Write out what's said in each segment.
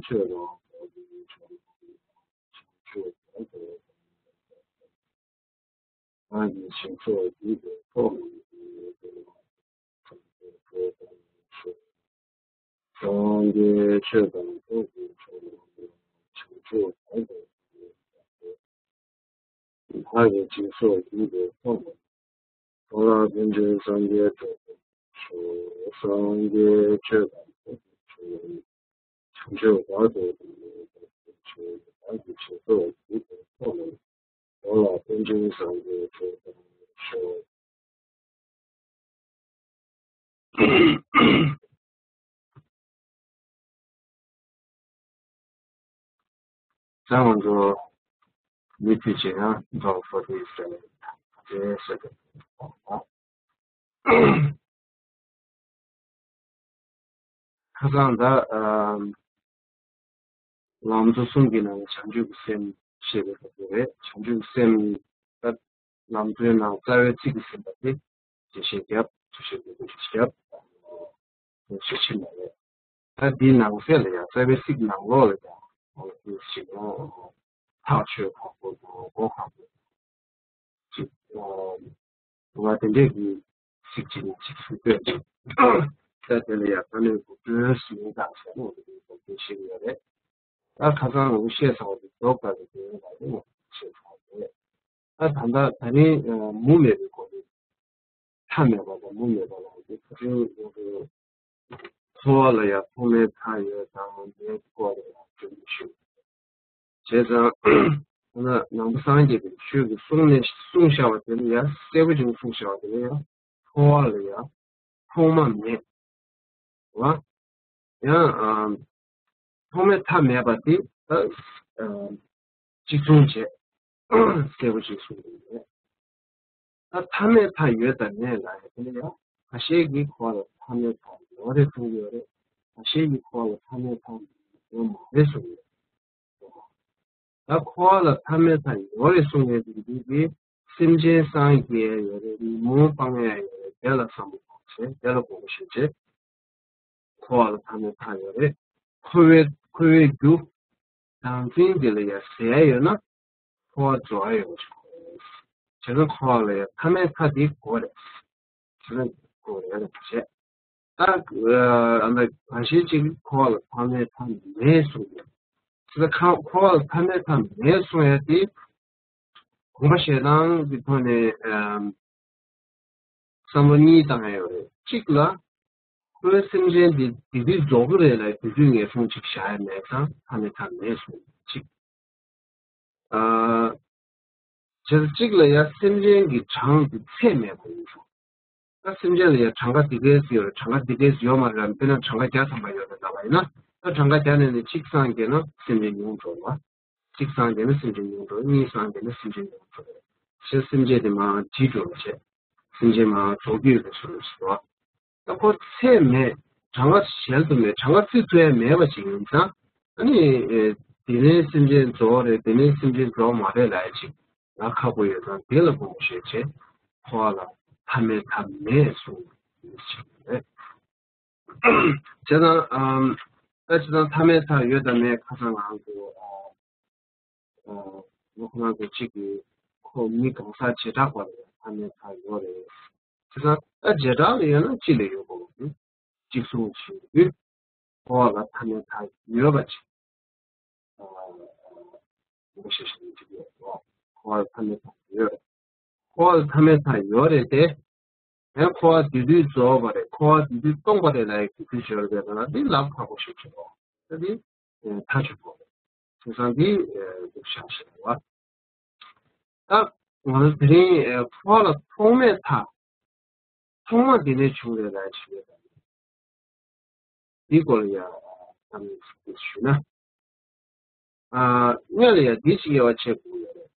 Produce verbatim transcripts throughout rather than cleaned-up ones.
ཆོས་དང་། ང་ཡི་ཞིང་སོགས་བགྱིས་པའི་ཚོགས། སངས་རྒྱས་ཆོས་དང་ཐུགས་ཀྱི་མཆོག། བྱང་ཆུབ་བར་དུ། བདག་གིས་ཅི་སོགས་བགྱིས་པའི་ཚོགས། ཚོགས་ལ་ཕན་ཕྱིར་སངས་རྒྱས་འགྲུབ་པར་ཤོག། སངས་རྒྱས་ཆོས་དང་ཐུགས་ཀྱི་མཆོག། བྱང་ཆུབ་བར་དུ་གཏོང་བའི་ཕྱིར། བདག་གིས་ཅི་སོགས་བགྱིས་པའི་ཚོགས། ཚོགས་ལ་ཕན་ཕྱིར་སངས་རྒྱས་འགྲུབ་པར་ཤོག། ད་ང་ཚོ་མུ་མཐུད་བྱས་ན་མདོ་བོ་དེ་ཟེར་ནས་དེ་ཟེར་ཏེ། ཁ་སང་ད་ཨ་ལམ་གཙོ་གསུམ་གྱི་ནང་ནས་བྱང་ཆུབ་ཀྱི་སེམས་བཤད་པའི་སྐབས་དེ་རེད། བྱང་ཆུབ་ཀྱི་སེམས་ད་ལམ་གཙོའི་ནང་རྩ་བའི་ཚིག་གི་སེམས་པ་དེ་རྒྱས་བཤད་རྒྱབ། ཐུགས་བཞེད་དགོས་ཀྱི་རྒྱབ། ཞེས་ཕྱིན་པ་རེད། ད་འདིའི་ནང་གསེས་ལ་ཡང་རྩ་བའི་ཚིག་ནང་ལོགས་ལ་ཡང་འོ་དེ་ཞིག་ནོ། ཐག་ཆོད་ཁག་པོ་དང་གོ་ཁག་པོ་ཅིག་ང་དེ་འདྲས་ཀྱི་ཚིག་ཅིག་ནས་ཅིག་སུ་བསྟོད་ཅིག་ད་དེ་ལ་ཡང་ད་ནས་འགུག་སྒྲོལ་ཟིན་དང་ཟེར་ནས་འོ་དེ་འགུག་སྒྲོལ་ཞིག་ཡོད་རེད། ད་ཁ་སང་ང་ཚོ་བཤད་ཚར་བ་དེ་རྫོགས་པ་རེད། དེ་ཡོད་ལ་ཡང་བཤད་ཚར་བ་རེད། ད་ད་ལྟ་ད་ནི་མུ་མེད་པའི་སྒོ་ནས། མཐའ་མེད་པ་དང་མུ་མེད་པ་ལ་ཡང་དེ་ཁ་ཚུན་ཡོང་གི། འཚོ་བ་ལ་ཡང་ཐོག་མའི་མཐའ་ཡོད་དང་མེད་སྐོར་ལ་ཡང་སྐྱོན་ཞུ། བྱས་ཙང་ན་ནང་པ་སངས་རྒྱས་པའི་ཆོས་ཀྱི་གསུང་ནས་གསུངས་བཞག་པ་དེ་ལ་ཡང་གསལ་པོ་ཅིག་གསུངས་བཞག་པ་དེ་ལ་ཡང་འཚོ་བ་ལ་ཡང་ཐོག་མ་མེད། བ། ཡང་ཨ་ཐོག་མའི་མཐའ་མེད་པ་དེ་ད་ཨ་གཅིག་མཚུངས་བྱས་གསལ་པོ་ཞིག་གསུངས་ཡོད་རེད། ད་མཐའ་མེད་མཐའ་ཡོད་དང་མེད་ལ་ཡང་དེ་ལ་ཡང་ཁ་ཤས་ཀྱིས་འཁོར་བ་ལ་མཐའ་མེད་མཐའ་ཡོད་རེད་གསུངས་ཡོད་རེད། ཁ་ཤས་ཀྱིས་འཁོར་བ་ལ་མཐའ་མེད་མཐའ་ཡོད་མ་རེད་གསུངས་ཡོད་རེད། ད་འཁོར་བ་ལ་མཐའ་མེད་མཐའ་ཡོད་རེད་གསུངས་ཡོད་དེ་འདི་གིས་སེམས་ཅན་སངས་རྒྱས་ཡོད་རེད། ཉོན་མོངས་སྤང་ཡ་ཡོད་རེད། དེ་ལ་བསམ་བློ་གཏོང་བྱས་དེ་ལ་དགོངས་པ་བཞེས་བྱས། འཁོར་བ་ལ་མཐའ་མེད་མཐའ་ཡོད་རེད། འཁོར་བའི་འཁོར་བའི་རྒྱུ་བདག་འཛིན་དེ་ལ་ཡང་ཟད་ཡོད་ན་འཁོར་བ་རྫོགས་ཡ་ཡོད་པ་ཞིག་དགོས་རེད། བྱས་ཙང་འཁོར་བ་ལ་ཡང་མཐའ་མེད་མཐའ་དེ་དགོས་རེད། བྱས་ཙང་དགོས་ཡ་ལ་བྱས། ད་ཨ་ནི་གང་ཞིག་ཅིག་འཁོར་བ་ལ་མཐའ་མེད་མཐའ་མེད་གསུངས་ཡོད། བྱས་ཙང་ཁ་འཁོར་བ་ལ་མཐའ་མེད་མཐའ་མེད་གསུངས་ཡ་དེ། དགོངས་པ་བཞེས་སྟངས་ཀྱི་ཐོག་ནས་ཨམ་བསམ་བློ་གཉིས་བཏང་ཡ་ཡོད་རེད། གཅིག་ལ། ཁོའི་སེམས་ཅན་འདི་དེ་དུས་རྫོགས་ཀྱི་རེད་ལ་དེ་དུས་ངན་སོང་ཅིག་བཞག་ཡ་མེད་ཙང་མཐའ་མེད་མཐའ་མེད་གསུངས་གཅིག་ཨ། བྱས་ཙང་གཅིག་ལ་ཡ་སེམས་ཅན་གྱི་གྲངས་དེ་ཚད་མེད་པ་ཡིན་ཙང་། ད་སེམས་ཅན་ལ་ཡ་གྲངས་ཀ་འདི་གས་ཡོད་རེད། གྲངས་ཀ་འདི་གས་ཡོད་མ་རེད་ལ། དཔེར་ན་གྲངས་ཀ་བརྒྱ་ཐམ་པ་ཡོད་རེད་ལབ་པ་ཡིན་ན། ད་གྲངས་ཀ་བརྒྱ་ནས་ནི་གཅིག་སངས་རྒྱས་ན་སེམས་ཅན་ཉུང་འགྲོ་བ། གཅིག་སངས་རྒྱས་ན་སེམས་ཅན་ཉུང་འགྲོ། གཉིས་སངས་རྒྱས་ན་སེམས་ཅན་ཉུང་འགྲོ། ཞེས་སེམས་ཅན་དེ་མར་བྲི་འགྲོ་བ་བྱས། སེམས་ཅན་མར་རྫོགས་རྒྱུ་ཡོད་པའི་ཚུལ་ཞིག་རེད། ད་ཁོ་ཚད་མེད། གྲངས་ཀ་གཞལ་དུ་མེད། གྲངས་ཀ་བརྩི་ཐུབ་ཡ་མེད་པ་ཅིག་ཡིན་ཙང་། ཨ་ནི་དེ་ནས་སེམས་ཅན་རྫོགས་རེད། དེ་ནས་སེམས་ཅན་རྫོགས་མ་རེད་ལབ་ཡ་ཅིག་ལབ་ཁག་པོ་ཡོད་ཙང་དེ་ལ་དགོངས་པ་བཞེས་བྱས། འཁོར་བ་ལ་མཐའ་མེད་མཐའ་མེད་གསུངས་ཡོད་ཅིག་རེད། བྱས་ཙང་ཨམ། ད་བྱས་ཙང་མཐའ་མེད་མཐའ་ཡོད་དང་མེད་ཁ་སང་ང་ཚོ་ཨ། ཨ། ང་ཁོ་རང་ཚོ་གཅིག་གིས་ཁོ་མི་གང་ཟག་བྱེ་བྲག་པ་ལ་ཡང་མཐའ་མེད་མཐའ་ཡོད་རེད། བྱས་ཙང་ཨ་བྱེ་བྲག་ལ་ཡོད་ན་གཅིག་ལ་ཡོད་དགོས་པ་རེད། གཅིག་གསུངས་བཞིན་དུ་འཁོར་བ་ལ་མཐའ་མེད་མཐའ་ཡོད་པ་ཅིག་ཨ། ངོ་ཤེས་ཤིང་འཇིག་ཡོད་རོ། འཁོར་བ་ལ་མཐའ་མེད་མཐའ་ཡོད་རེད། འཁོར་བ་ལ་མཐའ་མེད་མཐའ་ཡོད་རེད་དེ། ཡང་འཁོར་བ་དེ་དུས་རྫོགས་པ་རེད། འཁོར་བ་དེ་དུས་སྟོང་པ་རེད་ལབ་ཡ་གི་དུས་སྦྱོར་བས་ན་འདི་ལབ་ཁག་པོ་ཞིག་བྱེད་རོགས། ད་འདི་མཐའ་གཅིག་པོ་རེད། དེང་སང་འདི་འདུག་བཞག་ཞེས་པ། ད་ང་ཚོ་དེ་རིང་འཁོར་བ་ལ་ཐོག་མེད་མཐའ། ཐོག་མ་འདི་ནས་བྱུང་རེད་ལབ་ཡ་ཞིག་རེད། འདིའི་སྐོར་ལ་ཡང་བསམ་བློ་ཞུས་ན། ཨ། སྔོན་ལ་ཡང་འདི་ཞིག་དབྱེ་བ་ཕྱེ་དགོས་ཡོད་རེད།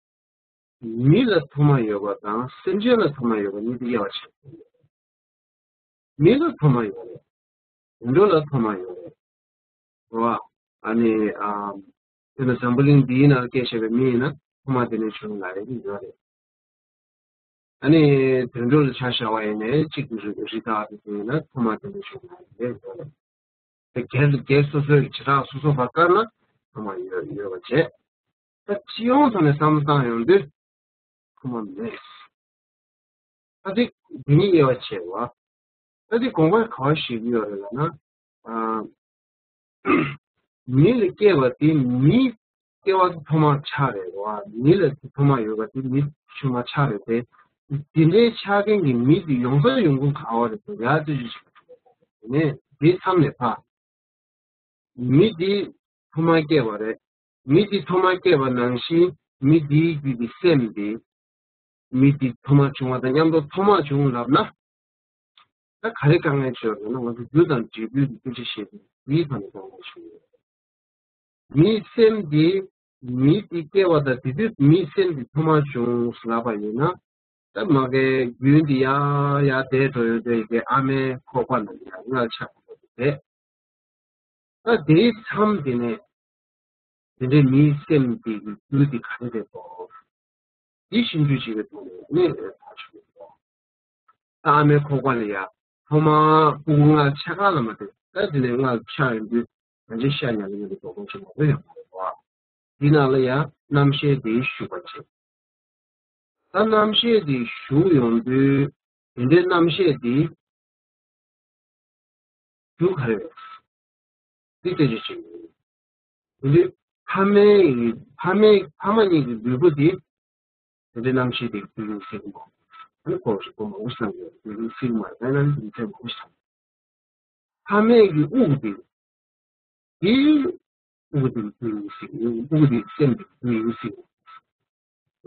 མི་ལ་ཐོག་མ་ཡོད་པ་དང་སེམས་ཅན་ལ་ཐོག་མ་ཡོད་པ་གཉིས་དེ་དབྱེ་བ་ཕྱེ་དགོས་ཡོད་རེད། མི་ལ་ཐོག་མ་ཡོད་རེད། དུད་འགྲོ་ལ་ཐོག་མ་ཡོད་རེད། རེད་བ། ཨ་ནི་ཨ། དེ་ནི་འཛམ་བུ་གླིང་འདིའི་ནང་སྐྱེས་བཞག་པའི་མི་ཡིན་ན་ཐོག་མ་དེ་ནས་བྱུང་ལབ་ཡ་གི་ཡོད་རེད། ཨ་ནི་དུད་འགྲོ་ལ་ཆ་བཞག་པ་ཡིན་ནའི་གཅིག་གི་རི་རི་དྭགས་དེ་ཚོ་ཡིན་ན་ཐོག་མ་དེ་ནས་བྱུང་ལབ་ཡ་གི་ཡོད་རེད། དེ་སྒེར་སྒེར་སོ་སོའི་བྱེ་བྲག་སོ་སོ་བར་བཀར་ན་ཐོག་མ་ཡོད་ཡོད་པ་བྱས། ད་སྤྱི་ཡོངས་ཐོག་ནས་བསམ་བློ་བཏང་ཡོང་དུས་ཐོག་མ་མེད། ད་དེ་འདི་ཉིད་དབྱེ་བ་ཕྱེ་བ། ད་དེ་དགོངས་པ་ག་བ་ཞིག་ཡོད་རེད་ལབ་ན། ཨ། མི་ལ་སྐྱེ་བ་དེ་མིའི་སྐྱེ་བ་ཐོག་མ་ཆགས་རེད་བ། མི་ལ་ཐོག་མ་ཡོད་པ་དེ་མི་ཆུང་མ་ཆགས་རེད་དེ། དེ་འདྲའི་ཆགས་མཁན་གྱི་མི་དེ་ཡོང་ས་ཡོང་ཁུངས་ག་བ་རེད་དེ་ཡ་ཅི་ཅི་ཞིག་ནས་དེ་མཚམས་ནས་ཕ། མི་དེ་ཐོག་མ་སྐྱེ་བ་རེད། མི་དེ་ཐོག་མ་སྐྱེ་བ་ནང་བཞིན་མི་དེའི་རྒྱུད་ཀྱི་སེམས་དེ། མི་དེ་ཐོག་མ་བྱུང་བ་དང་མཉམ་དུ་ཐོག་མ་བྱུང་ལབ་ན། ད་ག་རེ་དཀའ་ངལ་ཆེ་བ་ལབ་ན་ང་ཚོ་རྒྱུ་དང་འབྲས་བུའི་སྐད་ཆ་བཤད་དུས་དེའི་ཐོག་ནས་དཀའ་ངལ་ཆེ་བ་ཡོད། མིའི་སེམས་དེ་མི་དེ་སྐྱེ་བ་དང་དེ་དུས་མིའི་སེམས་དེ་ཐོག་མ་བྱུང་ལབ་པ་ཡིན་ན། ད་མ་གའི་རྒྱུན་དེ་ཡར་ཡར་འདས་འགྲོ་ཡོད་དུས་ཀྱི་ཨ་མའི་ཁོག་པ་ནང་ཡར་མངལ་ཆགས་པ་དེ་རེད། ད་དེའི་མཚམས་དེ་ནས་དེ་འདྲའི་མིའི་སེམས་དེ་གི་རྒྱུ་དེ་ག་རེ་རེད་དོ། དེ་ཞིབ་འཇུག་བྱེད་པའི་ཐོག་ནས་གནད་དོན་ཐག་ཆོད་རེད་དོ། ད་ཨ་མའི་ཁོག་པ་ལ་ཡ་ཐོག་མར་སྤུ་གུ་མངལ་ཆགས་ག་ལ་མ་དེ་ད་དེ་ནས་མངལ་ཆགས་ཡོང་དུས་ང་ཚོའི་ཤ་ཉར་ལ་ཡོང་དུས་དོགས་པ་ཆེན་པོ་ཡོང་གི་རེད་དོ། དེ་ནང་ལ་ཡང་རྣམ་ཤེས་དེ་ཞུགས་པ་བྱེད། ད་རྣམ་ཤེས་དེ་ཞུགས་ཡོང་དུས་དེ་འདྲའི་རྣམ་ཤེས་དེ་རྒྱུ་ག་རེ་རེད། འདི་སྐད་ཆ་ཅིག་ཡིན། དེ་འདྲའི་ཕ་མའི་ཕ་མའི་ཕ་མ་གཉིས་ཀྱི་ལུས་པོ་དེ་དེ་འདྲའི་རྣམ་ཤེས་དེ་རྒྱུ་ཡིན་ཟེར་གི་མ་རེད། ཨ་ནི་ཁོ་རེ་ཁོ་མང་པོ་བསམ་ཡོད་རྒྱུ་ཡིན་ཟེར་གི་མ་རེད། ཨ་ནི་རྒྱུ་མཚན་མང་པོ་ཞིག་ཕ་མའི་གི་དབུགས་དེ། དེ་དབུགས་དེ་རྒྱུ་ཡིན་ཟེར་གི་དབུགས་དེ་སེམས་དེ་རྒྱུ་ཡིན་ཟེར་གི་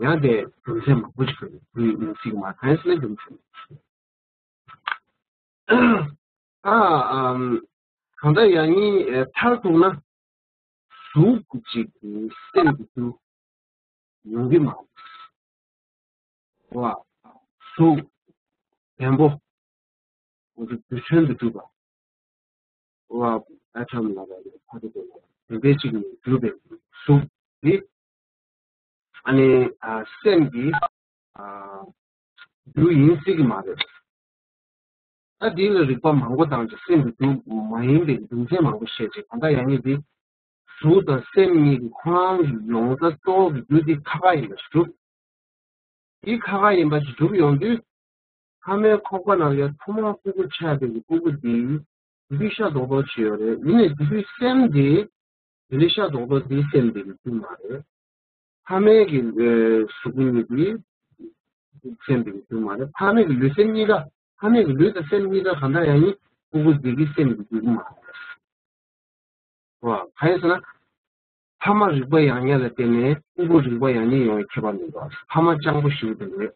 ཡང་དེ་རྒྱུ་མཚན་མང་པོ་ཞིག་ཡོད་རྒྱུ་ཡིན་ཟེར་གི་མ་གང་ཟེར་ན་རྒྱུ་མཚན་ཨ་ཨམ་གང་ལྟར་ཡང་ཉིད་མཐར་ཐུག་ན་གཟུགས་ཅིག་གི་སེམས་ཀྱི་རྒྱུ་ཡོང་གི་མ་རེད། བ། གཟུགས་བེམ་པོ། འོ་དེ་རྡུལ་ཕྲན་དུ་གྲུབ་པ། བ། ཨ་ཊམ་ལ་བ་ལས་ཕ་གི་དེ་ལ་བེམ་པོ་གཅིག་ནས་གྲུབ་པའི་གཟུགས་དེ། ཨ་ནི་ཨ་སེམས་ཀྱི་ཨ་རྒྱུ་ཡིན་སྲིད་ཀྱི་མ་རེད། ད་འདི་ལ་རིགས་པ་མང་པོ་བཏང་ཅིག་སེམས་ཀྱི་རྒྱུ་མ་ཡིན་པའི་རྒྱུ་མཚན་མང་པོ་བཤད་ཅིག་གང་ལྟར་ཡང་ཉིད་འདི་གཟུགས་དང་སེམས་གཉིས་ཀྱི་ཁོ་རང་གི་ཡོང་ས་གཙོ་བོ་གི་རྒྱུ་འདི་ཁ་ཁ་ཡིན་པ་ཞིག་གྲུབ། འདི་ཁ་ཁ་ཡིན་པ་ཞིག་གྲུབ་ཡོང་དུས། ཕ་མའི་ཁོག་པ་ནང་ལ་ཐོག་མར་སྤུ་གུ་ཆགས་པའི་སྤུ་གུ་འདི་འདི་ཤ་རྡོག་རྡོག་ཅིག་ཡོད་རེད། ཡིན་ནའི་འདི་དུས་སེམས་འདི་འདི་ལས་ཤ་རྡོག་རྡོག་འདི་སེམས་འདི་གི་རྒྱུ་མ་རེད། ཕ་མའི་གི་གཟུགས་པོ་གཉིས་འདི་སེམས་འདི་གི་རྒྱུ་མ་རེད། ཕ་མའི་གི་ལུས་སེམས་གཉིས་ཀ་ཕ་མའི་གི་ལུས་དང་སེམས་གཉིས་ཀ་གང་ལྟར་ཡང་ཡིན་སྤུ་གུ་འདི་གི་སེམས་འདི་གི་རྒྱུ་མ་རེད། བ། གང་ཡིན་ཟེར་ན། ཕ་མ་རིག་པ་ཡང་ཉིད་ལ་བརྟེན་ནས་སྤུ་གུ་རིག་པ་ཡང་ཉིད་ཡོང་བའི་ཁྱད་པར་མི་འདུག་ཕ་མ་སྤྱང་པོ་ཞིག་དེ་རེད།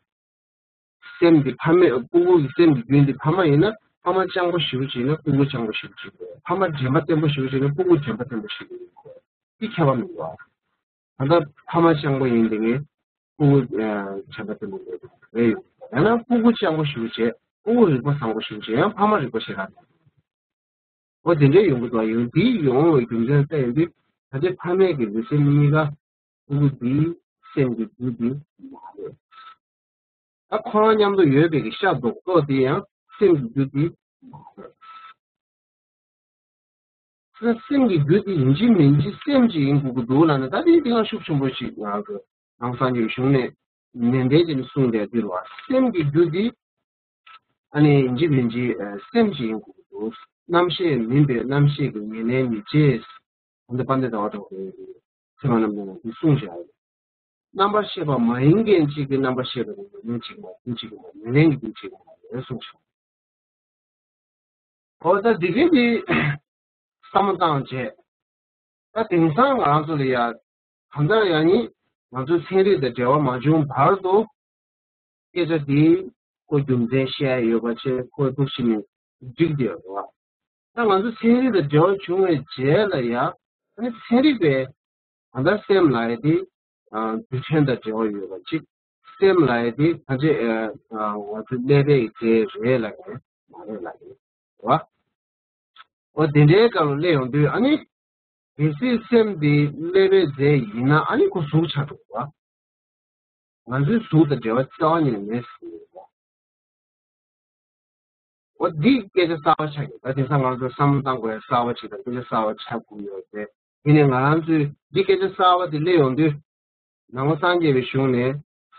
སེམས་འདི་ཕ་མའི་སྤུ་གུ་གི་སེམས་ཀྱི་རྒྱུན་འདི་ཕ་མ་ཡིན་ན་ཕ་མ་སྤྱང་པོ་ཞིག་བྱས་ན་སྤུ་གུ་སྤྱང་པོ་ཞིག་བྱེད་དགོས། ཕ་མ་དྲན་པ་བརྟན་པོ་ཞིག་བྱས་ན་སྤུ་གུ་དྲན་པ་བརྟན་པོ་ཞིག་ཡིན་དགོས། འདི་ཁྱད་པར་མི་འདུག་ད་ལྟ་ཕ་མ་སྤྱང་པོ་ཡིན་དེ་ངས་སྤུ་གུ་དྲན་པ་བརྟན་པོ་མེད་དགོས་རེད་ཡོད། ཡང་ན་སྤུ་གུ་སྤྱང་པོ་ཞིག་བྱས་སྤུ་གུ་རིག་པ་བཟང་པོ་ཞིག་བྱས་ཡང་ཕ་མ་རིག་པ་ཞེ་དྲག་མེད། འོ་དེ་འདྲའི་ཡོང་གི་འདུག་ཡོང་འདི་ཡོང་བའི་རྒྱུ་མཚན་ལྟ་ཡོང་དུས་ད་ལྟའི་ཕ་མས་ཀྱི་ལུས་སེམས་གཉིས་ཀ་སྤུ་གུ་འདིའི་སེམས་ཀྱི་རྒྱུ་འདི་མ་རེད། ད་ཁོ་རང་མཉམ་དུ་ཡོད་པའི་གི་ཤ་རྡོག་རྡོག་དེ་ཡང་སེམས་ཀྱི་རྒྱུ་འདི་མ་རེད། ད་སེམས་ཀྱི་རྒྱུ་དེ་ཡིན་གཅིག་མིན་གཅིག་སེམས་ཀྱི་ཡིན་དགོས་ཀྱི་འདུག་ལབ་ན་ད་དེ་དེ་ཡང་ཤུགས་ཆེན་པོ་ཞིག་ང་ཚོ་ནང་སངས་རྒྱས་གཞུང་ནས་ནན་ཏན་གྱིས་གསུངས་བསྡད་དུས་རེད་བ། སེམས་ཀྱི་རྒྱུ་དེ་ཨ་ནི་ཡིན་གཅིག་མིན་གཅིག་ཨ་སེམས་ཀྱི་ཡིན་དགོས་ཀྱི་འདུག་རྣམ་ཤེས་མིན་པའི་རྣམ་ཤེས་ཀྱི་ཉེར་ལེན་མི་བྱེད། ད་ལྟ་དཔལ་ལྡན་ཟླ་བ་གྲགས་པའི་ཚེ་དབང་རྣམ་རྒྱལ་ནས་འདི་གསུངས་བཞག་ཡོད། རྣམ་པར་ཤེས་པ་མ་ཡིན་མཁན་གཅིག་གིས་རྣམ་པར་ཤེས་པ་ཉེར་ལེན་བྱེད་ཀྱི་མ་རེད། རྒྱུ་བྱེད་ཀྱི་མ་རེད། ཉེར་ལེན་གྱི་རྒྱུ་བྱེད་ཀྱི་མ་རེད་གསུངས་བཞག་འོ་ད་འདི་གའི་འདི་བསམ་བློ་བཏང་བྱས། ད་དེང་སང་ང་རང་ཚོ་ལ་ཡ་གང་ལྟར་ཡང་ནི་ང་ཚོའི་ཚན་རིག་དང་འབྲེལ་བ་མ་བྱུང་བར་དུ་སྐད་ཆ་འདི་ཁོ་རྒྱུ་མཚན་བཤད་ཡོད་པ་བྱས་ཁོ་ཐུགས་ཤི་ནས་འགྲིག་བསྡད་ཡོད་རེད་བ། ད་ང་ཚོ་ཚན་རིག་དང་འབྲེལ་བ་བྱུང་བའི་རྗེས་ལ་ཡ་ཨ་ནི་ཚན་རིག་པས་གང་ལྟར་སེམས་ལ་ཡ་དེ་རྡུལ་ཕྲན་དང་འབྲེལ་བ་ཡོད་པ་གཅིག་སེམས་ལ་ཡ་དེ་ད་ཆ་ང་ཚོ་ཀླད་པའི་རྫས་རེད་ལབ་ཀྱི་མ་རེད་ལབ་ཀྱི་རེད་བ། འོ་དེ་འདྲའི་སྐབས་ལ་སླེབས་ཡོང་དུས་ཨ་ནི་གལ་སྲིད་སེམས་དེ་ཀླད་པའི་རྫས་ཡིན་ན་ཨ་ནི་ཁོ་གཟུགས་ཆགས་འགྲོ་གི་རེད་བ། ང་ཚོའི་གཟུགས་དང་འབྲེལ་བ་རྩ་བ་ཉིད་ནས་མེད་ཟེར་གྱི་རེད་བ། འོ་འདི་སྐད་ཆ་གསར་པ་ཆགས་ཀྱི། ད་དེང་སང་ང་ཚོ་བསམ་བློ་བཏང་དགོས་ཡ་གསར་པ་ཅིག་དང་སྐད་ཆ་གསར་པ་ཆགས་དགོས་ཡོད་རེད། དེ་ནས་ང་རང་ཚོས་འདི་སྐད་ཆ་གསར་པ་དེ་སླེབས་ཡོང་དུས། ནང་པ་སངས་རྒྱས་པའི་གཞུང་ནས་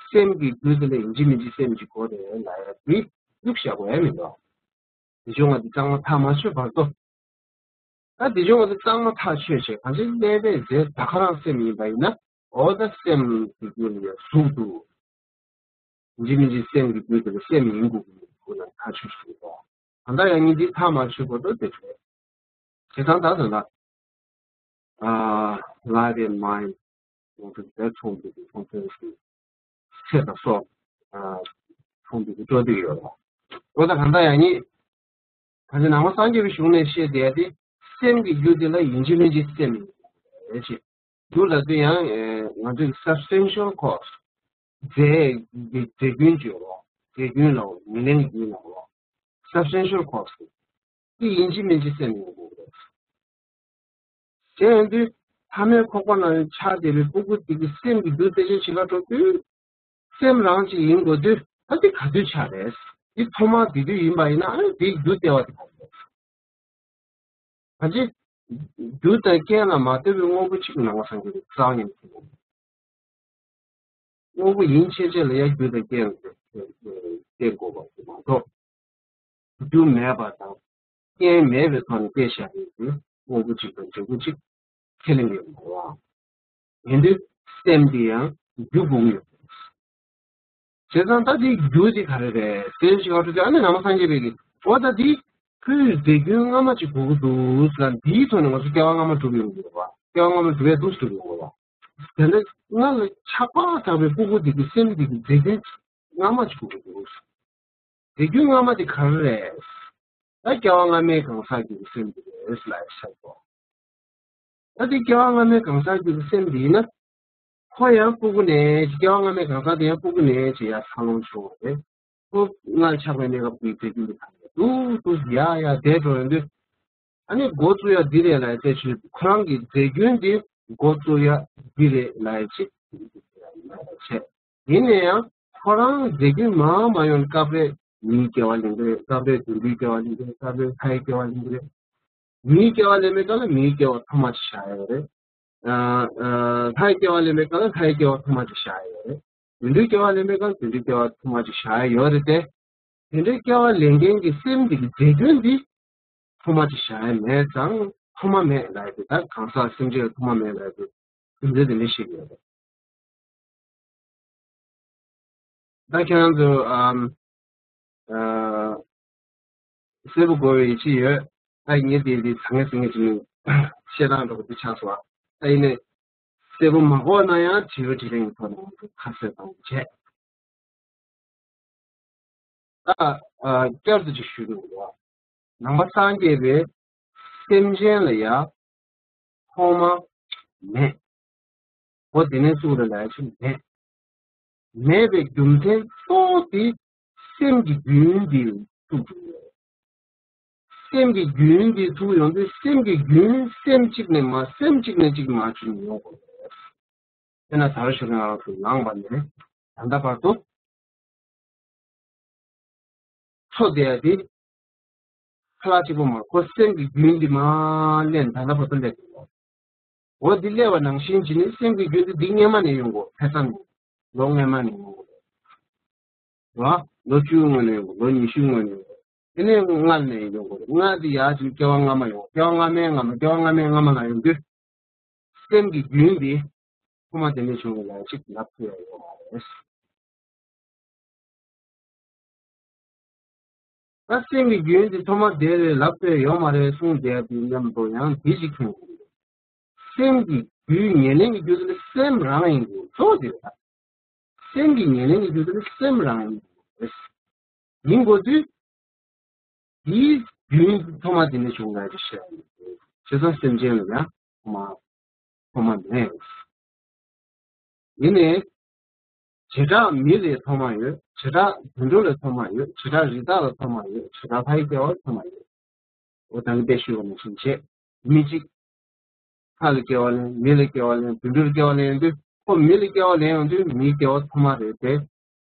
སེམས་ཀྱི་རྒྱུ་དེ་ལ་ཡིན་གཅིག་མིན་གཅིག་སེམས་ཀྱི་སྒོ་རེད་ལབ་ཡ་འདི་བླུགས་བཞག་དགོས་ཡ་མི་འདུག་དེ་བྱུང་བ་འདི་གཙང་མ་ཐག་མ་ཆོད་བར་དུ། ད་དེ་བྱུང་བ་འདི་གཙང་མ་ཐག་ཆོད་བྱས་གང་ཅི་གནས་པའི་རྫས་ད་ག་རང་སེམས་ཡིན་པ་ཡིན་ན། འོ་ད་སེམས་ཀྱི་རྒྱུ་ལ་ཡ་གཟུགས་འདུག་ཡིན་གཅིག་མིན་གཅིག་སེམས་ཀྱི་རྒྱུ་དེ་ལ་སེམས་ཡིན་དགོས་ཀྱི་མི་འདུག་ལ་ཐག་ཆོད་ཞུ་དགོས། གང་ལྟར་ཡང་ཉིན་འདི་ཐག་མ་ཆོད་བར་དུ་དེ་བྱས། བྱས་ཙང་ད་དོན་དག་ལ་དེ་མ་ཡིན་ནོར་འཁྲུལ་དེ་མཐོང་དུས་ཀྱི་མཐོང་ཚུལ་ཞིག་ཚེ་དང་སྲོག་མཐོང་དུས་ཀྱི་སྤྲོ་འདོད་ཡོད་ལ། འོ་ད་གང་ལྟར་ཡང་ཉིད་གང་ཅི་ནང་པ་སངས་རྒྱས་པའི་གཞུང་ནས་བཤད་བསྡད་དེ་སེམས་ཀྱི་རྒྱུ་དེ་ལ་ཡིན་གཅིག་མིན་གཅིག་སེམས་ཡིན་རེད་ཅེས། རྒྱུ་ལ་དེ་ཡང་ང་ཚོའི་substantial cause རྫས་ཀྱི་རྫས་རྒྱུན་ཅིག་ཡོད་རེད། རྫས་རྒྱུན་ལ་ཉེར་ལེན་རྒྱུན་ལ་ཡོད་རེད། substantial cause དེ་ཡིན་གཅིག་མིན་གཅིག་སེམས་ཡོང་དགོས་རེད། དེ་ཡིན་དུས་ཐ་མའི་ཁོག་པ་ན་ཆགས་བསྡད་པའི་སྤུ་གུ་དེ་གི་སེམས་ཀྱི་རྒྱུ་རྩད་གཅོད་བྱེད་ག་འགྲོ་དུས་སེམས་རང་གཅིག་ཡིན་དགོས་དུས་ད་དེ་ག་དུས་ཆགས་རེད། དེ་ཐོག་མར་དེ་དུས་ཡིན་པ་ཡིན་ན་ཨ་ནི་དེའི་རྒྱུ་སྟེར་བ་དེ་ག་རེད། གང་ཅི། རྒྱུ་དང་རྐྱེན་ལ་མ་ལྟོས་པའི་དངོས་པོ་གཅིག་ནང་པ་སངས་རྒྱས་པའི་རྩ་བ་ཉིད་དུ་དངོས་པོ་ཡིན་ཕྱིན་ཆད་ལ་ཡང་རྒྱུ་དང་རྐྱེན་ལ་བརྟེན་དགོས་པ་མ་གཏོགས། རྒྱུ་མེད་པ་དང་རྐྱེན་མེད་པའི་ཐོག་ནས་སྐྱེས་བཞག་ཡོད་དུས་དངོས་པོ་གཅིག་དང་འབྲས་བུ་གཅིག་ཁས་ལེན་ཡོད་མ་རེད། ཡིན་དུས་སེམས་འདི་ཡང་རྒྱུ་དགོས་ཀྱི་ཡོད། བྱས་ཙང་ད་འདི་རྒྱུ་འདི་ག་རེ་རེད་ཟེར་ཞིག་ཨ་ཁུ་ཨ་ནི་ནང་པ་སངས་རྒྱས་པའི་གི་འོ་ད་འདི་ཁོའི་རྫས་རྒྱུན་སྔ་མ་ཅིག་དགོས་ཀྱི་འདུག་ཟེར་ན་འདིའི་ཐོག་ནས་ང་ཚོ་སྐྱེ་བ་སྔ་མ་འགྲུབ་ཡོང་གི་ཡོད་པ། སྐྱེ་བ་སྔ་མ་འགྲུབ་ཡས་འདུག་འགྲུབ་ཡོང་གི་ཡོད་པ། དེ་འདྲ་སྔ་ལ་ཆགས་པ་དག་པའི་སྤུ་གུ་འདི་གི་སེམས་འདི་གི་རྫས་རྒྱུན་སྔ་མ་ཅིག་དགོས་ཀྱི་འདུག་རྫས་རྒྱུན་སྔ་མ་དེ་ག་རེ་རེད། ད་སྐྱེ་བ་སྔ་མའི་གང་ཟག་གི་སེམས་དེ་རེད་ལབ་ཤག་གོ། ད་དེ་སྐྱེ་བ་སྔ་མའི་གང་ཟག་གི་སེམས་དེ་ཡིན་ན། ཁོ་ཡང་སྤུ་གུ་ནས་སྐྱེ་བ་སྔ་མའི་གང་ཟག་དེ་ཡང་སྤུ་གུ་ནས་ཅི་ཡར་འཚར་ལོངས་བྱུང་བ་རེད། ཁོ་མངལ་ཆགས་པའི་གནས་སྐབས་ཀྱི་རྫས་རྒྱུན་དེ་ག་རེ་རེད། ཏུ་ཏུ་ཡ་ཡ་བསྡད་འགྲོ་ཡོང་དུས། ཨ་ནི་འགོ་བཙུགས་ཡ་འདི་རེད་ལབ་ཡ་དེ་ཆུ་ཁོ་རང་གི་རྫས་རྒྱུན་དེ་འགོ་བཙུགས་ཡ་འདི་རེད་ལབ་ཡ་ཅིག་བྱས། ཡིན་ན་ཡང་ཁོ་རང་རྫས་རྒྱུན་མ་མ་ཡོང་སྐབས་རེ་མིའི་སྐྱེ་བ་ལེན་གི་རེད། སྐབས་རེ་བདུད་འདུལ་སྐྱེ་བ་ལེན་གི་རེད། སྐབས་རེ་ལྷའི་སྐྱེ་བ་ལེན་གི་རེད། མིའི་སྐྱེ་བ་ལེན་པའི་སྐབས་ལ་མིའི་སྐྱེ་བ་ཐོག་མ་ཅིག་བཞག་ཡ་ཡོད་རེད། ཨ་ཨ་ལྷའི་སྐྱེ་བ་ལེན་པའི་སྐབས་ལ་ལྷའི་སྐྱེ་བ་ཐོག་མ་ཅིག་བཞག་ཡ་ཡོད་རེད། བདུད་འདུལ་སྐྱེ་བ་ལེན་པའི་སྐབས་བདུད་འདུལ་སྐྱེ་བ་ཐོག་མ་ཅིག་བཞག་ཡ་ཡོད་རེད་དེ། དེ་འདྲའི་སྐྱེ་བ་ལེན་མཁན་གྱི་སེམས་འདི་གི་རྫས་རྒྱུན་འདི་ཐོག་མ་ཅིག་བཞག་ཡ་མེད་ཙང་ཐོག་མ་མེད་ལབ་ཡ་དེ་ད་གང་ཟག་སེམས་ཅན་ལ་ཐོག་མ་མེད་ལབ་ཡ་དེ་རྒྱུ་མཚན་དེ་འདྲ་ཞིག་ཡོད་རེད། ད་ཁྱེད་རང་ཚོ་ཨམ་ཨ་གསལ་པོ་གོ་བའི་ཡིད་ཆེས་ཡོད། ད་ངས་དེ་འདི་ཚང་ངེ་ཚང་ངེ་ཅིག་བཤད་སྟངས་འདྲ་པོ་འདི་ཆགས་སོང་བ། ད་ཡིན་ནའི་གསལ་པོ་མ་གོ་ན་ཡང་དྲི་བ་དྲིས་ལན་གྱི་ཐོག་ནས་ང་ཚོ་ཁ་གསལ་གཏོང་བྱས། ད་ཨ་བསྐྱར་དུ་ཅིག་ཞུ་འདོད་འདུག་ནང་པ་སངས་རྒྱས་པའི་སེམས་ཅན་ལ་ཡ་ཐོག་མ་མེད། འོ་དེ་ནས་གཙུག་ལག་ལ་ཡ་ཅིག་མེད། མེད་པའི་རྒྱུ་མཚན་གཙོ་བོ་དེ་སེམས་ཀྱི་རྒྱུན་འདི་གཙུག་གི་ཡོད། སེམས་ཀྱི་རྒྱུན་འདི་ཚུགས་ཡོང་དུས་སེམས་ཀྱི་རྒྱུན་སེམས་གཅིག་ནས་མ་སེམས་གཅིག་ནས་གཅིག་མ་བྱུང་ཡོང་དགོས། དེ་ན་ད་རུང་ཞུ་ན་ང་རང་ཚོ་ནང་པ་ནས་ད་ལྟ་བར་དུ་འཚོ་བསྡད་ཡ་དེ་ཁ་ལག་གཅིག་པོ་མ་ཁོ་སེམས་ཀྱི་རྒྱུན་འདི་མ་ལེན་ད་ལྟ་བར་དུ་སླེབས་ཡོད། འོ་འདི་སླེབས་པ་ནང་བཞིན་བྱས་ནས་སེམས་ཀྱི་རྒྱུན་འདི་འདི་སྔས་མ་ནས་ཡོང་དགོས། ཕལ་ཆེར་ལོ་སྔས་མ་ནས་ཡོང་དགོས། ལོ་བཅུའི་སྔོན་ནས་ཡོང་དགོས། ལོ་ཉི་ཤུའི་སྔོན་ནས་ཡོང་དགོས། དེ་ནས་ལྔ་ནས་ཡོང་དགོས། ལྔ་འདི་ཡར་ཅིག་སྐྱེ་བ་སྔ་མ་ཡོང་། སྐྱེ་བ་སྔ་མའི་སྔ་མ། སྐྱེ་བ་སྔ་མའི་སྔ་མ་ལ་ཡོང་དུས་སེམས་ཀྱི་རྒྱུན་འདི་ཐོག་མ་དེ་ནས་བྱུང་བ་ལ་ཅིག་ལབ་ཐུབ་ཡ་ཡོད་མ་རེད། ད་སེམས་ཀྱི་རྒྱུན་དེ་ཐོག་མ་དེ་རེད་ལབ་ཐུབ་ཡོད་མ་རེད་གསུངས་བསྡད་པའི་མཉམ་དུ་ཡང་དེ་ཞིག་མཁྱེན་དགོས། སེམས་ཀྱི་རྒྱུན་ཉེར་ལེན་གྱི་རྒྱུ་དེ་ནི་སེམས་རང་ཡིན་དགོས། གཙོ་བོ་དེ་རེད། སེམས་ཀྱི་ཉེར་ལེན་གྱི་རྒྱུ་དེ་ནི་སེམས་རང་ཡིན་དགོས། ཡིན་དགོས་དུས། དེའི་རྒྱུན་ཐོག་མ་དེ་ནས་བྱུང་བ་ཞིག་བཤད་ཡོད། བྱས་ཙང་སེམས་ཅན་ལ་ཡང་ཐོག་མ་ཐོག་མ་མེད། ཡིན་ནའི་བྱེ་བྲག་མི་ལ་ཐོག་མ་ཡོད། བྱེ་བྲག་དུད་འགྲོ་ལ་ཐོག་མ་ཡོད། བྱེ་བྲག་རི་དྭགས་ལ་ཐོག་མ་ཡོད། བྱེ་བྲག་ལྷའི་སྐྱེ་བ་ལ་ཐོག་མ་ཡོད། འོ་ད་གིན་དཔེ་ཞུས་པ་ནང་བཞིན་བྱས། མི་གཅིག་ལྷ་ལ་སྐྱེ་བ་ལེན། མི་ལ་སྐྱེ་བ་ལེན། དུད་འགྲོ་ལ་སྐྱེ་བ་ལེན་དུས་ཁོ་མི་ལ་སྐྱེ་བ་ལེན་ཡོང་དུས་མིའི་སྐྱེ་བ་ཐོག་མ་རེད་དེ།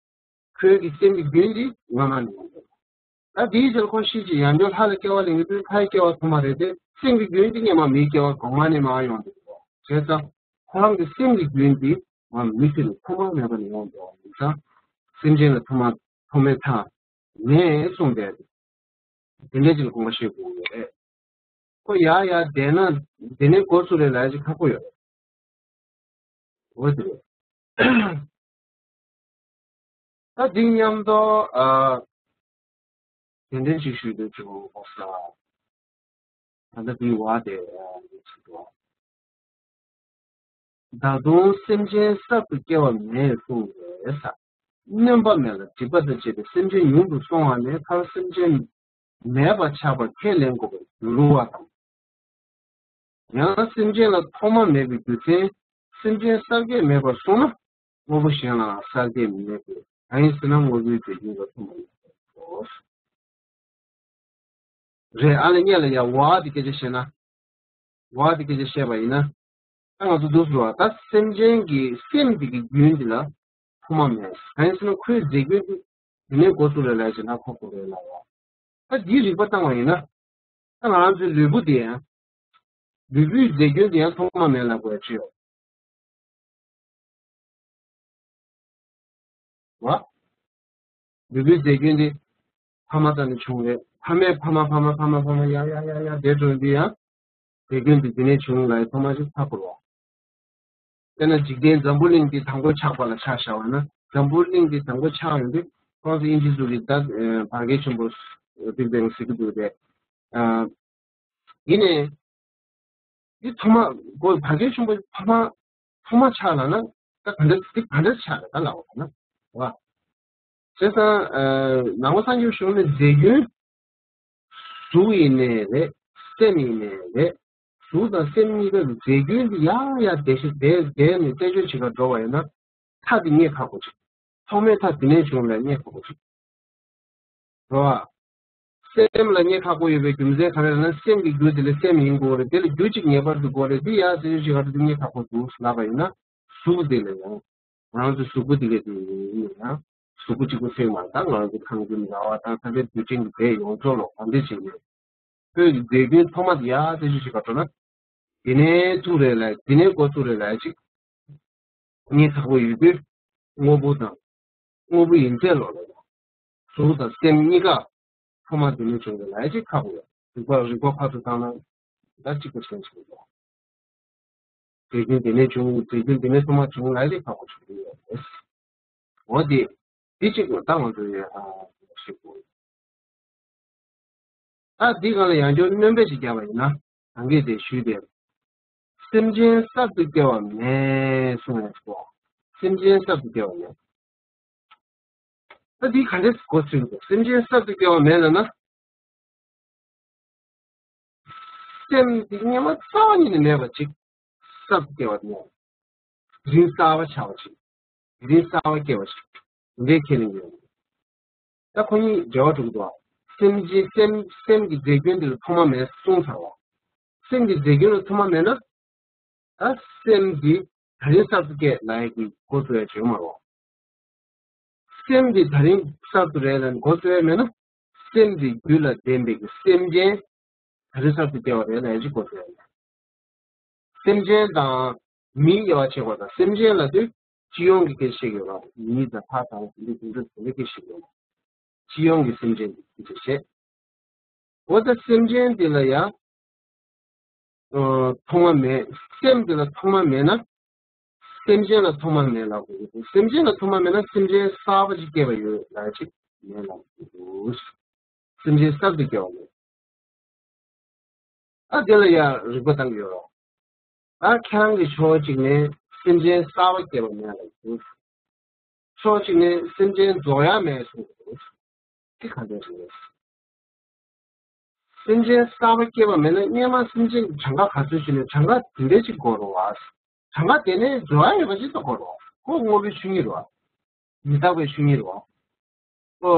ཁོའི་གི་སེམས་ཀྱི་རྒྱུན་འདི་སྔ་མ་ནས་ཡོང་གི་རེད། ད་དེའི་ཕྱིར་ཁོ་ཤི་ཅིག་ཡང་བསྐྱར་ལྷ་ལ་སྐྱེ་བ་ལེན་གྱི་དུས་ལྷའི་སྐྱེ་བ་ཐོག་མ་རེད་དེ། སེམས་ཀྱི་རྒྱུན་དེ་སྔོན་མ་མིའི་སྐྱེ་བ་གོང་མ་ནས་མར་ཡོང་འདུག་བྱས་ཙང་ཁོ་རང་གི་སེམས་ཀྱི་རྒྱུན་དེ་མ་མི་ཚེ་ལ་ཐོག་མ་མེད་པ་ནས་ཡོང་འདུག་ཡིན་ཙང་སེམས་ཅན་ལ་ཐོག་མ་ཐོག་མའི་མཐའ་མེད་གསུངས་པས། དེ་འདྲ་ཅིག་ལ་དགོངས་པ་བཞེས་དགོས་ཀྱི་རེད། ཁོ་ཡར་ཡར་བསྡད་ན་དེ་ནས་འགོ་ཚུགས་རེད་ལབ་ཡ་ཅིག་ཁག་པོ་ཡོད་རེད། འོ་དེ་རེད། ད་འདི་མཉམ་དུ་ཨ་དེ་འདྲ་ཅིག་ཞུས་དུས་ཅིག་འོ་ས། ད་ལྟ་འདིའི་བར་དེ་ཨ་ཡོད་ཚུལ་དུ། ད་དུང་སེམས་ཅན་གསར་དུ་སྐྱེ་བ་མེད་གསུངས་པས་ས། སྣོན་པ་མེད་ལ་སྒྲིབ་པ་དང་བཅས་པའི་སེམས་ཅན་ཉུང་དུ་སོང་བ་ནས་མཐར་སེམས་ཅན་མེད་པར་ཆགས་པར་ཁས་ལེན་དགོས་པར་འགྱུར་བ་དང་། ཡང་སེམས་ཅན་ལ་ཐོག་མ་མེད་པའི་རྒྱུ་མཚན་སེམས་ཅན་གསར་སྐྱེ་མེད་པར་སོང་ན་དངོས་པོ་གཞན་ལའང་གསར་སྐྱེ་མེད་པས། གང་ཡིན་ཟེར་ན་དངོས་པོའི་རྫས་རྒྱུན་ལ་ཐོག་མ་མེད་པར་སོང་། རེད། ཨ་ལས་སྔོན་ལ་ཡ་བ་དེ་སྐད་ཆ་བཤད་ན། བ་དེ་སྐད་ཆ་བཤད་པ་ཡིན་ན། ད་ང་ཚོ་འདུག་ཟེར་བ་ད་སེམས་ཅན་གྱི་སེམས་དེ་གི་རྒྱུན་དེ་ལ་ཐོག་མ་མེད། གང་ཡིན་ཟེར་ན་ཁོའི་རྫས་རྒྱུན་དེ་དེ་ནས་འགོ་བཙུགས་རེད་ལབ་ཅེ་ན་ཁོ་ཁོ་རེད་ལབ་བ། ད་འདིའི་རིགས་པ་བཏང་བ་ཡིན་ན། ད་ང་རང་ཚོའི་ལུས་པོ་དེ་ཡང་། ལུས་པོའི་རྫས་རྒྱུན་དེ་ཡང་ཐོག་མ་མེད་ལབ་དགོས་ཡ་ཅི་ཡོད། བ། ལུས་པོའི་རྫས་རྒྱུན་དེ་ཕ་མ་ཙམ་ནས་བྱུང་རེད། ཕ་མས་ཕ་མ་ཕ་མ་ཕ་མ་ཕ་མ་ཡ་ཡ་ཡ་ཡ་ཡ་དེ་འགྲོ་འདི་ཡང་རྫས་རྒྱུན་དེ་འདི་ནས་བྱུང་ལ་ཡི་ཐོག་མ་ཞིག་ཧ་གོ་རོགས། དཔེར་ན་འཇིག་རྟེན་འཛམ་བུ་གླིང་འདི་དང་པོ་ཆགས་པ་ལ་ཆ་བཞག་པ་ན་འཛམ་བུ་གླིང་འདི་དང་པོ་ཆགས་ཡོང་དུས་ཁོང་ཚོ་དབྱིན་ཇི་ཚོ་གིས་ད་བར་བརྒལ་ཆེན་པོ་བིག་བེང་ཟེར་གྱི་འདུག་སྟེ། ཡིན་ནའི། འདི་ཐོག་མ་སྒོ་བར་བརྒལ་ཆེན་པོ་ཐོག་མ་ཐོག་མ་ཆགས་ལ་ན་ད་ག་འདྲ་འདི་ག་འདྲ་ཆགས་རེད་ད་ལབ་པ་ན་བ། བྱས་ཙང་ནང་པ་སངས་རྒྱས་གཞུང་ནས་རྫས་རྒྱུན་གཟུགས་ཡིན་ནའི་རེད། སེམས་ཡིན་ནའི་རེད། གཟུགས་དང་སེམས་གཉིས་ཀ་གི་རྫས་རྒྱུན་འདི་ཡང་ཡང་བསྡད་ཤིག་བསྡད་བསྡད་ནས་རྩད་གཅོད་བྱེད་གར་འགྲོ་བ་ཡིན་ན་མཐའ་འདི་རྙེད་ཁག་པོ་ཅིག་ཐོག་མའི་མཐའ་འདི་ནས་བྱུང་ལ་རྙེད་ཁག་པོ་ཅིག་རེད་བ། སེམས་ལ་རྙེད་ཁག་པོ་ཡོད་པའི་རྒྱུ་མཚན་ག་རེ་ལབ་ན་སེམས་ཀྱི་རྒྱུ་དེ་ལ་སེམས་ཡིན་དགོས་རེད། དེ་ལ་རྒྱུ་གཅིག་ངེས་པར་དུ་དགོས་རེད། འདི་ཡང་ཟེར་ཞིག་ག་རེ་འདི་རྙེད་ཁག་པོ་འདུག་ལབ་པ་ཡིན་ན་གཟུགས་དེ་ལ་ཡང་ང་རང་ཚོའི་གཟུགས་པོ་དེ་ག་དེ་ཡིན་ཡང་གཟུགས་པོ་གཅིག་པུ་ཟེར་མ་ད་ང་རང་ཚོ་ཁམས་ཀྱི་མི་ར་བ་དང་ད་ལྟའི་དུས་ཆེན་གྱི་དེ་ཡོངས་རྫོགས་ལ་གོ་འདི་བྱེད་ཀྱི་ཡོད། ཁོས་ཀྱི་རྫས་རྒྱུན་ཐོག་མ་དེ་ཡ་ཟེར་ཞིག་ག་འགྲོ་ན། དེ་ནས་ཐུག་རེད་ལ་དེ་ནས་འགོ་ཚུགས་རེད་ལ་ཅིག་རྙེད་ཁག་པོ་ཡོད་དུས་དངོས་པོ་དང་དངོས་པོ་ཡིན་ཚད་ལོག་ལ་གཟུགས་དང་སེམས་གཉིས་ཀ་ཐོག་མ་དེ་ནས་བྱུང་རེད་ལ་ཅིག་ཁག་པོ་ཡོད། རིག་པ་རིག་པ་ཕར་ཚུར་བཏང་ན་ད་གཅིག་པ་ཞན་ཆགས་འགྲོ། རྫས་རྒྱུན་དེ་ནས་བྱུང་རྫས་རྒྱུན་དེ་ནས་ཐོག་མ་བྱུང་ལ་ཅིག་ཁག་པོ་བྱུང་གི་ཡོད་རེད། འོ་དེ་དེ་གཅིག་པོ་ད་ང་ཚོ་ཡ་ཞིག་པོ། ད་འདི་སྒང་ལ་ཡང་བསྐྱར་སྣོན་པ་ཞིག་བརྒྱབ་པ་ཡིན་ན་ད་གིན་དེ་ཞུས་ཏེ། སེམས་ཅན་གསར་དུ་སྐྱེ་བ་མེད་གསུངས་ཡོད་སོ། སེམས་ཅན་གསར་དུ་སྐྱེ་བ་མེད། ད་འདི་ག་འདྲས་གོ་ཚུལ་འདུག་སེམས་ཅན་གསར་དུ་སྐྱེ་བ་མེད་ལ་ན། སེམས་འདི་སྔོན་མ་རྩ་བ་ཉིད་ནས་མེད་པ་ཅིག་གསར་དུ་སྐྱེ་བ་མེད། རིམ་གསར་བ་ཆགས་པ་ཅིག་རིམ་གསར་བ་སྐྱེ་བ་ཅིག་འདི་ཁས་ལེན་གྱི་ཡོད། ད་ཁོ་གཉིས་འབྲེལ་བ་གྲུབ་འདུག་སེམས་ཀྱི་སེམས་སེམས་ཀྱི་རྫས་རྒྱུན་འདི་ལ་ཐོག་མ་མེད་གསུངས་ཚར་བ། སེམས་ཀྱི་རྫས་རྒྱུན་ལ་ཐོག་མ་མེད་ན། ད་སེམས་འདི་ད་རིང་གསར་དུ་སྐྱེས་ལ་ཡི་གི་འགོ་བཙུགས་ཡ་བྱེད་མ་རོགས། སེམས་འདི་ད་རིང་གསར་དུ་རེད་ལ་འགོ་བཙུགས་ཡ་མེད་ན། སེམས་འདི་རྒྱུད་ལ་ལྡན་པའི་གི་སེམས་ཅན་ད་རིང་གསར་དུ་སྐྱེ་བ་རེད་ལ་ཡི་གི་འགོ་བཙུགས་ཡ་མེད། སེམས་ཅན་དང་མིའི་དབྱེ་བ་ཕྱེ་བ་དང་སེམས་ཅན་ལ་དུས་སྤྱི་ཡོངས་ཀྱི་སྐད་ཆ་བཤད་ཡོད་ལ་མི་དང་ཕ་དང་དེ་འདྲ་དེ་འདྲ་དེ་འདྲ་སྐད་ཆ་བཤད་ཡོད་ལ་སྤྱི་ཡོངས་ཀྱི་སེམས་ཅན་གྱི་སྐད་ཆ་བཤད། འོ་ད་སེམས་ཅན་དེ་ལ་ཡང་ཐོག་མ་མེད། སེམས་དེ་ལ་ཐོག་མ་མེད་ན་སེམས་ཅན་ལ་ཐོག་མ་མེད་ལ་གོ་གི་འདུག་སེམས་ཅན་ལ་ཐོག་མ་མེད་ན་སེམས་ཅན་གསར་པ་ཅིག་སྐྱེས་པ་ཡོད་ལ་ཅིག་མེད་ལ་གོ་གི་འདུག་སེམས་ཅན་གསར་དུ་སྐྱེ་བ་མེད། ཨ་དེ་ལ་ཡང་རིག་པ་བཏང་གི་ཡོད་རོགས། ཨ་ཁྱེད་རང་གི་ཕྱོགས་གཅིག་ནས་སེམས་ཅན་གསར་པ་སྐྱེས་པ་མེད་ལ་གོ་གི་འདུག་ཕྱོགས་གཅིག་ནས་སེམས་ཅན་རྫོགས་ཡ་མེད་གསུངས་འདུག་དེ་ག་འདྲ་རེད། སེམས་ཅན་གསར་པ་སྐྱེས་པ་མེད་ན་སྔོན་མ་སེམས་ཅན་གྱི་གྲངས་ཀ་ག་ཚོད་ཞིག་ནས་གྲངས་ཀ་དེ་འདྲ་ཅིག་དགོས་རེད་བ། གྲངས་ཀ་དེ་ནས་རྫོགས་ཡ་ཡོད་པ་ཅིག་ད་དགོས་རེད་བ། ཁོ་དངོས་པོའི་ཆོས་ཉིད་རེད་བ། མི་རྟག་པའི་ཆོས་ཉིད་རེད་བ། ཁོ་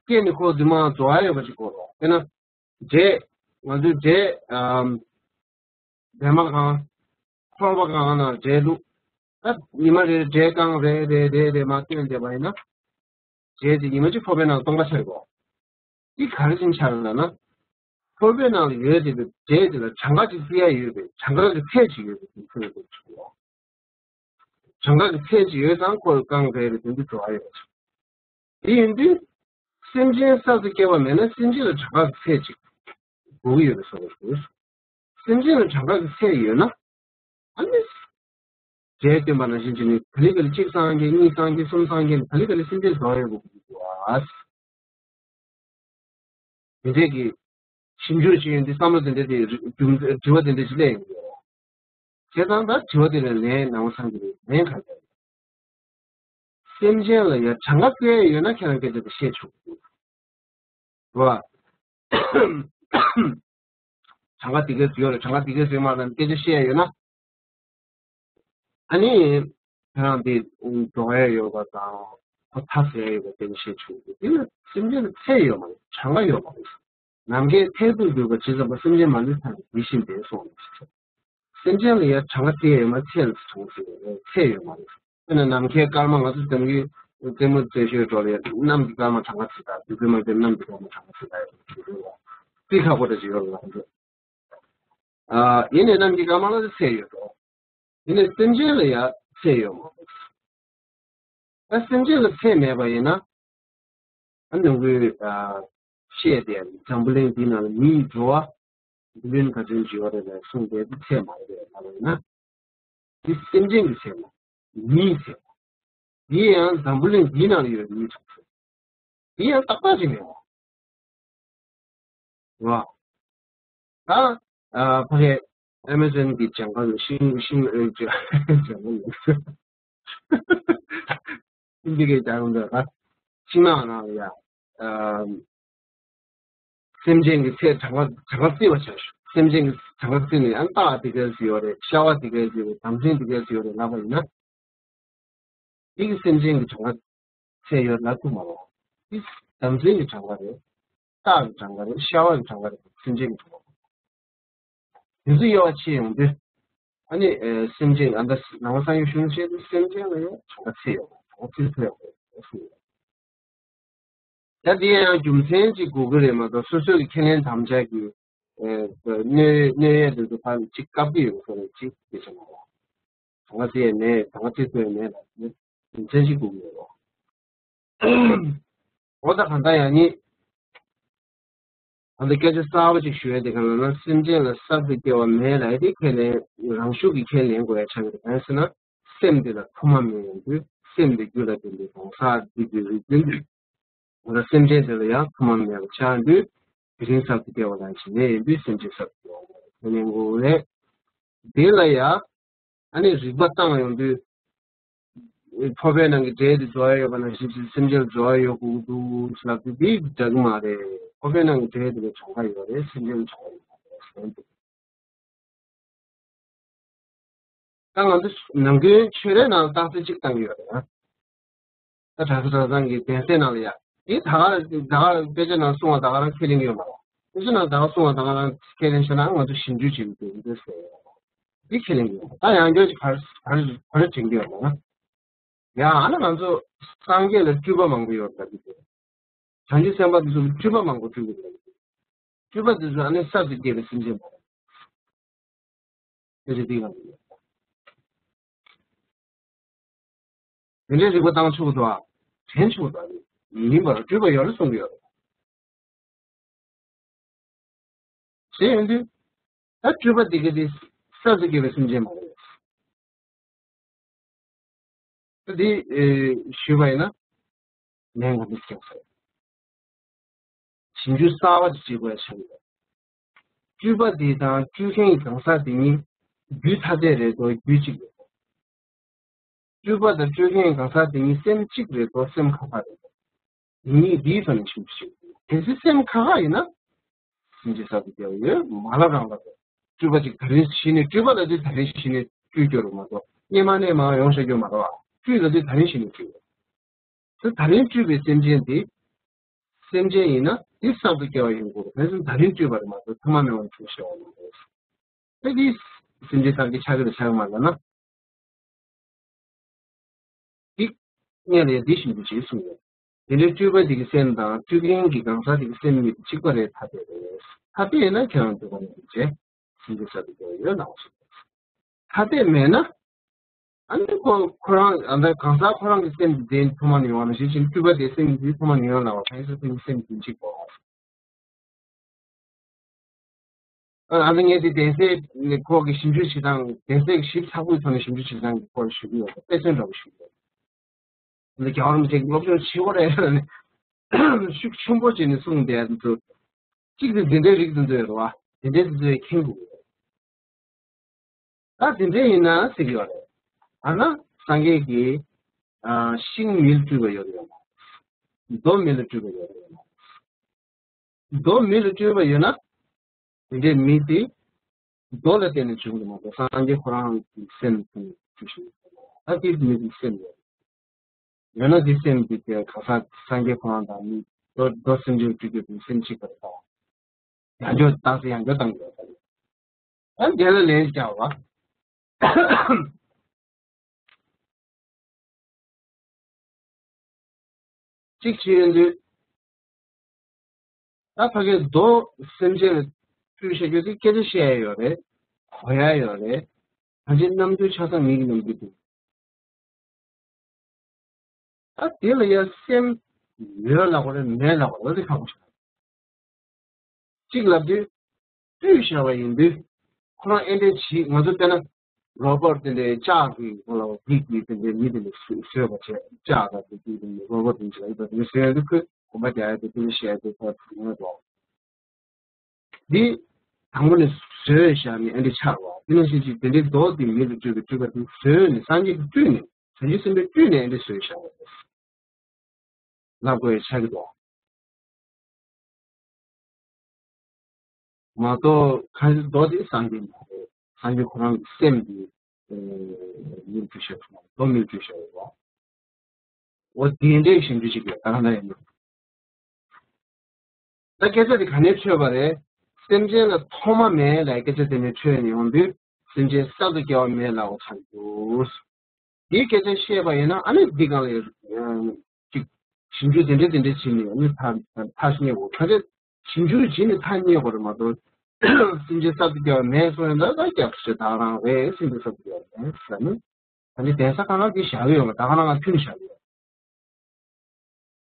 སྐྱེས་ནས་ཁོ་རྫུན་མ་རྫོགས་ཡ་ཡོད་པ་ཅིག་དགོས་རེད་བ། དཔེར་ན། འབྲས། ང་ཚོའི་འབྲས། ཨམ། སྦྲང་མ་གང་། ཕོར་པ་གང་ནང་འབྲས་བླུགས། ད་ཉི་མ་རེ་རེ་འབྲས་རྐང་རེ་རེ་རེ་རེ་མར་བཏོན་བསྡད་པ་ཡིན་ན། འབྲས་དེ་ཉི་མ་གཅིག་ཕོར་པའི་ནང་སྟོང་པ་ཆགས་ཀྱི་རེད། འདི་ག་རེ་བྱས་ནས་ཆགས་ཡོད་ལབ་ན། ཕོར་པའི་ནང་ལ་ཡོད་བསྡད་པའི་འབྲས་དེ་ལ་གྲངས་ཀ་ཅིག་བརྩི་ཡ་ཡོད་པའི་གྲངས་ཀ་གི་ཚད་ཅིག་ཡོད་པའི་དེ་ཚོ་ཡོད་པའི་ཆུ་བོ། གྲངས་ཀ་གི་ཚད་ཅིག་ཡོད་ཙང་ཁོ་རྐང་བྲལ་བའི་དོན་དུ་འགྲོ་བ་ཡོད་པ་ཆགས། དེ་ཡིན་དུས། སེམས་ཅན་གསར་དུ་སྐྱེ་བ་མེད་ན་སེམས་ཅན་ལ་གྲངས་ཀ་གི་ཚད་ཅིག་དགོས་ཀྱི་ཡོད་པའི་བཟོ་འདྲ་ཞིག་རེད། སེམས་ཅན་ལ་གྲངས་ཀ་གི་ཚད་ཡོད་ན། ཨ་ནི། འབྲས་སྟོན་པ་ནང་བཞིན་བྱས་ནས་ག་ལེ་ག་ལེ་གཅིག་སངས་རྒྱས་གཉིས་སངས་རྒྱས་གསུམ་སངས་རྒྱས་ནས་ག་ལེ་ག་ལེ་སེམས་ཅན་བཟོ་ཡོད་དགོས་ཀྱི་འདུག་ཨ། དེ་འདྲས་ཀྱི་ཞིབ་འཇུག་བྱེད་ཡོང་དུས་བསམ་བློ་དེ་འདྲས་དེ་རྒྱུ་དྲི་བ་དེ་འདྲས་ཞིག་སླེབས་ཡོང་གི་ཡོད། བྱས་ཙང་ད་དྲི་བ་དེ་ལ་ལན་ནང་བ་སངས་རྒྱས་ལན་ག་རེ། སེམས་ཅན་ལ་ཡང་གྲངས་ཀ་བརྩི་ཡ་ཡོད་ན་ཁྱེད་རང་སྐད་ཆ་དེ་བཤད་ཆོག་གི་འདུག་བ། གྲངས་ཀ་དེ་གས་ཡོད་རེད། གྲངས་ཀ་དེ་གས་ཡོད་མ་རེད་སྐད་ཆ་བཤད་ཡ་ཡོད་ན། ཨ་ནི། ཁྱེད་རང་དེ་འགྲོ་ཡ་ཡོད་པ་དང་ཁོ་ཐག་ཟེར་ཡ་ཡོད་པ་དེ་ནི་བཤད་ཆོག་གི་འདུག་དེ་ནི་སེམས་ཅན་ལ་ཚད་ཡོད་མ་རེད། གྲངས་ཀ་ཡོད་མ་རེད། ནམ་མཁའི་མཐས་གཏུགས་གྱུར་པ་ཇི་ཙམ་པ། སེམས་ཅན་མ་ལུས་ཐམས་ཅད་དེ་བཞིན་ཏེ་གསུངས་ནས། སེམས་ཅན་ལ་ཡང་གྲངས་ཀ་བརྩི་ཡ་ཡོད་མ་རེད། ཚད་ལ་གྲངས་ཀ་བརྩི་ཡ་ཡོད་ཚད་ཡོད་མ་རེད། དཔེར་ན་ནམ་མཁའི་སྐར་མ་ང་ཚོ་འཛམ་གྱི་རྩེ་མོ་རྩེ་ཤོད་འགྲོ་ལ་ཡ་གནམ་གྱི་སྐར་མ་གྲངས་ཀ་བརྩི་དང་དུས་ཀྱི་མ་འཛེམ་གནམ་གྱི་སྐར་མ་གྲངས་ཀ་བརྩི་དང་ཡོད་རྩི་ཁག་པོ་འདྲ་ཞིག་ཡོད་ལ་ང་ཚོ། ཨ་ཡིན་ནའི་གནམ་གྱི་སྐར་མ་ལ་ཚད་ཡོད་འགྲོ། ཡིན་ནའི་སེམས་ཅན་ལ་ཡང་ཚད་ཡོད་མ་རེད། ད་སེམས་ཅན་ལ་ཚད་མེད་པ་ཡིན་ན། ཨ་ནི་ངོས་ཨ་བཤད་དེ་འཛམ་བུ་གླིང་འདི་ནང་ལ་མིའི་འགྲོ་བ་འདི་ལོན་ག་ཚོད་ཅིག་ཡོད་རེད་ལ་གསུངས་པའི་ཚད་མ་རེད་ལ་ཡིན་ན། འདི་སེམས་ཅན་གྱི་ཚད་མ། མིའི་ཚད་མ། འདི་ཡང་འཛམ་བུ་གླིང་འདི་ནང་ལ་ཡོད་མིའི་གྲངས་ཚད། འདི་ཡང་ཏག་ཏག་ཅིག་མེད་པ། རེད་བ། ད་ཨ་ཕ་གི་ཨེ་མ་ཛོན་གྱི་ལྗང་ཁ་ལ་ཤིང་ཤིང་ཨེ་ལྗང་ཁ་ལ་ཤིང་འདི་གའི་ལྗང་ཁ་ལ་ཤིང་ནགས་ནང་ལ་ཡ་ཨ་སེམས་ཅན་གྱི་ཚེ་གྲངས་ཀ་གྲངས་ཀ་བརྩི་བ་བྱ་ཞོག་སེམས་ཅན་གྱི་གྲངས་ཀ་བརྩི་ནས་ཨ་སྟག་དེ་ག་ཚོད་ཡོད་རེད། ཤ་བ་དེ་ག་ཚོད་ཡོད་རེད། དམ་ཚིག་དེ་ག་ཚོད་ཡོད་རེད་ལབ་པ་ཡིན་ན། འདི་གི་སེམས་ཅན་གྱི་གྲངས་ཀ་ཚད་ཡོད་ལབ་ཐུབ་མ་རེད། འདི་དམ་ཚིག་གི་གྲངས་ཀ་རེད། སྟག་གི་གྲངས་ཀ་རེད། ཤ་བ་གི་གྲངས་ཀ་རེད། སེམས་ཅན་གྱི་གྲངས་ཀ་རེད། དེ་ཚོ་དབྱེ་བ་ཕྱེ་ཡོང་དུས། ཨ་ནི་ཨེ་སེམས་ཅན་ཨ་ད་ནང་པ་སངས་རྒྱས་ཆོས་ལུགས་བཤད་དུས་སེམས་ཅན་ལ་ཡང་གྲངས་ཀ་ཚད་ཡོད་མ་རེད། གྲངས་ཀ་ཚད་ཡོད་མ་རེད། ད་དེ་ཡང་རྒྱུ་མཚན་ཅིག་དགོས་ཀྱི་རེད་མ་གཏོགས་སོ་སོ་གི་ཁས་ལེན་དམ་བཅའ་གི་ཨེ་གནོད་གནོད་ཡས་དེ་ཚོ་ཕར་ཅིག་བཀབ་ཀྱི་ཡོད་པ་ཅིག་དེ་ཚོ་མ་རེད། གྲངས་ཀ་བརྩི་ཡས་མེད། གྲངས་ཀ་བརྩི་ཐུབ་ཡས་མེད་ལ་ནི་རྒྱུ་མཚན་ཅིག་དགོས་ཀྱི་ཡོད་རེད། འོ་ད་གང་ལྟར་ཡང་ནི། ད་ལྟ་སྐད་ཆ་གསར་པ་ཅིག་ཞུ་ཡས་དེ་ག་ལ་ན་སེམས་ཅན་ལ་གསར་དུ་སྐྱེ་བ་མེད་ལ་ཡ་དེ་ཁས་ལེན་རང་ཤུགས་ཀྱིས་ཁས་ལེན་དགོས་ཡ་ཆགས་ཀྱི་རེད། གང་ཡིན་ཟེར་ན་སེམས་དེ་ལ་ཐོག་མ་མེད་ཡོང་དུས་སེམས་དེ་རྒྱུ་ལ་བརྟེན་པའི་གང་ཟག་སྡིག་པའི་རིགས་ཀུན་ཏུ་ང་ཚོ་སེམས་ཅན་དེ་ལ་ཡང་ཐོག་མ་མེད་པ་ཆགས་དུས་དེ་རིང་གསར་དུ་སྐྱེ་བ་ལ་ཞིག་མེད་ཡོང་དུས་སེམས་ཅན་གསར་དུ་སྐྱེ་བ་མེད་ཁས་ལེན་དགོས་རེད། དེ་ལ་ཡ། ཨ་ནི་རིགས་པ་བཏང་ཡོང་དུས། ཕོར་པའི་ནང་གི་འབྲས་དེ་རྫོགས་ཡ་ཡོད་པ་ནང་བཞིན་སེམས་ཅན་རྫོགས་ཡ་ཡོད་དགོས་ཀྱི་འདུག་ལབ་དུས་དེ་འདྲ་གི་མ་རེད། ཕོར་པའི་ནང་གི་འབྲས་དེ་ལ་གྲངས་ཀ་ཡོད་རེད། སེམས་ཅན་ལ་གྲངས་ཀ་ཡོད་མ་རེད་ཟེར་འདུག་ད་ང་ཚོ་ནམ་རྒྱུན་ཆོས་རའི་ནང་ལ་རྟགས་གསལ་གཅིག་བཏང་གི་ཡོད་རེད། ད་གྲྭ་ས་གྲྭ་ཚང་གི་གདན་སའི་ནང་ལ་ཡ། དེ་ད་ག་ད་ག་དཔེ་ཆ་ནང་གསུངས་པ་ད་ག་རང་ཁས་ལེན་གྱི་ཡོད་མ་རེད། དཔེ་ཆ་ནང་ད་ག་གསུངས་པ་ད་ག་རང་ཁས་ལེན་བྱས་ན་ང་ཚོ་ཞིབ་འཇུག་བྱེད་ཀྱི་འདུག་འདི་ཟེར། འདི་ཁས་ལེན་གྱི་ཡོད་མ་རེད། ད་ཡང་བསྐྱར་ཅིག་ག་རེ་ག་རེ་ག་རེ་དྲན་གྱི་ཡོད་མ་རེད། ཡང་ཨ་ནི་ང་ཚོ་སངས་རྒྱས་ལ་སྤྲུལ་པ་མང་པོ་ཡོད་རེད་ད་འདི་ཚོ། བྱང་ཆུབ་སེམས་དཔའ་འདི་ཚོ་སྤྲུལ་པ་མང་པོ་སྤྲུལ་གྱི་རེད། སྤྲུལ་པ་འདི་ཚོ་ཨ་ནི་གསར་དུ་སྐྱེས་པའི་སེམས་ཅན་མ་རེད། དེ་ཚོ་འདི་ག་རེད། དེ་འདྲའི་རིགས་པ་བཏང་ཆོག་གི་འདུག་ཨ། དྲན་ཆོག་གི་འདུག་ཨ། ཡིན་པར་སྤྲུལ་པ་ཡོད་རེད་གསུང་གི་ཡོད་རེད། ཞེས་ཡོང་དུས། ད་སྤྲུལ་པ་འདི་ག་དེ་གསར་དུ་སྐྱེས་པའི་སེམས་ཅན་མ་རེད། ད་འདི་ཨེ་ཞུས་པ་ཡིན་ན། ལན་ག་འདི་སྐྱོན་ཟེར། ཞིབ་འཇུག་གསར་པ་ཅིག་བྱེད་དགོས་ཡ་ཆགས་ཡོད། སྤྲུལ་པ་འདི་དང་སྤྲུལ་མཁན་གྱི་གང་ཟག་འདི་གཉིས་རྒྱུད་ཐ་དད་རེད་དོ། རྒྱུད་གཅིག་རེད་དོ། སྤྲུལ་པ་དང་སྤྲུལ་མཁན་གྱི་གང་ཟག་འདི་གཉིས་སེམས་གཅིག་རེད་དོ། སེམས་ཁ་ཁ་རེད་དོ། འདི་གཉིས་འདིའི་ཐོག་ནས་ཞིབ་འཇུག་བྱེད་དགོས། གལ་སྲིད་སེམས་ཁ་ཁ་ཡིན་ན། སེམས་ཅན་གསར་དུ་སྐྱེ་བ་ཡོད་མ་ལབ་རང་ལབ་དགོས། སྤྲུལ་པ་ཅིག་ད་རིང་གཞི་ནས་སྤྲུལ་པ་ལ་དེ་ད་རིང་གཞི་ནས་སྤྲུལ་སྐྱོ་རུ་མ་གཏོགས་སྔས་མ་ནས་མ་ཡོང་བྱ་སྐྱོ་མ་རེད་བ། སྤྲུལ་ལ་དེ་ད་རིང་གཞི་ནས་སྤྲུལ་བ། དེ་ད་རིང་སྤྲུལ་པའི་སེམས་ཅན་དེ། སེམས་ཅན་ཡིན་ན་དེ་གསར་དུ་སྐྱེ་བ་ཡིན་དགོས། དེ་ཚོ་ད་རིང་སྤྲུལ་པ་རེད་མ་གཏོགས་ཐ་མ་མེད་པ་ནས་བྱུང་ཤེས་པ་མ་རེད། དེ་དེ་སེམས་ཅན་གསར་སྐྱེ་ཆགས་ཀྱི་རེད་ཆགས་ཀྱི་མ་རེད་ན། དེ་སྔོན་ལ་ཡང་དེ་བཞིན་དུ་བྱེད་གསུངས་ཡོད། དེ་འདྲའི་སྤྲུལ་པ་དེ་གི་སེམས་དང་སྤྲུལ་མཁན་གྱི་གང་ཟག་དེ་གི་སེམས་གཉིས་གཅིག་པ་རེད། ཐ་དད་རེད། ཐ་དད་ཡིན་ན་ཁྱེད་རང་སྤྲུལ་པ་མི་འདུག་ཅེས་སེམས་ཀྱི་ས་དེ་ག་ཡོད་ལགས་སོ། ཐ་དད་མེད་ན། ཨ་ནི་ཁོ་ཁོ་རང་ཨ་ནི་གང་ཟག་ཁོ་རང་གི་སེམས་དེ་ཐོག་མ་ནས་ཡོང་བ་ནང་བཞིན་ཕྱིན་སྤྲུལ་པ་དེ་སེམས་དེ་ཐོག་མ་ནས་ཡོང་ལ་བ་གང་ཟག་སེམས་ཀྱི་སེམས་དེ་གཅིག་པ། ཨ་ནི་ངས་དེ་གདན་སའི་ཁོ་གི་ཞིབ་འཇུག་བྱེད་སྟངས་གདན་སའི་གི་ཞིབ་ཚགས་པོའི་ཐོག་ནས་ཞིབ་འཇུག་བྱེད་སྟངས་ཀྱི་སྐོར་ཞུ་གི་ཡོད། དཔེ་མཚོན་འདྲ་པོ་ཞུ་གི་ཡོད། འདི་རྒྱལ་བ་རིན་པོ་ཆེ་གི་སློབ་སྦྱོང་བྱེད་དགོས་རེད་ལབ་ནས་ཤུགས་ཆེན་པོ་བྱས་ནས་གསུངས་བསྡད་འདུག་གཅིག་དེ་འདི་འདྲའི་རིགས་འདི་ཚོ་ཡོད་རེད་བ། དེ་འདྲའི་འདི་ཚོས་མཁྱེན་དགོས་རེད། ད་དེ་འདྲ་ཡིན་ན་ཟེར་གྱི་ཡོད་རེད། ཨ་ན་སངས་རྒྱས་ཀྱིས་ཨ་ཤིང་མེ་ལ་སྤྲུལ་པ་ཡོད་རེད་ཡོད་མ་རེད། རྡོ་མེ་ལ་སྤྲུལ་པ་ཡོད་རེད་ཡོད་མ་རེད། རྡོ་མེ་ལ་སྤྲུལ་པ་ཡོད་ན། དེ་འདྲའི་མེ་དེ་རྡོ་ལ་བརྟེན་ནས་བྱུང་གི་མ་གཏོགས་སངས་རྒྱས་ཁོ་རང་གི་སེམས་ཀྱིས་བྱུང་ཞིག་ད་དེ་མེ་དེ་སེམས་ཡོད། ཡོད་ན་དེ་སེམས་དེ་དེ་ག་ས་སངས་རྒྱས་ཁོ་རང་དང་མི་རྡོ་རྡོ་སེམས་ཅན་སྤྲུལ་སྐྱོད་དེ་སེམས་གཅིག་པ་རེད་ད། ཡང་བསྐྱར་བཏང་སྟེ་ཡང་བསྐྱར་བཏང་དགོས་པ་རེད། ཨ་འདི་ལ་ལན་རྒྱག་པ། གཅིག་བྱས་ཡོང་དུས། ད་ཕ་གིའི་རྡོ་སེམས་ཅན་ལ་སྤྲུལ་བྱ་རྒྱུ་དེ་སྐད་ཆ་བཤད་ཡ་ཡོད་རེད། གོ་ཡ་ཡོད་རེད། ད་ཅི་རྣམ་འགྱུར་ཆ་ཚང་མིག་གི་རྣམ་འགྱུར་འདུག་ད་དེ་ལ་ཡ་སེམས་ཡོད་ལབ་དགོས་རེད་མེད་ལབ་དགོས་རེད་དེ་ཁག་པོ་ཆགས། གཅིག་ལབ་དུས། སྤྲུལ་བཞག་པ་ཡིན་དུས། ཁོ་རང་ཨེ་འདྲས་བྱེད་ང་ཚོ་དཔེར་ན། རོ་བོ་ཊི་དེ་འདྲའི་ལྕགས་ཀྱི་ཁོ་ལ་འགྱིག་གི་དེ་འདྲའི་མི་དེ་འདྲ་བཟོས་པ་བྱས་ལྕགས་དང་དེ་དེ་དེ་འདྲའི་རོ་བོ་ཊི་དེ་འདྲ་ཡིན་པ་དེ་འདྲ་བཟོས་ཡོང་དུས་ཁོས་གོམ་པ་རྒྱག་ཡ་དེ་དེ་འདྲ་བཤད་ཡ་དེ་ཁོ་ཐུག་ངེས་འགྲོ། འདི་དང་པོ་ནས་བཟོས་བཞག་ནས་ཨེ་འདྲས་ཆགས་པ་དེ་ནང་བཞིན་ཅིག་དེ་འདྲའི་རྡོ་དེ་མེ་ལ་སྤྲུལ་པའི་སྤྲུལ་པ་དེ་བཟོས་ནས་སངས་རྒྱས་ཀྱིས་སྤྲུལ་ནས་བྱང་ཆུབ་སེམས་དཔས་སྤྲུལ་ནས་ཨེ་འདྲས་བཟོས་བཞག་པ་རེད། ལབ་དགོས་ཡ་ཆགས་ཀྱི་འདུག་མ་གཏོགས་ཁ་ཤས་རྡོ་དེ་སངས་རྒྱས་མ་རེད། སངས་རྒྱས་ཁོ་རང་གི་སེམས་དེ་མེ་ལ་སྤྲུལ་བཞག་རྡོ་མེ་ལ་སྤྲུལ་བཞག་ཡོད་པ། འོ་དེ་འདྲའི་ཞིབ་འཇུག་བྱེད་དགོས་ད་ག་འདྲ་ཡིན་ནམ། ད་སྐད་ཆ་དེ་ག་ནས་འཕྲོས་པ་རེད། སེམས་ཅན་ལ་ཐོག་མ་མེད་ལབ་སྐད་ཆ་དེ་ནས་འཕྲོས་ནས་ཡོང་དུས་སེམས་ཅན་གསར་དུ་སྐྱེ་བ་མེད་ལབ་པ་ཆགས་འདུག་འདིའི་སྐད་ཆ་བཤད་པ་ཡིན་ན་ཨ་ནི་འདི་སྒང་ལ་ཡང་ཅིག་ཞིབ་འཇུག་དེ་འདྲ་དེ་འདྲ་བྱས་ནས་ཨ་ནི་ཐག་ཐག་རྙེད་དགོས། ད་ཆ་ཞིབ་འཇུག་བྱས་ནས་ཐག་རྙེད་དགོས་རེད་མ་གཏོགས་སེམས་ཅན་གསར་དུ་སྐྱེ་བ་མེད་སོང་ཡང་ད་ད་སྐྱབས་སུ་མཆི་ད་རང་རེད། སེམས་ཅན་གསར་དུ་སྐྱེ་བ་མེད་ཟེར་ནས་ད་ནི་གདན་ས་ཁག་ནང་འདི་བཞག་གི་ཡོད་མ་ད་ག་ནང་ང་ཐུག་ནས་བཞག་གི་ཡོད།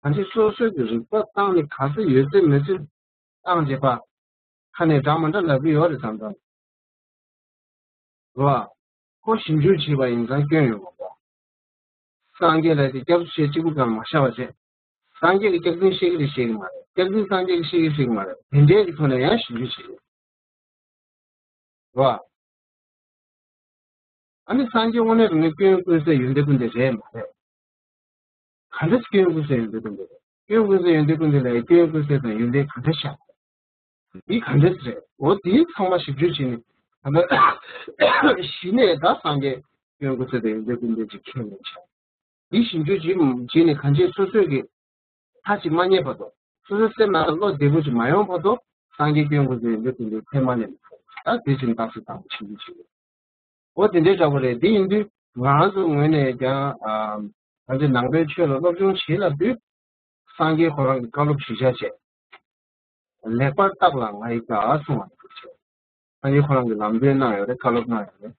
ད་ནི་སོ་སོའི་གི་རིག་པ་བཏང་ནས་ག་ཚོད་ཡོད་ཚད་མེད་ཚད་བཏང་བྱས་པ། ཁ་ནས་འདྲ་མ་འདྲ་ལབ་ཀྱི་ཡོད་རེད་བསམ་བསམ། རེད་བ། ཁོ་ཞིབ་འཇུག་བྱས་པ་ཡིན་ཙང་སྐྱོན་ཡོད་མ་རེད། སངས་རྒྱས་ལ་དེ་སྐྱབས་སུ་མཆི་གཅིག་པུ་གང་མ་བཞག་པ་བྱས། སངས་རྒྱས་ཀྱི་སྐྱག་རྫུན་བཤད་ཀྱི་རེད་བཤད་ཀྱི་མ་རེད། སྐྱག་རྫུན་སངས་རྒྱས་ཀྱིས་བཤད་ཀྱི་བཤད་ཀྱི་མ་རེད། དེ་འདྲའི་གི་ཐོག་ནས་ཡང་ཞིབ་འཇུག་བྱེད་ཀྱི་རེད་བ། ཨ་ནི་སངས་རྒྱས་དངོས་གནས་དྲང་གནས་སྐྱོན་ཀུན་ཟད་ཡོན་ཏན་ཀུན་ལྡན་རེད་མ་རེད། ག་འདྲ་སྐྱོན་ཀུན་ཟད་ཡོན་ཏན་ཀུན་ལྡན་རེད། སྐྱོན་ཀུན་ཟད་ཡོན་ཏན་ཀུན་ལྡན་ལ་སྐྱོན་ཀུན་ཟད་དང་ཡོན་ཏན་ག་འདྲ་ཤར། འདི་ག་འདྲ་རེད། འོ་དེ་ཚང་མ་ཞིབ་འཇུག་བྱས་ནས་ད་ལྟ་གཞི་ནས་ད་སངས་རྒྱས་སྐྱོན་ཀུན་ཟད་དང་ཡོན་ཏན་ཀུན་ལྡན་ཅིག་མཁྱེན་ནས་ཆགས། འདི་ཞིབ་འཇུག་བྱེད་བྱེད་ནས་གང་ཅི་སོ་སོས་ཀྱི་མཐའ་ཅིག་མ་རྙེད་བར་དུ། སོ་སོའི་སེམས་ནང་ལ་བློ་བདེ་པོ་ཅིག་མ་ཡོང་བར་དུ་སངས་རྒྱས་སྐྱོན་ཀུན་ཟད་ཡོན་ཏན་ཀུན་ལྡན་ཚད་མ་ལས་མི་འཕྲོ། ད་དེ་བཞིན་བརྟག་དཔྱད་དང་ཞིབ་འཇུག་བྱེད་དགོས། འོ་དེ་འདྲའི་འདྲ་པོ་རེད། དེ་ཡིན་དུས་ང་རང་ཚོའི་ངོས་ནས་ཀྱང་ཨ་ང་ཚོའི་ནང་པའི་ཆོས་ལ་སློབ་སྦྱོང་བྱེད་ལབ་དུས་སངས་རྒྱས་ཁོ་རང་གི་བཀའ་སློབ་གཞིར་བཞག་བྱས། ལེགས་པར་བརྟགས་ལ་ང་ཡི་བཀའ་གསུང་བ་ནི་འདུག་ཅེས། སངས་རྒྱས་ཁོ་རང་གིས་ལམ་སྟོན་གནང་ཡོད་རེད། བཀའ་སློབ་གནང་ཡོད་རེད།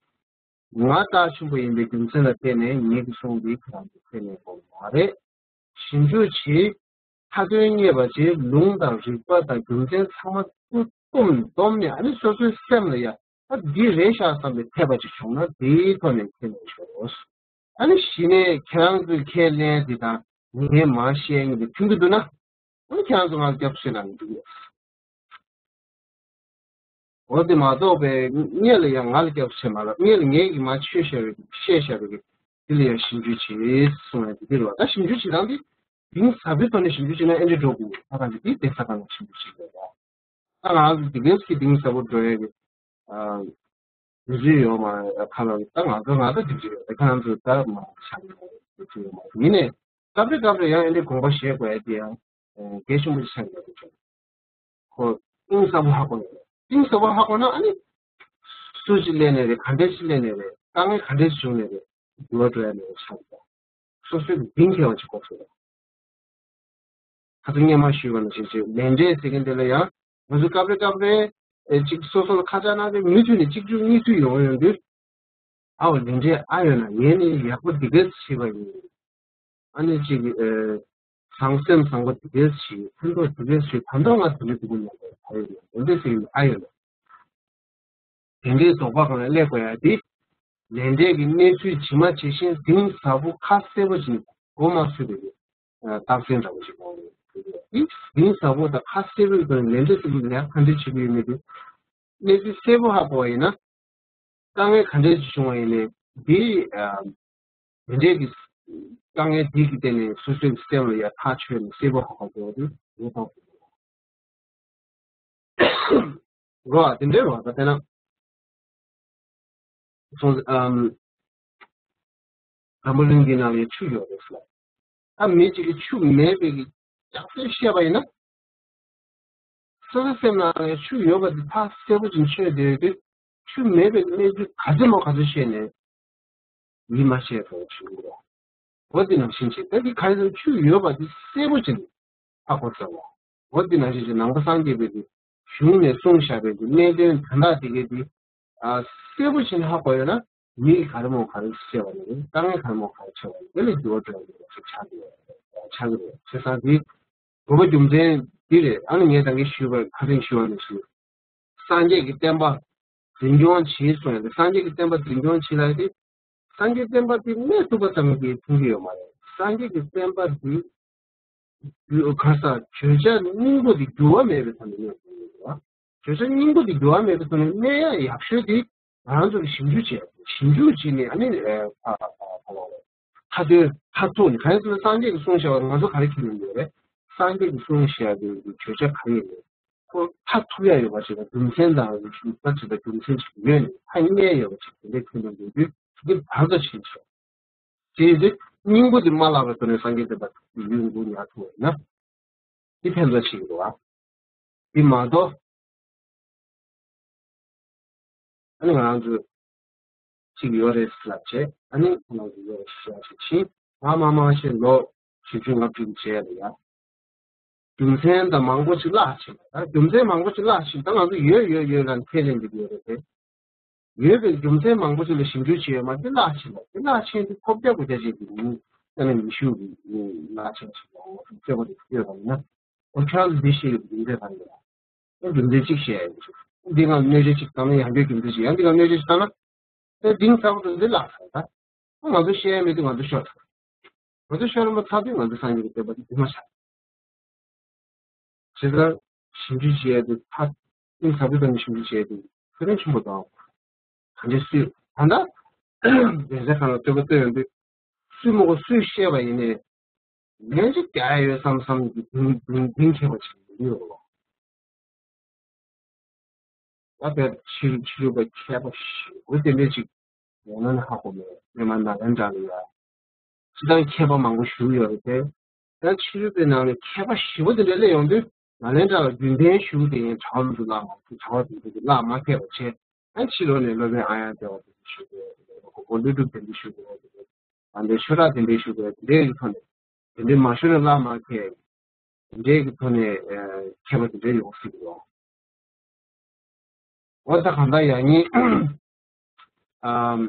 ང་རྟགས་ཆེན་པོ་ཡིན་པའི་རྒྱུ་མཚན་ལ་བརྟེན་ནས་ངེད་ཀྱི་གསུང་འདི་ཁྱེད་རང་ཚོས་ཁས་ལེན་དགོས་མ་རེད། ཞིབ་འཇུག་བྱེད། མཐའ་དོན་རྙེད་པ་བྱེད། ལུང་དང་རིགས་པ་དང་རྒྱུ་མཚན་ཚང་མ་ཚུར་བཏོན་བསྡོམས་ནས་ཨ་ནི་སོ་སོའི་སེམས་ལ་ཡ་ཨ་འདི་རེད་ཤག་བསམ་པའི་འཐད་པ་ཅིག་བྱུང་ན་དེའི་ཐོག་ནས་ཁས་ལེན་ཤོག་ཨ་ནི་གཞི་ནས་ཁྱེད་རང་ཚོའི་ཁས་ལེན་དེ་དང་ངས་མར་བཤད་མཁན་དེ་མཐུན་གྱི་འདུག་ན། ཨ་ནི་ཁྱེད་རང་ཚོ་ང་ལ་སྐྱབས་སུ་མཆི་ལབ་ནས་འདུག་ཡོད། འོ་དེ་མ་གཏོགས་པའི་སྔོན་ལ་ཡང་ང་ལ་སྐྱབས་སུ་མཆི་མ་ལབ། སྔོན་ལ་ངས་ཀྱིས་མར་ཆོས་བཤད་པའི་བཤད་བཞག་པའི་དེ་ལ་ཡང་ཞིབ་འཇུག་བྱེད་གསུངས་ཡ་དེ་འདི་རེད་བ། ད་ཞིབ་འཇུག་བྱེད་སྟངས་དེ་གཏིང་ཟབ་པོའི་ཐོག་ནས་ཞིབ་འཇུག་བྱས་ན་ཨེ་འདྲ་འགྲོ་དགོས། ད་ག་ནས་དེ་གདན་ས་གང་ལ་ཞིབ་འཇུག་བྱེད་དགོས་རེད། ད་ང་ཚོ་དེ་གས་ཀྱི་གཏིང་ཟབ་པོ་འགྲོ་ཡ་གི་ཨ་དུས་ཚོད་ཡོད་མ་རེད། ཁ་ལ་ད་ང་ཚོ་ང་ཚོ་དུས་ཚོད་ཡོད་རེད། ཁ་ང་ཚོ་ད་མ་ཆགས་ཡོད་མ་རེད། དུས་ཚོད་ཡོད་མ་རེད། ཡིན་ནའི་སྐབས་རེ་སྐབས་རེ་ཡང་ཨེ་འདྲའི་དགོངས་པ་བཞེས་དགོས་ཡ་དེ་ཡང་གལ་ཆེན་པོ་ཞིག་ཆགས་ཡོད་རེད། ཁོ་གཏིང་ཟབ་པོ་ཧ་གོ་ཡོད་རེད། གཏིང་ཟབ་པོ་ཧ་གོ་ན་ཨ་ནི་སུ་ཅིག་སླེབས་ནས་རེད། ག་འདྲ་ཅིག་སླེབས་ནས་རེད། དཀའ་ངལ་ག་འདྲ་ཅིག་བྱུང་ནས་རེད། འགྱུར་བ་འགྲོ་ཡ་མེད་པ་ཆགས་འདུག་སོ་སོའི་གདིང་ཁེལ་བ་ཅིག་དགོས་ཟེར། ཁ་སང་སྔོན་མ་ཞུས་པ་ནང་བཞིན་ཅིག་ལས་འབྲས་ཟེར་མཁན་དེ་ལ་ཡང་ང་ཚོ་སྐབས་རེ་སྐབས་རེ་ཨེ་ཅིག་སོ་སོ་ལ་ཁ་ཆག་ན་དེ་མུ་མཐུད་ནས་གཅིག་མཇུག་གཉིས་མཐུད་ཡོང་ཡོང་དུས། ཨའོ་ལས་འབྲས་ཨ་ཡོད་ན་ངས་ནི་ཡག་པོ་འདི་གས་བྱས་པ་ཡིན། ཨ་ནི་ཅིག་ཨེ་བཟང་སེམས་བཟང་པོ་འདི་གས་བྱས། ཕན་ཐོགས་འདི་གས་བྱས། ད་ལྟ་ང་དེ་འདྲ་འདུག་མ་རེད། ཨ་ཡོད་ན་ལས་འབྲས་ཟེར་ཡོད་ན་ཨ་ཡོད་ན། དེ་འདྲའི་རྫོགས་པ་སྒང་ལ་སླེབས་དགོས་ཡ་དེ། ལས་འབྲས་ཀྱི་གནས་ཚུལ་ཇི་མ་ཇི་བཞིན་གཏིང་ཟབ་པོ་ཁ་གསལ་པོ་ཅིག་མགོ་མ་ཚོས་པའི་རྟགས་མཚན་འདྲ་པོ་ཞིག་མཐོང་གི་ཡོད། དེ་གཏིང་ཟབ་པོ་དང་ཁ་གསལ་པོའི་སྒང་ལས་འབྲས་ཟེར་དུས་ལས་ག་འདྲ་བྱེད་ཀྱི་ཡོད་མེད་དེ། གནས་ཚུལ་གསལ་པོ་ཧ་གོ་བ་ཡིན་ན། དཀའ་ངལ་ག་འདྲ་ཞིག་བྱུང་བ་ཡིན་ནའི་འདི། དེ་འདྲའི་གི་དཀའ་ངལ་འདི་གི་སྟེང་ནས་སོ་སོའི་སེམས་ལ་ཡ་ཐག་ཆོད་ནས་གསལ་པོ་ཧ་གོ་དགོས་པ་དེ་ངས་མཐོང་གི་ཡོད། རོ་ཨ་དེ་འདྲའི་རོ་ཨ་ད་དེ་ན། སོང་ཨམ། འཛམ་བུ་གླིང་འདི་ནང་ལ་ཆུ་ཡོད་རེད་ཟེར། ད་མི་གཅིག་གིས་ཆུ་མེད་པའི་གི་རྒྱུ་མཚན་བཤད་པ་ཡིན་ན། སོ་སོའི་སེམས་ནང་ལ་ཆུ་ཡོད་པ་དེ་ཐག་གསལ་པོ་ཅིག་ཆོད་བསྡད་ཡོད་དུས། ཆུ་མེད་པའི་གནས་ཚུལ་ག་ཚོད་མང་ག་ཚོད་བཤད་ནས་ཡིད་མ་ཆེས་ཐོག་ཆུ་ཡོད། འོ་དེ་ནང་བཞིན་བྱས། ད་འདི་ག་རེ་ཟེར་ན་ཆུ་ཡོད་པ་འདི་གསལ་པོ་ཅིག་ཧ་གོ་ཚར་བ། འོ་དེ་ནང་བཞིན་བྱས་ནང་པ་སངས་རྒྱས་པའི་གི་གཞུང་ནས་གསུངས་བཞག་པའི་གི་གནད་དོན་དོན་དག་དེ་གའི་དེ། ཨ། གསལ་པོ་ཅིག་ཧ་གོ་ཡོད་ན། མིས་ག་རེ་མོ་ག་རེ་བཤད་པ་ནི་རེད། དཀའ་ངལ་ག་རེ་མོ་ག་རེ་ཆེ་བ་ནི་དེ་ལས་འགྱུར་བ་འགྲོ་ཡ་ཡོད་པ་ཞིག་ཆགས་ཀྱི་ཡོད། ཆགས་ཀྱི་རེད། བྱས་ཙང་དེ་དགོས་པ་རྒྱུ་མཚན་འདི་རེད། ཨ་ནི་ངས་ད་གིན་ཞུས་པ་ཁ་སང་ཞུས་པ་ནང་བཞིན། སངས་རྒྱས་ཀྱི་བསྟན་པ་འཛིན་སྐྱོང་བྱེད་གསུངས་ཡ་དེ། སངས་རྒྱས་ཀྱི་བསྟན་པ་འཛིན་སྐྱོང་བྱེད་ལབ་ཡ་དེ། སངས་རྒྱས་བསྟན་པ་དེ་གནས་ཐུབ་པ་ཙམ་གྱིས་མཚོན་གྱི་ཡོད་མ་རེད། སངས་རྒྱས་ཀྱི་བསྟན་པ་དེ་ག་ས་བརྗོད་བྱ་སྙིང་པོ་དེ་འགྱུར་བ་མེད་པའི་ཐོག་ནས་གནས་ཐུབ་ཀྱི་ཡོད་རེད་བ། བརྗོད་བྱ་སྙིང་པོ་དེ་འགྱུར་བ་མེད་པའི་ཐོག་ནས་གནས་ཡ་ཡག་ཤོས་དེ་ང་རང་ཚོ་གིས་ཞིབ་འཇུག་བྱས། ཞིབ་འཇུག་བྱས་ནས་ཨ་ནི་ཨ་ཨ་ཨ་ཨ་མཐའ་དོན་མཐར་ཐུག་ནས། གང་ཡིན་ཟེར་ན་སངས་རྒྱས་ཀྱིས་གསུངས་བཞག་པ་ང་ཚོ་ག་རེ་ཁྱེར་ཡོང་གི་ཡོད་རེད། སངས་རྒྱས་ཀྱིས་གསུངས་བཞག་པའི་བརྗོད་བྱ་ག་རེ་ཡིན་རེད། ཁོ་མཐར་ཐུག་ཡ་ཡོད་པ་ཞིག་དང་རྒྱུ་མཚན་དང་རིགས་ཤིག་ད་ཅིག་ད་རྒྱུ་མཚན་ཞིག་ཡོད་ནས་ཐ་སྙད་ཡོད་པ་ཞིག་དེ་འདྲའི་ཁྱོན་ནས་ཡོད་དུས་དེ་བར་དུ་ཕྱིན་ཆོག་དེ་ཡིན་དུས་སྙིང་པོ་དེ་མ་བརླག་པའི་ཐོག་ནས་སངས་རྒྱས་བསྟན་པ་ཡུན་རིང་པོ་ཉར་ཐུབ་པ་ཡིན་ན་དེ་ཕན་ཐོགས་ཆེ་གི་རེད་བ། དེ་མ་གཏོགས། ཨ་ནི་ང་རང་ཚོ་གཅིག་ཡོད་རེད་ལབ་བྱས། ཨ་ནི་ང་རང་ཚོ་ཡོད་རེད་ཟེར་བྱས་ཕྱིན། ང་མ་མང་ཞིག་ལོ་བཞི་བཅུ་ལྔ་བཅུ་གི་རྗེས་ལ་ཡ། རྒྱུ་མཚན་དང་མང་པོ་ཞིག་བརླག་ཕྱིན། ད་རྒྱུ་མཚན་མང་པོ་ཞིག་བརླག་ཕྱིན། ད་ང་ཚོ་ཡོད་ཡོད་ཡོད་ལབ་ཁས་ལེན་གྱི་ཡོད་རེད་དེ། ཡོད་པའི་རྒྱུ་མཚན་མང་པོ་ཞིག་ལ་ཞིབ་འཇུག་བྱས་ཡོད་མ་རེད། དེ་བརླག་ཕྱིན་པ། དེ་བརླག་ཕྱིན་དུས་ཐོབ་རྒྱ་གོ་རྒྱ་ཅན་གྱི་མི་ཨ་ནི་མི་ཤུགས་ཀྱིས་བརླག་ཕྱིན་ཞིག་ལ་ངོ་སྤྲོད་པ་དེ་ཡོད་པ་ཡིན་ན། ཨོ་ཁྱོད་རང་ཚོ་འདི་ཤེས་ཡོད་པའི་རྒྱུ་མཚན་ག་རེ་ཡོད། རྒྱུ་མཚན་གཅིག་བཤད་ཡ་ཡིན། འདི་སྒང་གནོད་བྱེད་ཅིག་བཏང་ན་ཡང་འདི་རྒྱུ་མཚན་ཅིག་ཡང་འདི་སྒང་གནོད་བྱེད་ཅིག་བཏང་ན། ཨེ་གཏིང་ཟབ་པོ་འདི་བརླག་ཚར་ད། ང་ཚོ་བཤད་ཡ་མེད་དུས་ང་ཚོ་ཤོར་ཚར། ང་ཚོ་ཤོར་མ་ཚར་དུས་ང་ཚོ་སངས་རྒྱས་ཀྱི་བསྟན་པ་འདི་འདི་མ་ཆགས། བྱས་ཙང་ཞིབ་འཇུག་བྱེད་ཡ་དེ་ཐག་གཏིང་ཟབ་པོའི་ཐོག་ནས་ཞིབ་འཇུག་བྱེད་ཡ་དེ་ཁེ་ཕན་ཆེན་པོ་འདུག་ག་འདྲས་སུས་ད་ལྟ་ལས་འཆར་ཁང་ལ་བསྟོད་པ་བསྟོད་ཡོང་དུས། སུས་མ་གོ་སུས་བཤད་པ་ཡིན་ནའི་ལན་ཅིག་རྒྱག་ཡ་ཡོད་བསམ་བསམ་གྱི་གདིང་གདིང་གདིང་ཁེངས་པ་ཅིག་ཡོད་རེད། ད་དེར་ཕྱི་ཕྱི་རོལ་པ་མཁས་པ་ཞེ་པོ་དེ་འདྲས་ཅིག་ཡོང་ན་ནི་ཧ་གོ་མེད། སྔོན་མ་ནཱ་ལེནྡྲ་ལ་ཡ་སྤྱིར་བཏང་མཁས་པ་མང་པོ་བཞུགས་ཡོད་རེད་དེ། ད་ཕྱི་རོལ་པའི་ནང་ནས་མཁས་པ་ཞེ་པོ་དེ་འདྲས་སླེབས་ཡོང་དུས། ནཱ་ལེནྡྲ་ལ་རྒྱུན་ལྡན་བཞུགས་དེ་ཡིན་གྲྭ་བ་མི་འདུག་བླ་མ་གྲྭ་བ་དེ་འདུག་བླ་མ་མཁས་པ་བྱས། ཨ་ཕྱི་ལོགས་ནས་སློབ་དཔོན་ཨ་ཡང་དེ་བ་དེ་འདྲས་བཞུགས་ཡོད་རེད། གོ་ལུས་གྲུབ་དེ་འདྲས་བཞུགས་ཡོད་རེད། ཨ་འདྲས་ཆོས་གྲགས་དེ་འདྲས་བཞུགས་ཡོད་རེད། དེ་འདྲས་ཀྱི་ཐོག་ནས་དེ་འདྲས་མ་བཞུགས་ན་བླ་མ་མཁས། དེ་འདྲས་ཀྱི་ཐོག་ནས་མཁས་པ་དེ་འདྲས་ཡོང་སྲིད་ཀྱི་རེད། འོ་ད་གང་ལྟར་ཡང་ཉིན། ཨམ།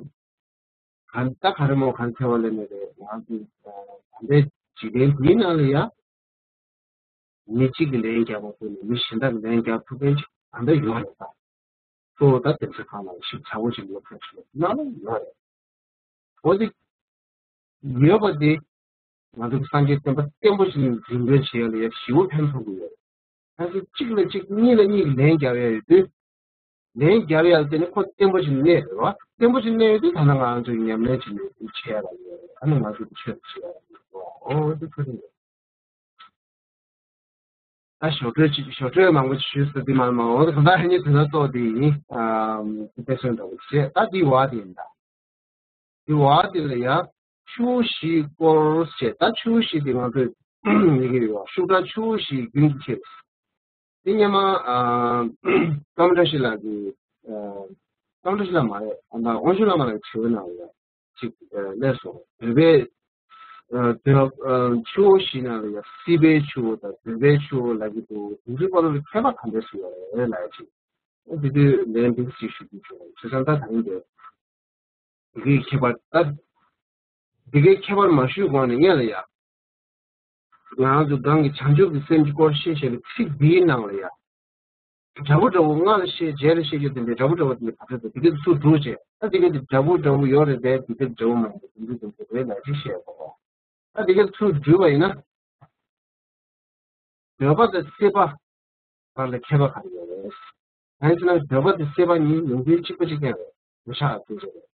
གང་ལྟར་ག་རེ་མོ་གང་ཐེ་བ་ལེན་ནི་རེད། ང་ཚོ་ད་ལྟའི་འཇིག་རྟེན་འདིའི་ནང་ལ་ཡ། མི་གཅིག་གིས་ལན་རྒྱག་པ་ཁོ་ནས་མི་གཞན་དག་གིས་ལན་རྒྱག་ཐུབ་མཁན་ཅིག་ད་ལྟ་ཡོད་རེད་ད། གཙོ་བོ་ད་དེ་ཚོ་གང་ལ་ཞིབ་ཚགས་པོ་ཅིག་ལོ་ཕེབས་ཤིག་ནང་ལ་ཡོད་རེད། འོ་དེ། ཡོད་པ་དེ། ང་ཚོ་གི་སངས་རྒྱས་བསྟན་པ་བརྟན་པོ་ཞིག་འཛིན་སྐྱོང་བྱེད་ཡ་ལ་ཡ་ཞེ་པོ་ཕན་ཐོགས་ཀྱི་ཡོད། ད་ཚོ་གཅིག་ལ་གཅིག་གཉིས་ལ་གཉིས་ཀྱི་ལན་རྒྱག་ཡ་ཡོད་དུས། ལན་རྒྱག་ཡ་ལ་དེ་ནི་ཁོ་བརྟན་པོ་ཞིག་གནས་རེད་བ། བརྟན་པོ་ཞིག་གནས་ཡོད་དུས་ད་ནི་ང་ཚོས་ཉམས་ལེན་བྱེད་ནས་བྱེད་ཡ་ལ་ཡོད་རེད། ཨ་ནི་ང་ཚོ་གི་ཆོས་བྱེད་ཡ་ལ་ཡོད་རེད། འོ་དེ་ཁོ་ཐག་ཡིན། ད་ཞོར་འཕྲོས་ཅིག་ཞོར་འཕྲོས་མང་པོ་ཞུས་ཟེར་དེ་མ་མ་འོ་ད་ག་ད་ཧ་ཉེ་དེ་ན་ཏོ་དེ་ཡིན། ཨམ། དེ་སོན་འདྲ་བོ་བྱས། ད་དེ་བ་དེ་ཡིན་ད། དེ་བ་དེ་ལ་ཡ་ཆུ་བོ་བཞི་སྐོར་བྱས། ད་ཆུ་བོ་བཞི་དེ་ང་ཚོས་ཡི་གེ་ཡོད་ཤུགས་དྲག་ཆུ་བོ་བཞི་རྒྱུན་གྱི་ཁྱེར། དེ་སྔོན་མ་ཨམ། ཀམ་བཀྲ་ཤིས་ལགས་ཀྱིས། ཨམ། ཀམ་བཀྲ་ཤིས་ལགས་མ་རེད། ཨ་ད་དབང་ཕྱུག་བླ་མ་ལགས་ཀྱི་བྱ་བའི་ནང་ལ་ཡ། ཅིག་ཨ་སླེབས་སོང་། བོད་པའི་ ཨ་འདོད་ཨ་ཆུ་བོ་བཞི་ནང་ལ་ཡང་སྲིད་པའི་ཆུ་བོ་དང་འདོད་པའི་ཆུ་བོ་ལབ་ཀྱི་འདུག་དེ་ཚོའི་བར་དུ་ཁྱད་པར་ག་འདྲ་ཞིག་ཡོད་རེད་ལབ་ཡ་ཅིག་འདི་དུས་ལན་འདི་ཞིག་ཞུ་རྒྱུ་བྱུང་བ་བྱས་ཙང་ད་ད་རིང་འདི་འདི་གའི་ཁྱད་པར་ད་འདི་གའི་ཁྱད་པར་མ་ཞུས་གོང་ནས་སྔོན་ལ་ཡ། ང་རང་ཚོ་གང་གི་བྱང་ཆུབ་ཀྱི་སེམས་ཀྱི་སྐོར་བཤད་བཤད་པའི་ཚིག་འདིའི་ནང་ལ་ཡ། འདྲ་པོ་འདྲ་པོ་སྔ་ལ་བཤད་རྗེས་ལ་བཤད་རྒྱུ་དེ་འདྲའི་འདྲ་པོ་འདྲ་པོ་དེ་འདྲའི་བར་ཆད་དེ་དེ་གའི་ཚུར་སྒྲུག་བྱས་ད་དེ་གའི་དེ་འདྲ་པོ་འདྲ་པོ་ཡོད་རེད་དེ་དེ་གའི་འདྲ་པོ་མ་ཡིན་པ་དེ་འདྲའི་དེ་འདྲ་རེད་ལ་ཅིག་བཤད་པ་གོ། ད་དེ་གའི་ཚུར་སྒྲུག་པ་ཡིན་ན། འདོད་པ་དང་སྲེད་པ་བར་ལ་ཁྱད་པར་ག་རེ་ཡོད་རེད། གང་ཡིན་ཟེར་ན་འདོད་པ་དང་སྲེད་པ་གཉིས་ཡོང་དུས་གཅིག་པ་གཅིག་རྐྱང་རེད། མི་ཆགས་པ་དེ་འདྲ་རེད།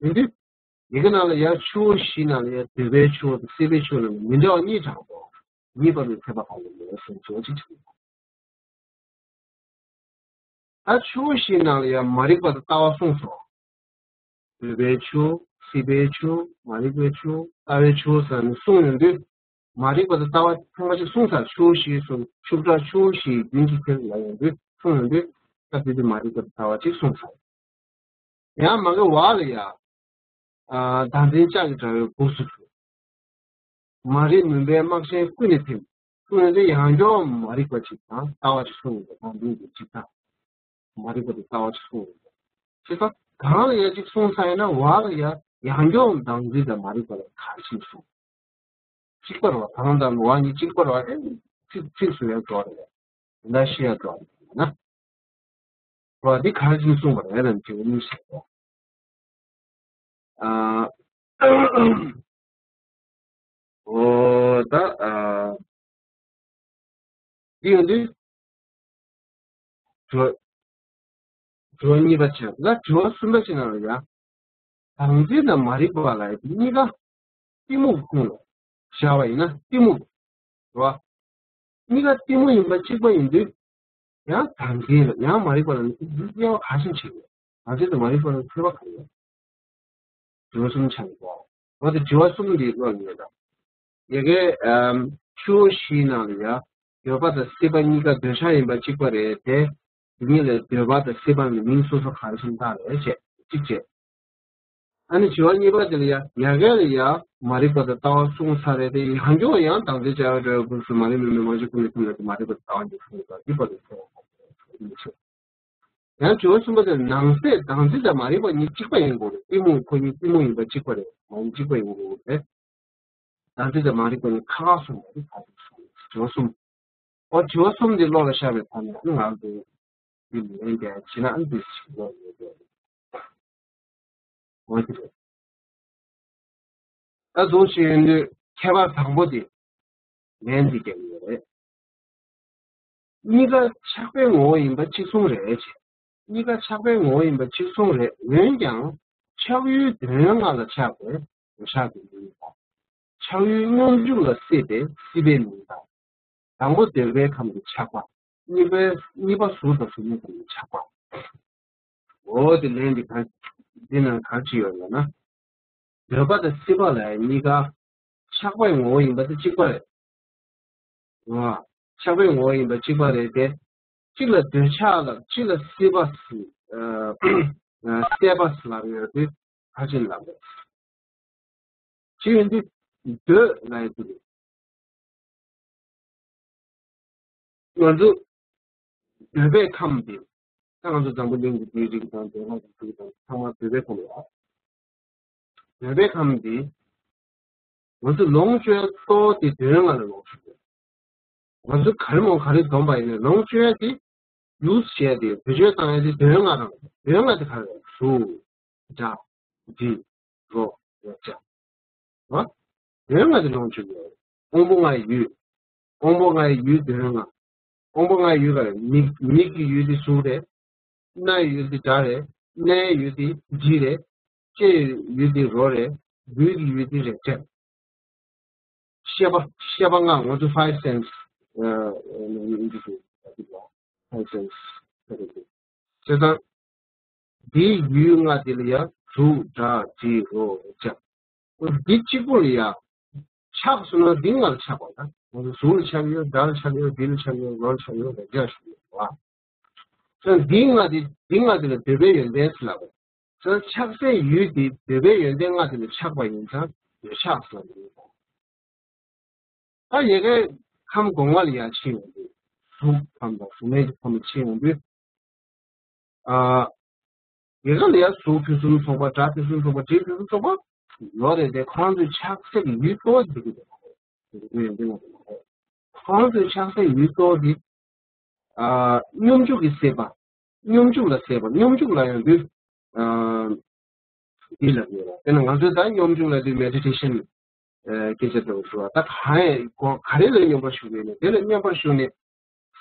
ཡིན་དུས། ཡི་གེ་ནང་ལ་ཡང་ཆུ་བོ་བཞི་ནང་ལ་ཡང་འདོད་པའི་ཆུ་བོ་དང་སྲེད་པའི་ཆུ་བོ་ལ་མི་འདྲ་བ་གཉིས་དྲངས་པོ། གཉིས་པ་ལ་ཁྱད་པར་གང་ཡང་མེད་གསུངས་ཆོག་ཅིག་ཆགས། ད་ཆུ་བོ་བཞི་ནང་ལ་ཡང་མ་རིག་པ་དང་ལྟ་བ་གསུངས་སོ། འདོད་པའི་ཆུ་བོ། སྲེད་པའི་ཆུ་བོ། མ་རིག་པའི་ཆུ་བོ། ལྟ་བའི་ཆུ་བོ་ཟེར་ནས་གསུངས་ཡོང་དུས། མ་རིག་པ་དང་ལྟ་བ་ཚང་མ་ཅིག་གསུངས་ཚར་ཆུ་བོ་བཞི་གསུངས་ཆུ་བྲག་ཆུ་བོ་བཞི་ཡི་རྒྱུན་གྱི་ཁྱེར་ལ་ཡོང་དུས་གསུངས་ཡོང་དུས་ད་དེ་དུས་མ་རིག་པ་དང་ལྟ་བ་ཅིག་གསུངས་ཚར། ཡང་མ་གི་བར་ལ་ཡ། ཨ་བདག་འཛིན་ལྕགས་ཀྱི་དྲ་བའི་སྦུབས་སུ་ཚུད། མ་རིག་མུན་པའི་སྨག་ཆེན་ཀུན་ནས་ཐིམ། ཀུན་ནས་དེ་ཡང་བསྐྱར་མ་རིག་པ་ཅིག་དང་ལྟ་བ་ཅིག་གསུངས་ཡོད་པ་དང་འདུས་ཀྱི་ཅིག་དང་། མ་རིག་པ་དེ་ལྟ་བ་ཅིག་གསུངས་ཡོད་པ། ཅིག་དང་གང་ལ་ཡ་ཅིག་གསུངས་ས་ཡིན་ན་བར་ལ་ཡ་ཡང་བསྐྱར་བདག་འཛིན་དང་མ་རིག་པ་ལ་ག་རེ་ཞིག་གསུངས། གཅིག་པ་རེད་བ། དང་དང་བ་གཉིས་གཅིག་པ་རེད་བ། ཨེ་ཚིག་ཚིག་སུ་ཡང་འགྲོ་རེད། འདི་འདྲ་ཤེས་ཡ་འགྲོ་རེད་ན། རེད་བ། འདི་ག་རེ་བྱས་ནས་གསུངས་པ་རེད་ལབ་ན་དེ་གཉིས་ཤེས་རེད། ཨ། འོ་ད་ཨ། འདི་ཡོང་དུས། དྲི་བ་དྲི་བ་གཉིས་པ་བྱས་ལ་དྲི་བ་གསུམ་པ་ཞིག་ནང་ལ་ཡ། བདག་འཛིན་དང་མ་རིག་པ་ལ་ཡ་གཉིས་ཀ་གཏི་མུག་ཀུན་ལ་བཞག་པ་ཡིན་ན་གཏི་མུག་རེད་བ། གཉིས་ཀ་གཏི་མུག་ཡིན་པ་གཅིག་པ་ཡིན་དུས། ཡང་བདག་འཛིན་ལ་ཡང་མ་རིག་པ་ལ་ནི་དབྱེ་བ་ག་ཤེད་བྱེད་དགོས། བདག་འཛིན་དང་མ་རིག་པ་ལ་ཁྱད་པར་ག་རེ་ཡོད། དྲི་བ་གསུམ་ཆགས་འདུག་འོ་དེ་དྲི་བ་གསུམ་འདི་ཀློག་ཡོད་ད། ཡ་གི་ཨམ། ཆུ་བོ་བཞིའི་ནང་ལ་ཡ། འདོད་པ་དང་སྲེད་པ་གཉིས་ཀ་འདོད་ཆགས་ཡིན་པ་གཅིག་པ་རེད་དེ། དེ་གཉིས་ལས་འདོད་པ་དང་སྲེད་པ་གཉིས་མིང་སོ་སོ་ག་རེ་བྱས་ནས་བཏགས་རེད་བྱས་གཅིག་བྱས། ཨ་ནི་དྲི་བ་གཉིས་པ་དེ་ལ་ཡ་ཡ་གི་ལ་ཡ་མ་རིག་པ་དང་ལྟ་བ་གསུངས་ཚར་རེད་དེ་ཡང་བསྐྱར་ཡང་བདག་འཛིན་བྱ་བའི་དྲ་བའི་སྦུབས་སུ་མ་རིག་མུན་པའི་སྨག་ཆེན་ཀུན་ལས་ཐིམ་ལ་དེ་མ་རིག་པ་དང་ལྟ་བ་གཉིས་གསུངས་ཡོད་པ་འདི་པ་དང་ཁྱད་པར་ག་རེ་ཡོད། ཡང་དྲི་བ་གསུམ་པ་དེ་ནང་གསེས་བདག་འཛིན་དང་མ་རིག་པ་གཉིས་གཅིག་པ་ཡིན་དགོས་རེད། གཏི་མུག་ཁོ་གཉིས་གཏི་མུག་ཡིན་པ་གཅིག་པ་རེད། མ་ཡིན་གཅིག་པ་ཡིན་དགོས་རེད། བདག་འཛིན་དང་མ་རིག་པ་གཉིས་ཁ་ཁ་གསུམ་པ་དེ་ག་རེ་གསུངས་དྲི་བ་གསུམ། ཨོ་དྲི་བ་གསུམ་དེ་བློ་ལ་ཤར་བའི་ཐོག་ནས་ང་ཚོ་འདི་ལན་རྒྱག་བྱེད་ན་འདི་ཞིག་ལོག་ཡོད་རེད། འོ་དེ་རེད། ད་གཟུགས་ཤིག་ཡིན་དུས་ཁྱད་པར་དང་པོ་དེ་ལན་འདི་རྒྱག་ཡོད་རེད། གཉིས་ཀ་ཆགས་པའི་ངོ་བོ་ཡིན་པ་གཅིག་མཚུངས་རེད་ཅེས། གཉིས་ཀ་ཆགས་པའི་ངོ་བོ་ཡིན་པ་གཅིག་མཚུངས་རེད། འོན་ཀྱང་ཆགས་ཡུལ་དོན་ལྔ་ལ་ཆགས་པས་འདོད་ཆགས་ཀྱི་མིང་དང་། ཆགས་ཡུལ་སྙོམས་འཇུག་ལ་སྲེད་པས་སྲིད་པའི་མིང་དང་། དང་པོ་འདོད་པའི་ཁམས་ཀྱི་ཆགས་པ། གཉིས་པའི་གཉིས་པ་གཟུགས་དང་གཟུགས་མེད་ཁམས་ཀྱི་ཆགས་པ། འོ་དེ་ལན་འདི་ག་འདི་ནང་ག་རེ་བྲིས་ཡོད་ལབ་ན། འདོད་པ་དང་སྲེད་པ་ལ་གཉིས་ཀ་ཆགས་པའི་ངོ་བོ་ཡིན་པ་དེ་གཅིག་པ་རེད། འོ། ཆགས་པའི་ངོ་བོ་ཡིན་པ་གཅིག་པ་རེད་དེ། གཅིག་ལ་འདོད་ཆགས་ལ་གཅིག་ལ་སྲེད་པ་ཟེར། ཨ། སྲེད་པ་ཟེར་ལབ་ཡོད་དུས་ག་རེ་བྱས་ནས་ལབ་རེད། གཅིག་ཡིན་དུས་འདོད་ལབ་ཡོད་དུས། ང་ཚོ་འདོད་པའི་ཁམས་དེ། ད་ང་ཚོ་འཛམ་བུ་གླིང་གི་འདིའི་རིགས་དང་འདོད་ལྷ་དང་ཚུལ་དང་ཚང་མ་འདོད་པའི་ཁམས་ལ། འདོད་པའི་ཁམས་དེ། ང་ཚོ་ལོངས་སྤྱོད་གཙོ་བོ་དེ་འདོད་ལྔ་ལ་ལོངས་སྤྱོད། ང་ཚོ་ག་རེ་མོ་ག་རེ་འདོམས་པ་ཡིན་ན་ལོངས་སྤྱོད་ཡ་དེ། ཡུས་བྱས་ཏེ་བེད་སྤྱོད་བཏང་ཡ་དེ་འདོད་ལྔ་རང་། འདོད་ལྔ་དེ་ག་རེ་རེད། གཟུགས། སྒྲ། དྲི། རོ། རེག་བྱ། འོ། འདོད་ལྔ་དེ་ལོངས་སྤྱོད་ཡོད། དབང་པོ་ལྔ་ཡི་ཡུལ། དབང་པོ་ལྔ་ཡི་ཡུལ་འདོད་ལྔ། དབང་པོ་ལྔ་ཡི་ཡུལ་ག་རེ། མིག་མིག་གི་ཡུལ་དེ་གཟུགས་རེད། སྣ་ཡི་ཡུལ་དེ་སྒྲ་རེད། སྣའི་ཡུལ་དེ་དྲི་རེད། ལྕེ་ཡི་ཡུལ་དེ་རོ་རེད། ལུས་ཀྱི་ཡུལ་དེ་རེག་བྱ། ཤེས་པ། ཤེས་པ་ལྔ། ང་ཚོ་five sense། ཨ། ཨ། ཨིན་ཇི་ཞུ། five sense། བྱས་ཙང་། འདིའི་ཡུལ་ལྔ་དེ་ལ་ཡང་གཟུགས་སྒྲ་དྲི་རོ་རེག་བྱ། འདི་གཅིག་པུ་ལ་ཡང་ཆགས་སོང་ན་འདི་ལྔ་ལ་ཆགས་པ་ལ། ང་ཚོ་གཟུགས་ལ་ཆགས་ཡོད། སྒྲ་ལ་ཆགས་ཡོད། དྲི་ལ་ཆགས་ཡོད། རོ་ལ་ཆགས་ཡོད། རེག་བྱ་ཆགས་ཡོད་པ། ད་འདི་ལྔ་དེ་འདི་ལྔ་དེ་ལ་འདོད་པའི་ཡོན་ཏན་ཟེར་ལབ་པ། ད་ཆགས་སའི་ཡུལ་དེ་འདོད་པའི་ཡོན་ཏན་ལྔ་དེ་ལ་ཆགས་པ་ཡིན་ཙང་འདོད་ཆགས་ཟེར་ལབ་ཡོད་པ། ད་ཡ་གིའི་ཁམས་སྒོ་ལྔ་ལ་ཡར་ཕྱིན་ཡོང་དུས། གཟུགས་ཁམས་དང་གཟུགས་མེད་ཀྱི་ཁམས་ལ་ཕྱིན་ཡོང་དུས། ཨ། ཡ་གི་ལ་ཡ་གཟུགས་ཕུན་སུམ་ཚོགས་པ། སྒྲ་ཕུན་སུམ་ཚོགས་པ། དྲི་ཕུན་སུམ་ཚོགས་པ་ཡོད་རེད་དེ། ཁོ་རང་ཚོའི་ཆགས་སྲེད་ཀྱི་ཡུལ་གཙོ་བོ་འདི་གི་རེད། ཁོ་རང་ཚོའི་ཆགས་སྲེད་ཡུལ་གཙོ་བོ་འདི། ཨ། སྙོམས་འཇུག་གི་སྲེད་པ། སྙོམས་འཇུག་ལ་སྲེད་པ། སྙོམས་འཇུག་ལ་ཡོང་དུས། ཨ། འདི་ལ་ཡོད་རེད། དཔེར་ན་ང་ཚོས་ད་སྙོམས་འཇུག་ལ་དུས་མེ་ཌི་ཊེ་ཤན་སྐད་ཆ་འདྲ་བོ་ཞུ་བ། ད་གང་ཡང་ག་རེ་ལ་སྙོམས་པར་ཞུགས་ཡོད་ནས། དེ་ལ་སྙོམས་པར་ཞུགས་ནས།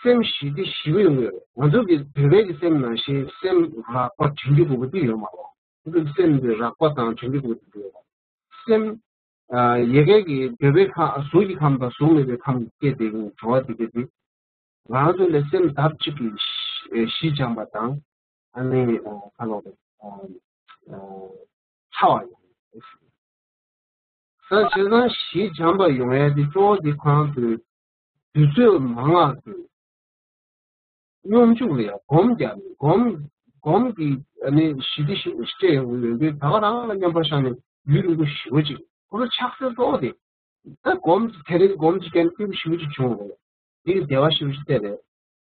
སེམས་ཞི་སྟེ་ཞི་བ་ཡོང་གི་ཡོད་རེད། ང་ཚོ་གི་བོད་པའི་གི་སེམས་ནང་བཞིན་སེམས་རགས་པ་དྲན་རྒྱུ་དགོས་པ་དེ་ཡོད་མ་རེད། ང་ཚོ་གི་སེམས་འདི་རགས་པ་དང་དྲན་རྒྱུ་དགོས་པ་དེ་ཡོད་མ་རེད། སེམས། ཨ། ཡ་གི་གི་བོད་པའི་ཁམས། གཟུགས་ཀྱི་ཁམས་དང་གཟུགས་མེད་པའི་ཁམས་ཀྱི་སྐད་དེ་གི་བྱ་བ་དེ་གི་དེ། ང་ཚོ་ལ་སེམས་ལྡབ་གཅིག་གིས་ཞི་ཞི་འཇམ་པ་དང་། ཨ་ནི། ཨ། ཁ་ལོག་པའི། ཨ། ཨ། ཚ་བ་ཡོང་། ས་བྱས་ཙང་ཞི་འཇམ་པ་ཡོང་ཡ་དེ་གཙོ་བོ་དེ་ཁོ་རང་ཚོའི་དུས་ཚོད་མང་བ་དེ། སྙོམས་འཇུག་ལ་ཡང་སྒོམ་རྒྱག་ནས། སྒོམ། སྒོམ་གྱིས་ཨ་ནི་ཞི་བདེ་ཞིག་སྤྲད་ཡོང་གི་ཡོད་དུས། ད་ག་རང་ལ་སྙོམས་པར་བཞག་ནས་ཡུན་རིང་པོ་ཞི་བ་ཅིག་ཁོ་ཚོ་ཆགས་སྲེད་གཙོ་བོ་དེ། ད་སྒོམ་དེ་རིང་སྒོམ་ཅིག་བརྒྱབ་ན་སྐྱིད་པོ་ཞི་བ་ཅིག་བྱུང་བ་རེད། དེ་གི་བདེ་བ་ཞི་བ་ཅིག་སྟེར་རེད།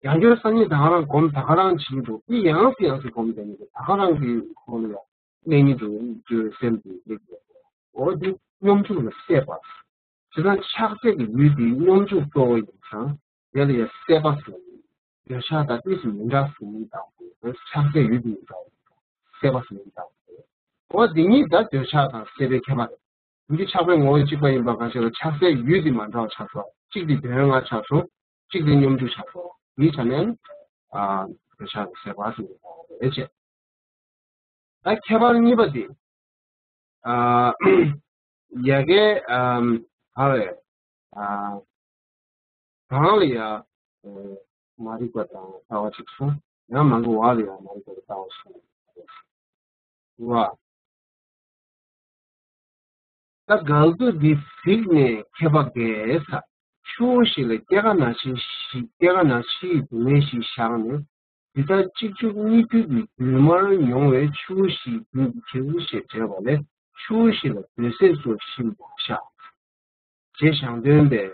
ཡང་བསྐྱར་སང་ཉིན་ད་ག་རང་སྒོམ། ད་ག་རང་བྱེད་ཀྱི་འདུག་དེ་ཡང་སེ་ཡང་སེ་སྒོམ་བསྡད་ནས། ད་ག་རང་གི་ཁོང་ལ་ཡང་གནས་ཉིད་དུ་འགྱུར་བའི་སེམས་དེ་སླེབས་ཡོད། འོ་དེ་སྙོམས་འཇུག་ལ་སྲེད་པ། བྱས་ཙང་ཆགས་སྲེད་ཀྱི་ཡུལ་དེ་སྙོམས་འཇུག་གཙོ་བོ་ཡིན་ཙང་། དེ་ལ་ཡང་སྲེད་པ་ཟེར། འདོད་ཆགས་དང་ཏོག་ཙམ་མི་འདྲ་ཟེར་ནས་བཏགས་པ་རེད། ཆགས་སྲེད་ཡུལ་དེ་ཡིན་ཙང་སྲེད་པ་ཟེར་ནས་བཏགས་པ་རེད། འོ་དེ་གཉིས་ད་འདོད་ཆགས་དང་སྲེད་པའི་ཁྱད་པར་རེད། འདི་ཆགས་པའི་ངོ་བོ་གཅིག་པ་ཡིན་པ་གང་ཞིག་ལ། ཆགས་སྲེད་ཡུལ་དེ་མ་འདྲ་བ་ཆགས་སོང་། གཅིག་དེ་དོན་ལྔ་ཆགས་སོང་། གཅིག་དེ་སྙོམས་འཇུག་ཆགས་སོང་། དེའི་ཆ་ནས། ཨ། འདོད་ཆགས་དང་སྲེད་པ་ཟེར་ནས་བཏགས་པ་རེད་ཅེས། ད་ཁྱད་པར་གཉིས་པ་དེ། ཨ། ཡ་གི། ཨ། ག་རེ། ཨ། གང་ལ་ཡང་མ་རིག་པ་དང་ལྟ་བ་གཅིག་གསུངས། ཡང་མ་གི་བ་ལ་ཡང་མ་རིག་པ་དང་ལྟ་བ་གསུངས། བ། ད་འགལ་འདུ་འདི་གཟིགས་ནས་མཁས་པ་འགས། ས་ཆུ་བོ་ཞིག་ལ་སྐྱེ་རྒ་ན་འཆི་ཞིག་སྐྱེ་རྒ་ན་འཆི་ཡི་སྡུག་བསྔལ་ཞིག་བཞག་ནས། འདི་ལྟར་གཅིག་བཅུ་གཉིས་འགྱུར་གྱི་རྒྱུན་མར་མྱོང་བའི་ཆུ་བོ་ཞིག་རྒྱུན་དུ་འཁྱིལ་ཞེས་བྱ་བ་ལས། ཆུ་བོ་ཞིག་ལ་འདོད་སྲེད་སོགས་ཞིག་མ་བཞག་ཅེས་བྱ་སྟོན་པས།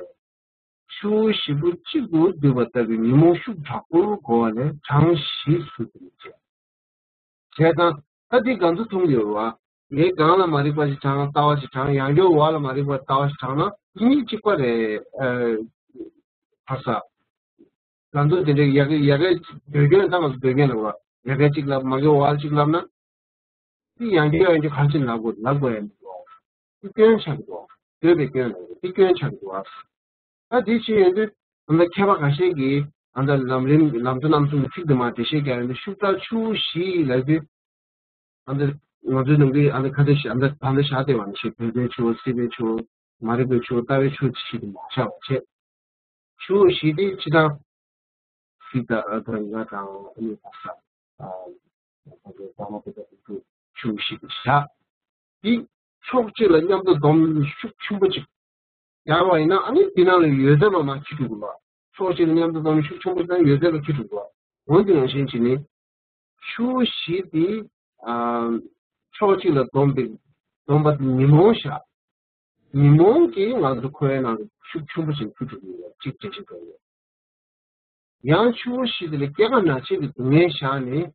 ཆུ་བོ་བཞི་པོ་གཅིག་ཏུ་བསྡུས་པ་ལྟ་བུའི་ཉོན་མོངས་ཤུགས་དྲག་པོར་གོ་བ་ལས་གྲངས་བཞི་ཟུར་དུ་མི་བྱེད། བྱས་ཙང་ད་འདི་ག་ཚོད་མཐོང་གི་ཡོད་བ། ངས་གང་ལ་མ་རིག་པ་ཞིག་དྲངས། ལྟ་བ་ཞིག་དྲངས། ཡང་སྐྱར་བ་ལ་མ་རིག་པ་ལྟ་བ་ཞིག་དྲངས་ན་གཉིས་གཅིག་པ་རེད། ཨ། ཕར་ས། ག་ཚོད་དེ་འདྲའི་ཡ་གི་ཡ་གི་འདོད་སྐྱོན་ད་ང་ཚོ་འདོད་སྐྱོན་ལབ་པ། ཡ་གི་གཅིག་ལབ། མ་གི་བ་གཅིག་ལབ་ན། དེ་ཡང་བསྐྱར་ཡང་བསྐྱར་གང་ཕྱིན་ལབ་དགོས། ལབ་དགོས་ཡ་མི་འདུག་དེ་སྐྱོན་ཆགས་ཀྱི་འདུག་འདོད་པའི་སྐྱོན་ལ་དེ་སྐྱོན་ཆགས་ཀྱི་འདུག་ད་དེ་ཕྱིན་ཡོང་དུས་ཨ་ནི་མཁས་པ་ཁ་ཤས་ཀྱིས་ཨ་ནི་ལམ་རིམ་ལམ་གཙོ་རྣམ་གསུམ་གྱི་ཚིག་དུ་མ་འགྲེལ་བཤད་རྒྱག་ཡོང་དུས། ཤུགས་དྲག་ཆུ་བོ་བཞི་ལབ་དུས། ཨ་ནི་ང་ཚོའི་ནང་གི་ཨ་ནི་ཁ་ཚོན་ཞིག་ཨ་ནི་ད་ལྟ་བཞག་བསྡད་པ་ནང་བཞིན། འདོད་པའི་ཆུ་བོ། སྲེད་པའི་ཆུ་བོ། མ་རིག་པའི་ཆུ་བོ། ལྟ་བའི་ཆུ་བོ་ཞིག་ཏུ་མ་བཞག་པ་བྱས། ཆུ་བོ་བཞི་དེ་སྤྱིར་བཏང་གཟིགས་དང་། ཨ། ད་ཡ་དང་ཨ་ནི་ད་ས། ཨ། ད་ལྟ་ད་མ་པོ་ད་ཆུ་བོ་བཞི་དེ་བཞག་དེ་ཕྱོགས་གཅིག་ལ་མཉམ་དུ་བསྡོམས་ཤུགས་ཆེན་པོ་ཅིག་རྒྱག་པ་ཡིན་ན། ཨ་ནི་དེ་ནང་ལ་ཡོད་ཚད་ལ་མར་འཁྱེར་འགྲོ་གི་རེད། ཕྱོགས་གཅིག་ལ་མཉམ་དུ་བསྡོམས་ཤུགས་ཆེན་པོ་ཅིག་ཡོད་ཚད་ལ་འཁྱེར་འགྲོ་གི་རེད། འོ་དེ་ནང་བཞིན་བྱས་ནས། ཆུ་བོ་བཞི་དེ། ཨ། ཕྱོགས་གཅིག་ལ་བསྡོམས་པའི། བསྡོམས་པ་དེ་ཉོན་མོངས་བཞག་ཉོན་མོངས་ཀྱིས་ང་ཚོ་འཁོར་བའི་ནང་དུ་ཤུགས་ཆེན་པོ་ཞིག་འཁྱེར་འགྲོ་གི་ཡོད། གཅིག་འགྲེལ་བཤད་གནང་ཡོད། ཡང་ཆུ་བོ་བཞི་དེ་ལ་སྐྱེ་རྒ་ན་འཆི་གི་སྡུག་བསྔལ་བཞག་ནས།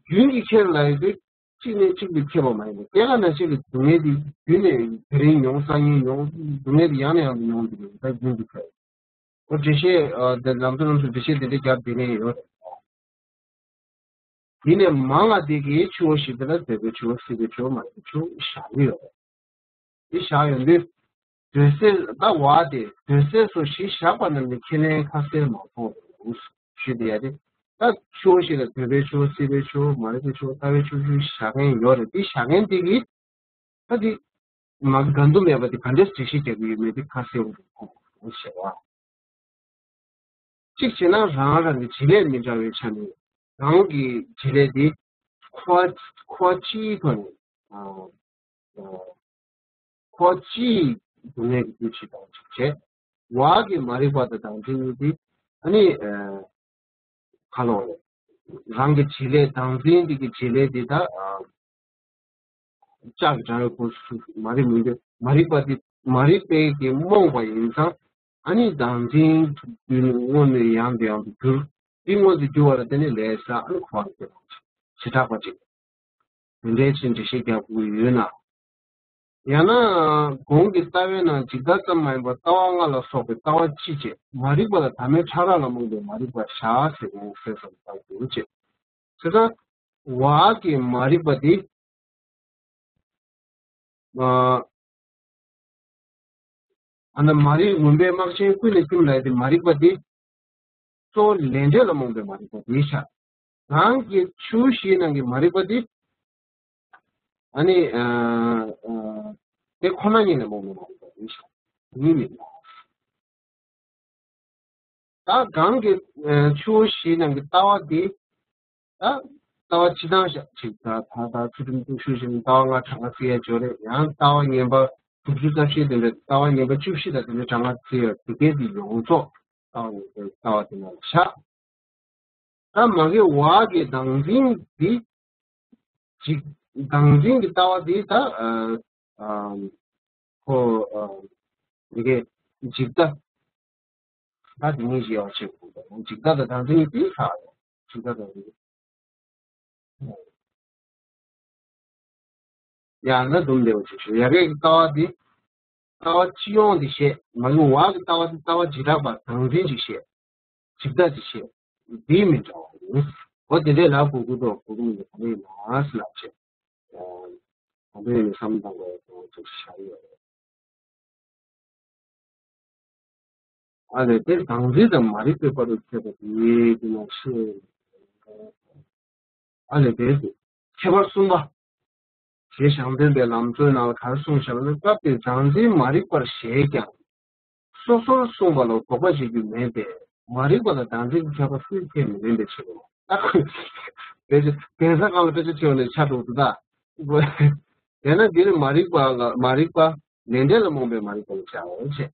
རྒྱུན་གྱི་ཁྱེར་ལབ་ཡོང་དུས་གཅིག་ནས་གཅིག་ཏུ་ཁྱེར་བ་མ་ཡིན་པར། སྐྱེ་རྒ་ན་འཆི་གི་སྡུག་བསྔལ་དེ་རྒྱུན་ནས་དེ་རིང་མྱོང་། སང་ཉིན་མྱོང་། སྡུག་བསྔལ་དེ་ཡང་ནས་ཡང་དུ་མྱོང་བསྡད་ཀྱི་ཡོད། ད་རྒྱུན་དུ་ཁྱེར། འོ་འགྲེལ་བཤད། ཨ། དེ་ལམ་དུ་ལམ་དུ་འགྲེལ་བཤད་དེ་འདྲ་རྒྱབ་བསྡད་མཁན་ཡོད་རེད། དེ་ནས་མང་བ་དེ་གིས་ཆུ་བོ་བཞི་དེ་ལ་འདོད་པའི་ཆུ་བོ། སྲེད་པའི་ཆུ་བོ། མ་རིག་པའི་ཆུ་བོ་བཞག་གི་ཡོད་རེད། དེ་བཞག་ཡོང་དུས། འདོད་སྲེད། ད་བ་དེ་འདོད་སྲེད་སོགས་བཞི་བཞག་པ་རྣམས་ནི་ཁས་ལེན་ཁ་གསལ་མ་མཐོང་རུང་ཞུས་ཏེ། ཡ་དེ་ད་ཆུ་བོ་བཞི་ལ་འདོད་པའི་ཆུ་བོ། སྲེད་པའི་ཆུ་བོ། མ་རིག་པའི་ཆུ་བོ། ལྟ་བའི་ཆུ་བོ་བཞག་མཁན་ཡོད་རེད། དེ་བཞག་མཁན་དེ་གིས་ད་དེ་མ་གི་འགལ་འདུ་མེད་པ་དེ་ག་འདྲས་འགྲེལ་བཤད་རྒྱག་གི་ཡོད་མེད་དེ་ཁ་གསལ་པོ་མཐོང་ཞེས་པ། གཅིག་བྱས་ན་རང་རང་གི་བྱེད་ལས་མི་འདྲ་བའི་ཆ་ནས། རང་གི་བྱེད་ལས་དེ་འཁོར་བ་འཁོར་བ་སྤྱིའི་ཐོག་ནས། ཨ། ཨ། འཁོར་བ་སྤྱིའི་སྡུག་བསྔལ་གྱི་རྒྱུ་ཞིག་དང་གཅིག་བྱས། བ་གི་མ་རིག་པ་དང་བདག་འཛིན་གཉིས་དེ། ཨ་ནི། ཨ། ག་ལོ་རེད། རང་གི་བྱེད་ལས། བདག་འཛིན་དེ་གི་བྱེད་ལས་དེ་ད། ཨ། ལྕགས་ཀྱི་སྒྲ་ཡོད་པོ་སུ་མ་རིག་མི་འདོད། མ་རིག་པ་དེ་མ་རིག་པའི་གི་རྨོངས་པ་ཡིན་ཙང་ ཨ་ནི་བདག་འཛིན་དུ་སྔོན་ནས་ཡང་དུ་ཡང་དུ་འགྱུར། དེ་སྔོན་དུ་འགྱུར་བ་ལ་བརྟེན་ནས་ལས་བྱ། ཨ་ནི་འཁོར་བ་ལ་བརྟེན་པ་བྱེ་བྲག་པ་ཅིག་དེ་འདྲའི་ཕྱིར་འགྲེལ་བཤད་རྒྱག་དགོས་ཡོད་ན། ཡང་ན་གོང་གི་ལྟ་བའི་ནང་འཇིག་ལྟ་ཙམ་མ་ཡིན་པར་ལྟ་བ་ལྔ་ལ་སོགས་པའི་ལྟ་བ་སྤྱི་བྱེ། མ་རིག་པ་ལ་བདག་མེད་ཕྲ་རགས་ལ་རྨོངས་པའི་མ་རིག་པ་བཞག་ཟེར་ནས་གསལ་བསམ་བཏང་དགོས་ཅེས། བྱས་ཙང་བ་གི་མ་རིག་པ་འདི། ཨ་ཨ་ན་མ་རིག་མུན་པའི་སྨག་ཆེན་ཀུན་ནས་ཁྱིམ་ལ་ཡ་དེ་མ་རིག་པ་འདི། གཙོ་བོ་ལས་འབྲས་ལ་རྨོངས་པའི་མ་རིག་པ་དེ་ཤར། གང་གི་ཆུ་བོ་བཞིའི་ནང་གི་མ་རིག་པ་དེ། ཨ་ནི་ཨ་ཨ་དེ་ཁོ་ན་ཉིད་ལ་རྨོངས་པའི་མ་རིག་པ་དེ་ཤར། གཉིས་མེད་པ། ད་གང་གི་ཨ་ཆུ་བོ་བཞིའི་ནང་གི་ལྟ་བ་དེ། ད་ལྟ་བ་སྤྱི་དང་ཞག་ཅིག་ད་ད་ད་ཚུལ་ཁྲིམས་གཏུག་ཤུགས་བཞིན་ལྟ་བ་ལྔ་གྲངས་ཀ་བརྩི་ཡ་འབྱོར་རེད། ཡང་ལྟ་བ་ངན་པ་དྲུག་ཅུ་རྩ་བཞི་དེ་འདྲ། ལྟ་བ་ངན་པ་བཅུ་བཞི་དང་དེ་འདྲ་གྲངས་ཀ་བརྩི་ཡ་དེ་གས་དེ་ཡོངས་རྫོགས་ལྟ་བ་ངན་པའི་ལྟ་བ་དེ་ནང་ལ་བཞག་ད་མ་གི་བ་གི་བདག་འཛིན་འདི་ཅིག་བདག་འཛིན་གྱི་ལྟ་བ་འདི་ད་ཨ་ཨ་ཁོ་ཨ་འདི་གའི་འཇིག་ལྟ། ད་དེ་གཉིས་ཀྱི་ཡོ་ཆེ་གུ་དང་འཇིག་ལྟ་དང་བདག་འཛིན་གཉིས་དེ་ཁག་ཡོད། འཇིག་ལྟ་དང་བདག་འཛིན། ཡང་ན་འདུམ་བདེ་བ་ཅིག་ཞུ། ཡ་གི་ལྟ་བ་འདི། ལྟ་བ་སྤྱི་ཡོངས་འདི་བཤད། མ་གི་བ་གི་ལྟ་བ་འདི་ལྟ་བ་བྱེ་བྲག་པ་བདག་འཛིན་ཅིག་བཤད། འཇིག་ལྟ་ཅིག་བཤད། འདི་མི་འདྲ་བ་ཡིན། འོ་དེ་འདྲའི་ལབ་དགོས་ཀྱི་འདུག་གོ་གི་མི་འདུག་ག་ནས་ཡིན་ན་ཟེར་ལབ་བྱས། ཨ་འདི་ནས་བསམ་བློ་གཏོང་དགོས་ཡ་གཏོང་ཚུལ་ཤར་ཡོད་རེད། ཨ་ལས་དེ་བདག་འཛིན་དང་མ་རིག་པའི་བར་དུ་ཕྱེ་བ་དེ་ཡིན་ན་ཤེས། ཨ་ལས་དེ་ཁྱད་པར་གསུམ་པ། ཞེས་ཞང་སྟོན་པའི་ལམ་གཙོའི་ནང་ལ་ག་རེ་གསུངས་བཞག་ན། སྐབས་དེར་བདག་འཛིན་མ་རིག་པར་བཞེད་ཀྱང་། སོ་སོར་གསུངས་པ་ལ་དོགས་པ་བྱེད་རྒྱུ་མེད་པས། མ་རིག་པ་ལ་བདག་འཛིན་གྱི་ཁྱད་པར་སུས་ཁས་མི་ལེན་པའི་ཕྱིར་རོ། ད་དཔེ་ཆ་གདན་ས་སྒང་ལ་དཔེ་ཆ་ཁྲིད་པ་ནས་ཆ་འགྲོ་འདུག་ད། དེས་ན་འདིར་མ་རིག་པ་ལ་མ་རིག་པ་ལས་འབྲས་ལ་རྨོངས་པའི་མ་རིག་པ་ལ་བྱའོ་ཞེས།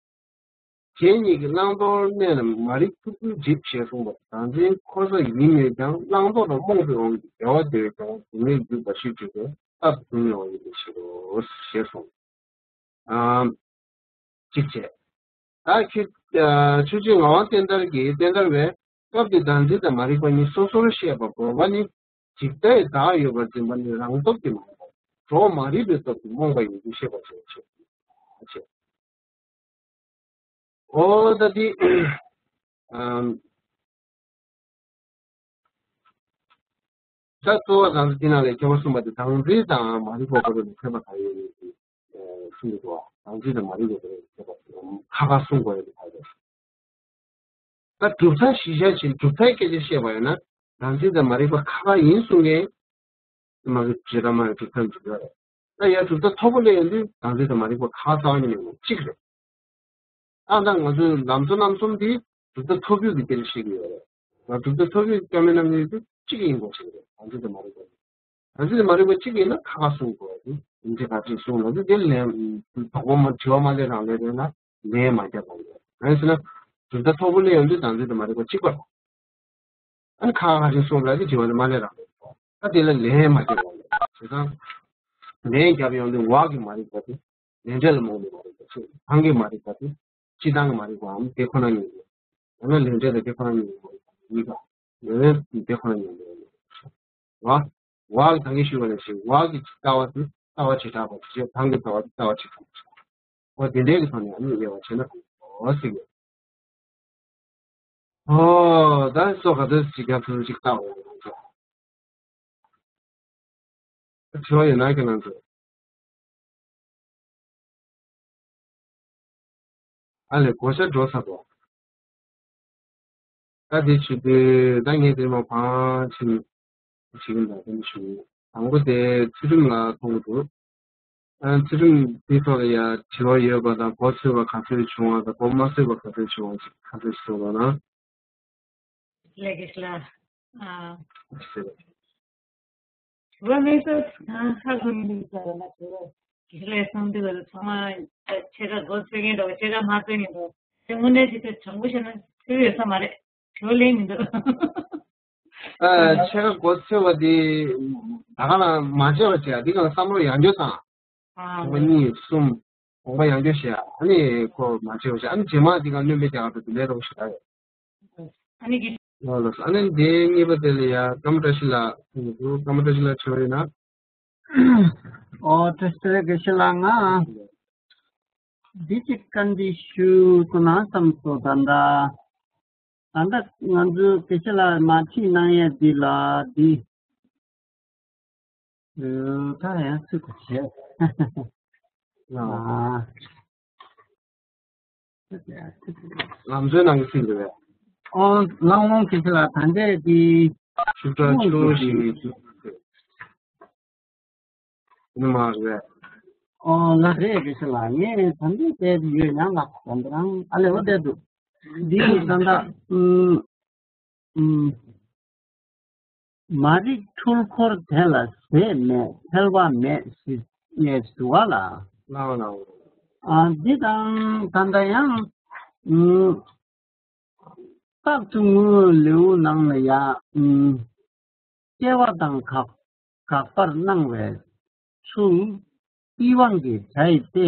ཁྱེད་ཉིད་ཀྱིས་བླང་དོར་གནས་ལ་མ་རིག་ཐུག་པའི་སྒྲིབ་ཞེས་གསུངས་པ། བདག་འཛིན་འཁོར་ས་ཡིན་མོད་ཀྱང་བླང་དོར་ལ་རྨོངས་པའི་དབང་གིས་འགལ་བ་དེ་བས་ཀྱང་དེ་མེད་འཇུག་པ་ཞིག་བྱེད་པས་རྟག་ཏུ་བཟུང་ཡོང་བ་ཡིན་པའི་ཕྱིར་རོ། ཞེས་གསུངས། ཨ་གཅིག་བྱས། ད་ཁྱེད་ཆོས་རྗེ་ངག་དབང་བསྟན་དར་གྱིས་བསྟན་དར་བས་སྐབས་དེ་བདག་འཛིན་དང་མ་རིག་པ་གཉིས་སོ་སོར་བཤད་པ་གོ་བ་ནི། འཇིག་ལྟའི་བདག་ཡོད་པར་འཛིན་པ་ནི་རང་སྟོབས་ཀྱིས་མ་ཡིན་པར་གྲོགས་མ་རིག་པའི་སྟོབས་ཀྱིས་རྨོངས་པ་ཡིན་ཚུལ་བཤད་པར་བྱེད་ཅེས། འོ་ད་འདི། ཨམ། ད་གཙོ་བོ་རང་འདི་ནང་ལས་ཁྱད་པར་གསུམ་པ་དེ་བདག་འཛིན་དང་མ་རིག་པ་གོ་རེ་ལ་ཁྱད་པར་ག་ཡོད་རེད་ཅེས་གསུངས་འདུག་བ། བདག་འཛིན་དང་མ་རིག་པ་གོ་རེ་ལ་ཁྱད་པར་ཁ་ཁ་གསུང་དགོས་རེད་ཁ་ཁ། ད་གྲུབ་མཐའ་གཞི་བཞག་བྱས་གྲུབ་མཐའི་སྐད་ཆ་བཤད་པ་ཡིན་ན་བདག་འཛིན་དང་མ་རིག་པ་ཁ་ཁ་ཡིན་གསུང་མཁན། མ་གི་བྱེ་བྲག་སྨྲ་བའི་གྲུབ་མཐའ་འཇུག་ཡ་རེད། ད་ཡ་གྲུབ་མཐའ་མཐོ་པོ་སླེབས་ཡོང་དུས་བདག་འཛིན་དང་མ་རིག་པ་ཁ་ཁ་གསང་བ་ཉིད་ནས་གཅིག་རེད། ཨ་ད་ང་ཚོའི་ལམ་གཙོ་རྣམ་གསུམ་འདི་གྲུབ་མཐའ་མཐོ་པོའི་གི་སྐད་ཆ་བཤད་ཀྱི་ཡོད་རེད། ང་གྲུབ་མཐའ་མཐོ་པོའི་སྐྱབས་མེད་རྣམ་གཉིས་འདི་གཅིག་ཡིན་དགོས་ཞེས་རེད། བདག་འཛིན་དང་མ་རིག་པ། བདག་འཛིན་དང་མ་རིག་པ་གཅིག་ཡིན་ན་ཁ་ཁ་གསུང་དགོས་རེད། ཡིན་གཅིག་ག་གཅིག་གསུང་ལ་འདི་དེ་ལན་དོགས་པ་མ་དྲི་བ་མ་སླེབས་རང་ལས་རེད་ན་ལན་མ་རྒྱབ་པ་རེད། གང་ཡིན་ཟེར་ན་གྲུབ་མཐའ་མཐོ་པོ་སླེབས་ཡོང་དུས་བདག་འཛིན་དང་མ་རིག་པ་གཅིག་པ་རེད། ཨ་ནི་ཁ་ཁ་ཆེན་གསུང་ལ་གི་དྲི་བ་དེ་མ་ལས་རང་རེད། ད་དེ་ལ་ལན་མ་རྒྱབ་པ་རེད། བྱས་ཙང་ལན་རྒྱབ་ཡོང་དུས་བ་གི་མ་རིག་པ་དེ་ལས་འབྲས་ལ་རྨོངས་པའི་མ་རིག་པ་ཚོས་གང་གི་མ་རིག་པ་དེ་སྤྱི་བཏང་གི་མ་རིག་པའམ་དེ་ཁོ་ན་ཉིད་རེད། ཡང་ན་ལས་འབྲས་དང་དེ་ཁོ་ན་ཉིད་རེད་མ་རིག་པ་གཉིས་ཀ་ལས་དེ་ཁོ་ན་ཉིད་རེད། བ། བ་གི་ད་གིན་ཞུས་པ་ནང་བཞིན་བ་གི་ལྟ་བ་དེ་ལྟ་བ་བྱེ་བྲག་པ་དེ་བྱས་གང་གི་ལྟ་བ་དེ་ལྟ་བ་བྱེ་བྲག་པ་ཞིག་འོ་དེ་འདྲའི་གི་ཐོག་ནས་ཨ་ནི་དབྱེ་བ་ཕྱེ་ན་འོ་ཟེར་གི། ཨོ་ད་སོ་ག་ཚོད་ཅིག་རྒྱབ་ཐུབ་ཅིག་བལྟ་འོ་ང་ཚོ། དྲི་བ་ཡོད་ན་ཁྱེད་རང་ཚོ། ཨ་ལས་གོ་ཆ་འགྲོ་ཚར་འདུག་ད་དེ་བྱེད་དུས་ད་ངས་དེ་མ་བང་ཕྱིན་བྱེད་ཀྱི་འདུག་དེ་ནི་ཞུ། དང་པོ་དེ་ཚུལ་ཁྲིམས་ལ་མཐོང་གི་འདུག་ཨ་ཚུལ་ཁྲིམས་དེའི་ཐོག་ལ་ཡ་དྲི་བ་ཡོད་པ་དང་གོ་ཆོད་པ་ག་ཚོད་བྱུང་བ་དང་གོ་མ་ཆོད་པ་ག་ཚོད་བྱུང་བ་ཞིག་ག་ཚོད་ཞིག་གསུངས་པ་ན། ལེགས་ལ། ཨ། ཞེས། བ་མེད་ཚོད་ཧ་གོ་མི་འདུག་ཟེར་ལ་དེ་རེད། དེ་ལས་སོང་དུས་ཚང་མ་ཕྱེད་ཀ་མགོ་ཚོས་མཁན་འདུག་ཕྱེད་ཀ་མ་ཚོས་མཁན་འདུག་དེ་དངོས་གནས་ཅིག་དྲང་པོ་བཤད་ན་ཚོས་ཡོད་ས་མ་རེད། ཁྱོད་ལེན་མི་འདུག་ཨ་ཕྱེད་ཀ་མགོ་ཚོས་པ་དེ་ད་ག་ལ་མ་བྱས་པ་བྱས་འདི་ག་ལ་བསམ་བློ་ཡང་བསྐྱར་བཏང་། ཨ་ཚོ་གཉིས་གསུམ། དགོངས་པ་ཡང་བསྐྱར་བཞེས་ཨ་ནི་ཁོ་མ་བྱེད་པ་བྱས། ཨ་ནི་རྗེས་མ་འདི་ག་སྣོན་པའི་རྒྱ་གར་དུ་འདི་ལས་རོགས་ཞེས་ཨ་ཡོད། ཨ་ནི་གི། ལགས་ལགས། ཨ་ནི་འདི་གཉིས་པ་དེ་ལ་ཡ་ཀམ་བཀྲ་ཤིས་ལགས་འདུག་ཀམ་བཀྲ་ཤིས་ལགས་དྲི་བ་ཡོད་ན། ཨོ་བཀྲ་ཤིས་བདེ་ལེགས་དགེ་བཤེས་ལགས། ང་འདི་གཅིག་བཀའ་འདྲི་ཞུ་དགོས་ན་བསམ་སོང་། ད་ལྟ་ད་ལྟ་ང་ཚོའི་དགེ་བཤེས་ལགས་མ་ཁྲིད་གནང་ཡས་འདི་ལ་འདི། ཨ། ད་ཡང་སུ་ག་བྱས། ཨ། ལམ་སྲོལ་ནང་གི་ཚིག་རེད་པས། ཨོ་ལང་ལོང་ཁྱེད་ཚོ་ལ་ད་ལྟའི་དེ། ཤུགས་དྲག་ཆུ་ཞིག་ནི་མ་རེད། ཨོ་ལ་རེད་རེད་ཟེར་ལ་ངས་ད་ལྟའི་དེ་ཡོད་ཡང་ལ་ད་ལྟ་རང་ཨ་ལེ་འོ་བསྡད་འདུག་འདི་ནི་ད་ལྟ་ཨུམ། ཨུམ། མ་རིག་འཁྲུལ་འཁོར་དེ་ལ་ཟད་མེད་ཐལ་བ་མེད་ཟེར་ངས་ཞུ་བ་ལ། ལའོ་ལའོ། ཨ་འདི་དང་ད་ལྟ་ཡང་ཨུམ། རྟག་ཏུ་དངོས་ལེའུ་ནང་ལ་ཡང་ཨུམ། སྐྱེ་བ་དང་འགག་འགག་པར་སྣང་བའི་ཚུལ་པི་ཝང་གི་བྱ་ཡི་སྟེ་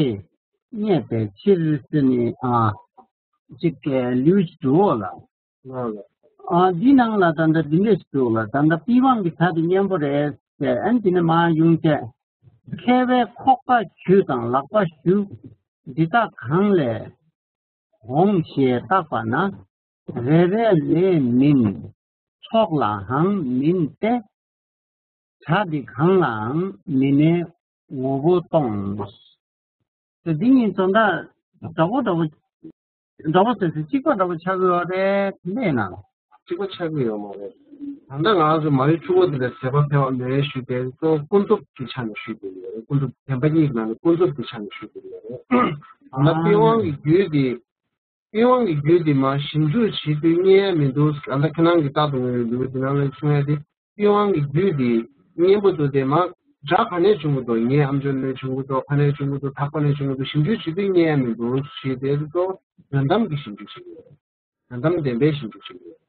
རྙེད་པའི་ཕྱིར་ཟེར་ནས་ཨ་ཅིག་ལེའུ་ཞིག་འདུག་ལ། ལགས་ལགས། ཨ་འདི་ནང་ལ་ད་ལྟ་འདི་འདྲ་ཞིག་འདུག་ལ། ད་ལྟ་པི་ཝང་གི་བྱ་དེ་སྙན་པོ་རེད་ཟེར། ཨ་འདི་ནས་མར་ཡོང་བྱས། མཁས་པའི་ཁོག་པ་འཇུ་དང་ལག་པ་གཞུ། འདི་དག་གང་ལས་འོང་ཞེས་བརྟག་པ་ན། རེ་རེ་ལས་མིན། ཚོགས་ལའང་མིན་ཏེ། བྱ་འདི་གང་ལའང་མི་གནས་ངོ་བོ་སྟོང་། དེ་འདི་གཉིས་དོན་དག་འདྲ་པོ་འདྲ་པོ་འདྲ་པོ་ཟེར་ཟེར་གཅིག་པ་འདྲ་པོ་ཆགས་ཀྱི་ཡོད་རེད་ལབ་ན། གཅིག་པ་ཆགས་ཀྱི་ཡོད་མ་རེད། ད་ལྟ་ང་ཚོ་མ་རིག་འཁྲུལ་འཁོར་འདི་ལ་ཟད་པ་འཕེལ་བ་མེད་ཞུས་ཏེ་གཙོ་བོ་ཀུན་རྫོབ་ཀྱི་ཆ་ནས་ཞུས་ཏེ་ཡོད་རེད། ཀུན་རྫོབ་བདེན་པ་གཉིས་ཀྱི་ནང་ནས་ཀུན་རྫོབ་ཀྱི་ཆ་ནས་ཞུས་ཏེ་ཡོད་རེད། ད་ལྟ་པི་ཝང་གི་རྒྱུད་འདི། པི་ཝང་གི་རྒྱུད་འདི་མར་ཞིབ་འཇུག་བྱེད་དུས་རྙེད་ཡ་མི་འདུག་ད་ལྟ་ཁྱེད་རང་གི་རྟག་ཏུ་དངོས་ཡོད་འདུག་འདི་ནང་ལ་གསུང་ཡ་དེ་པི་ཝང་གི་རྒྱུད་འདི་སྙན་པོ་འདུག་དེ་མར་སྒྲ་ག་ནས་བྱུང་གི་འདུག་ངའི་ཨམ་ཅོག་ནས་བྱུང་གི་འདུག་ག་ནས་བྱུང་གི་འདུག་ཐག་པ་ནས་བྱུང་གི་འདུག་ཞིབ་འཇུག་བྱེད་དུས་རྙེད་ཡ་མི་འདུག་ཞེས་དེ་ཚོ་དོན་དམ་གྱི་ཞིབ་འཇུག་བྱེད་ཀྱི་ཡོད་རེད། དོན་དམ་བདེན་པའི་ཞིབ་འཇུག་བྱེད་ཀྱི་ཡོད་རེད།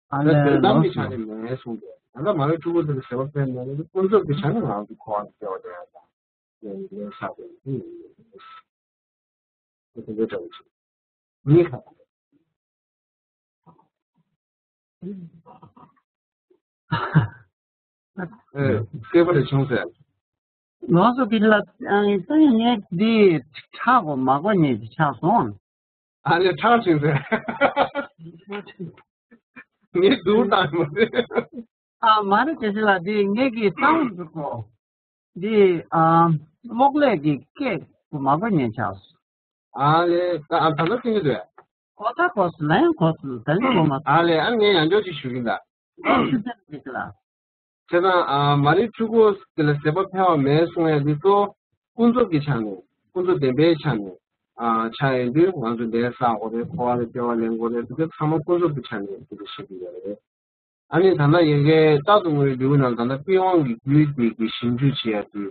ཨ་ལས་དོན་དམ་གྱི་ཆ་ནས་མེད་གསུངས་ཏེ། ད་ལྟ་མ་རིག་འཁྲུལ་འཁོར་དེ་ལ་ཟད་པ་འཕེལ་མེད་ནས་ཀུན་རྫོབ་ཀྱི་ཆ་ནས་ང་ཚོ་འཁོར་བ་སྐྱེ་བ་དེ་ཡང་དང་། ཡང་ཡང་ཆགས་པའི་དེ་འདྲའི་འདྲ་བོ་ཞིག་ཉིད་ཁ། ཨེ། སྐྱེས་པ་རེ་བྱུང་ཟེར། ལོ་སོ་གི་ལ་ཨང་ཏང་ངས་འདི་ཁྲག་གོ་མ་གོ་ཉེ་ཆགས་སོང་། ཨ་ལས་ཁྲག་བྱུང་ཟེར། ངས་སྡུག་བཏང་མ་ཟེར། ཨ་མ་རེད་དེ་ལ་འདི་ངས་ཀྱི་སང་འདུག་གོ། འདི་ཨ་གློག་ཀླད་ཀྱི་སྐད་གོ་མ་གོ་ཉེ་ཆགས་སོང་། ཨ་ལས་ད་ཨ་ད་ལོ་ཐེངས་འདུག་གོ་ད་གོ་སུ་ལན་གོ་སུ་ད་ལན་གོ་མ། ཨ་ལས་ཨ་ངས་ཡང་བསྐྱར་ཅིག་ཞུ་གིན་ད། ཨ་ཆུ་ཚན་ཅིག་ལ། བྱས་ཙང་ཨ་མ་རིག་འཁྲུལ་འཁོར་དེ་ལ་ཟད་པ་འཕེལ་བ་མེད་གསུང་ཡ་འདི་ཚོ་ཀུན་རྫོབ་ཀྱི་ཆ་ནས་ཀུན་རྫོབ་བདེན་པའི་ཆ་ནས་ཨ་ཆ་ཡིན་དུས་ང་ཚོ་འདས་བསགས་དགོས་རེད། འཁོར་བ་ལ་སྐྱེ་བ་ལེན་དགོས་རེད། འདི་ཚོ་ཚང་མ་ཀུན་རྫོབ་ཀྱི་ཆ་ནས་འདི་འདྲ་བཤད་ཀྱི་ཡོད་རེད། ཨ་ནི་ད་ལྟ་ཡིན་གའི་རྟག་ཏུ་དངོས་ཡོད་ལེའུ་ནང་ད་ལྟ་པི་ཝང་གི་རྒྱུད་འདི་གི་ཞིབ་འཇུག་བྱེད་ཡ་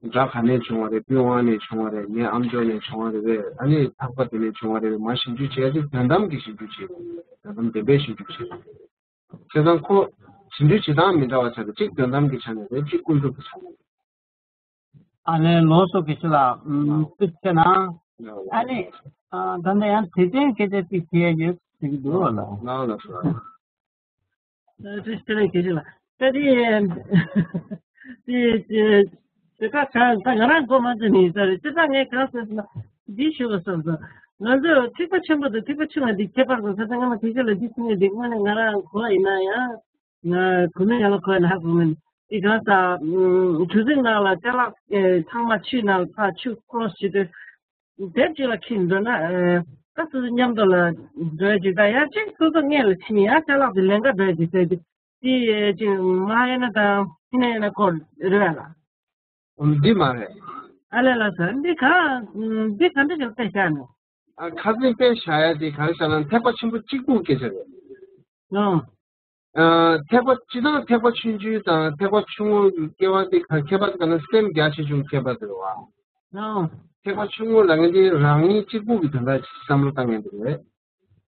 དེ་སྒྲ་ག་ནས་བྱུང་བ་རེད། པི་ཝང་ནས་བྱུང་བ་རེད། ངའི་ཨམ་ཅོག་ནས་བྱུང་བ་རེད་པས། ཨ་ནི་ཐག་པ་དེ་ནས་བྱུང་བ་རེད་པས། མར་ཞིབ་འཇུག་བྱེད་ཡ་དེ་དོན་དམ་གྱི་ཞིབ་འཇུག་བྱེད་དགོས་རེད། དོན་དམ་བདེན་པའི་ཞིབ་འཇུག་བྱེད་དགོས་རེད། བྱས་ཙང་ཁོ་ཞིབ་འཇུག་བྱེད་སྟངས་མི་འདྲ་བ་ཆགས་ཀྱི་གཅིག་དོན་དམ་གྱི་ཆ་ནས་རེད། གཅིག་ཀུན་རྫོབ་ཀྱི་ཆ་ནས་རེད། ཨ་ལས་ལོ་སོ་གི་ཆུ་ལ་ཨུམ་ཏིག་ཆེ་ན། ཨ་ནི་ཨ་ད་ནི་ཡང་དེ་ཙན་སྐད་ཆ་ཏིག་ཆེ་ཡོད་ཟེར་གི་འདུག་ལ། ལ་ལ་སོ། ཨ་ཏིག་ཆེ་ན་སྐད་ཆ་ལ་ད་དེ་དེ་དེ་དེ་ཁ་ཁ་ད་ང་རང་གོ་མ་ཚོད་ནི་ད་རེད། དེ་ད་ངས་གང་ཟེར་ན་འདི་ཞུ་བ་བསམ་སོང་། ང་ཚོས་ཐེག་པ་ཆེན་པོ་དང་ཐེག་པ་ཆུང་བ་འདི་ཁྱད་པར་དུ་ས་ད་ང་མ་དེ་ཆ་ལ་འདི་ཟེར་ནས་འདི་དངོས་གནས་ང་རང་གོ་ཡིན་ན་ཡང་། ང་གོ་མིན་ཡང་ལ་གོ་ཡ་ན་ཧ་གོ་མིན། དེ་གང་ཟག་གྲུ་གཟིངས་ནང་ལ་ཅ་ལག་ཚང་མ་ཆུའི་ནང་ལ་ཕར་ཆུ་ཁོ་ལོ་ཞིག་དེ་དེབ་ཅིག་ལ་ཁྱེར་འགྲོ་ན་ད་སོ་སོ་མཉམ་དུ་ལ་འགྲོ་ཡ་ཅིག་ད་ཡང་ཅིག་སོ་སོ་སྔོན་ལ་ཕྱིན་ཡ་ཅ་ལག་དེ་ལེན་ག་འགྲོ་ཡ་ཅིག་ཟེར་དེ་དེ་ཅིག་མ་ཡིན་ན་དང་ཕྱི་ནས་ཡིན་ན་ཁོ་རེ་བ་ལ། འདི་མ་རེད། ཨ་ལས་ལ་ཟེར་འདི་གང་འདི་ག་འདྲ་ཞིག་ལ་བལྟས་བཞག་ནས། ཨ་ཁ་སང་དཔེ་བཞག་ཡ་དེ་ག་རེ་བཞག་ན་ཐེག་པ་ཆེན་པོ་གཅིག་པུ་སྐད་ཆ་རེད། ཨང་། ཨ་ཐེག་པ་སྤྱི་དང་ཐེག་པ་ཆུང་ཆུང་དང་ཐེག་པ་ཆུང་ངུ་གི་སྐྱེ་བ་དེ་ག་ཁྱད་པར་ག་ན་སེམས་རྒྱ་ཆེ་ཆུང་ཁྱད་པར་དེ་རེད་བ། ཨང་། ཐེག་པ་ཆུང་ངུ་ལ་ངན་དེ་རང་ཉིད་གཅིག་པུ་གི་དོན་དག་བསམ་བློ་བཏང་ངེས་དེ་རེད།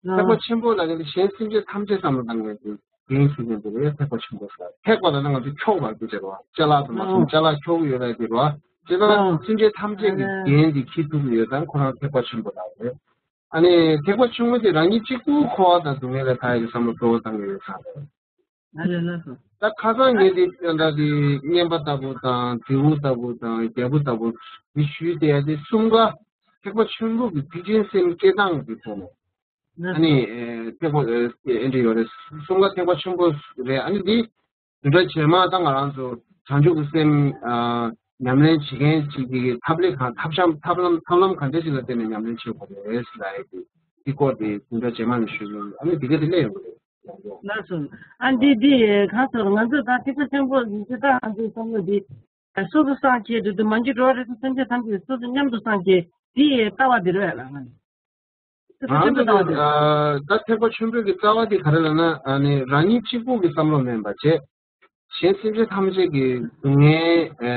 ཨང་། ཐེག་པ་ཆེན་པོ་ལ་ངན་དེ་གཞན་སེམས་ཅན་ཐམས་ཅད་བསམ་བློ་བཏང་ངེས་དེ་འགན་འཁྱེར་ངེས་དེ་རེད། ཐེག་པ་ཆེན་པོ་ཟེར་ཐེག་པ་ལ་ན་ང་ཚོ་འཁྱོག་པ་དེ་རེད་བ། ཅ་ལག་དུ་མ་སོང་ཅ་ལག་འཁྱོག་ཡོད་ལ་དེ་རེད་བ། བྱས་ཙང་ཨ། སེམས་ཅན་ཐམས་ཅད་ཀྱི་ཨ། འགན་དེ་འཁྱེར་ཐུབ་ཀྱི་ཡོད་ཙང་ཁོ་རང་ཐེག་པ་ཆེན་པོ་ལགས་རེད། ཨ་ནི་ཐེག་པ་ཆེན་པོ་དེ་རང་ཉིད་གཅིག་པུ་འཁོར་བ་དང་སྡུག་བསྔལ་ལས་ཐར་ཡག་གི་བསམ་བློ་གཙོ་བོ་བཏང་གི་ཡོད་ཙང་རེད། ཨ་ལས་ལགས་སོ། ད་ཁ་སང་ངས་དེ་ད་དེ་རྔན་པ་ལྟ་བུ་དང་དེའུ་ལྟ་བུ་དང་རྒྱལ་པོ་ལྟ་བུ་དེ་ཞུས་ཏེ་ཡ་དེ་གསུམ་ཀ་ཐེག་པ་ཆེན་པོ་གི་ཐེག་ཆེན་སེམས་སྐྱེ་སྟངས་ཀྱི་ཐོག་ནས། ཨ་ནི་ཨེ་ཐེག་པ་ཨེ་ཨེ་འདྲ་ཡོད་རེད། གསུམ་ཀ་ཐེག་པ་ཆེན་པོ་རེད། ཨ་ནི་འདི་བདུན་ཕྲག་རྗེས་མ་ད་ང་རང་ཚོ་བྱང་ཆུབ་ཀྱི་སེམས་ཨ་ཉམས་ལེན་བྱེད་མཁན་ཅིག་གི་ཐབས་ལས་གང་ཐབས་ཤམ་ཐབས་ལམ་ཐབས་ལམ་གང་འདྲ་ཞིག་ལ་བརྟེན་ནས་ཉམས་ལེན་བྱེད་དགོས་རེད་ཟེར་ཡ་གི་འདི་སྐོར་དེ་བདུན་ཕྲག་རྗེས་མ་ནས་ཞུ་གི་ཡིན། ཨ་ནི་འདི་ག་དེ་སླེབས་ཡོང་གི་རེད། ལགས་སོ། ཨ་འདི་འདི་གང་ཟེར་ང་ཚོ་ད་ཐེག་པ་ཆེན་པོ་འདི་ད་ང་ཚོའི་བསམ་བློ་འདི་སོ་སོ་སངས་རྒྱས་འདི་དུ་མ་འཇིག་འགྲོ་བ་རེ་ཚོ་སེམས་ཅན་ཐམས་ཅད་སོ་སོ་མཉམ་དུ་སངས་རྒྱས་འདི་ལྟ་བ་འདི་རེད་ལ་ང་ང་ཚོ་ཨ་ད་ཐེག་པ་ཆེན་པོའི་གི་རྩ་བ་དེ་ག་རེ་ལབ་ན་ཨ་ནི་རང་ཉིད་གཅིག་པུ་གི་བསམ་བློ་མིན་པ་བྱས། གཞན་སེམས་ཅན་ཐམས་ཅད་ཀྱི་སྡུག་བསྔལ་ཨ་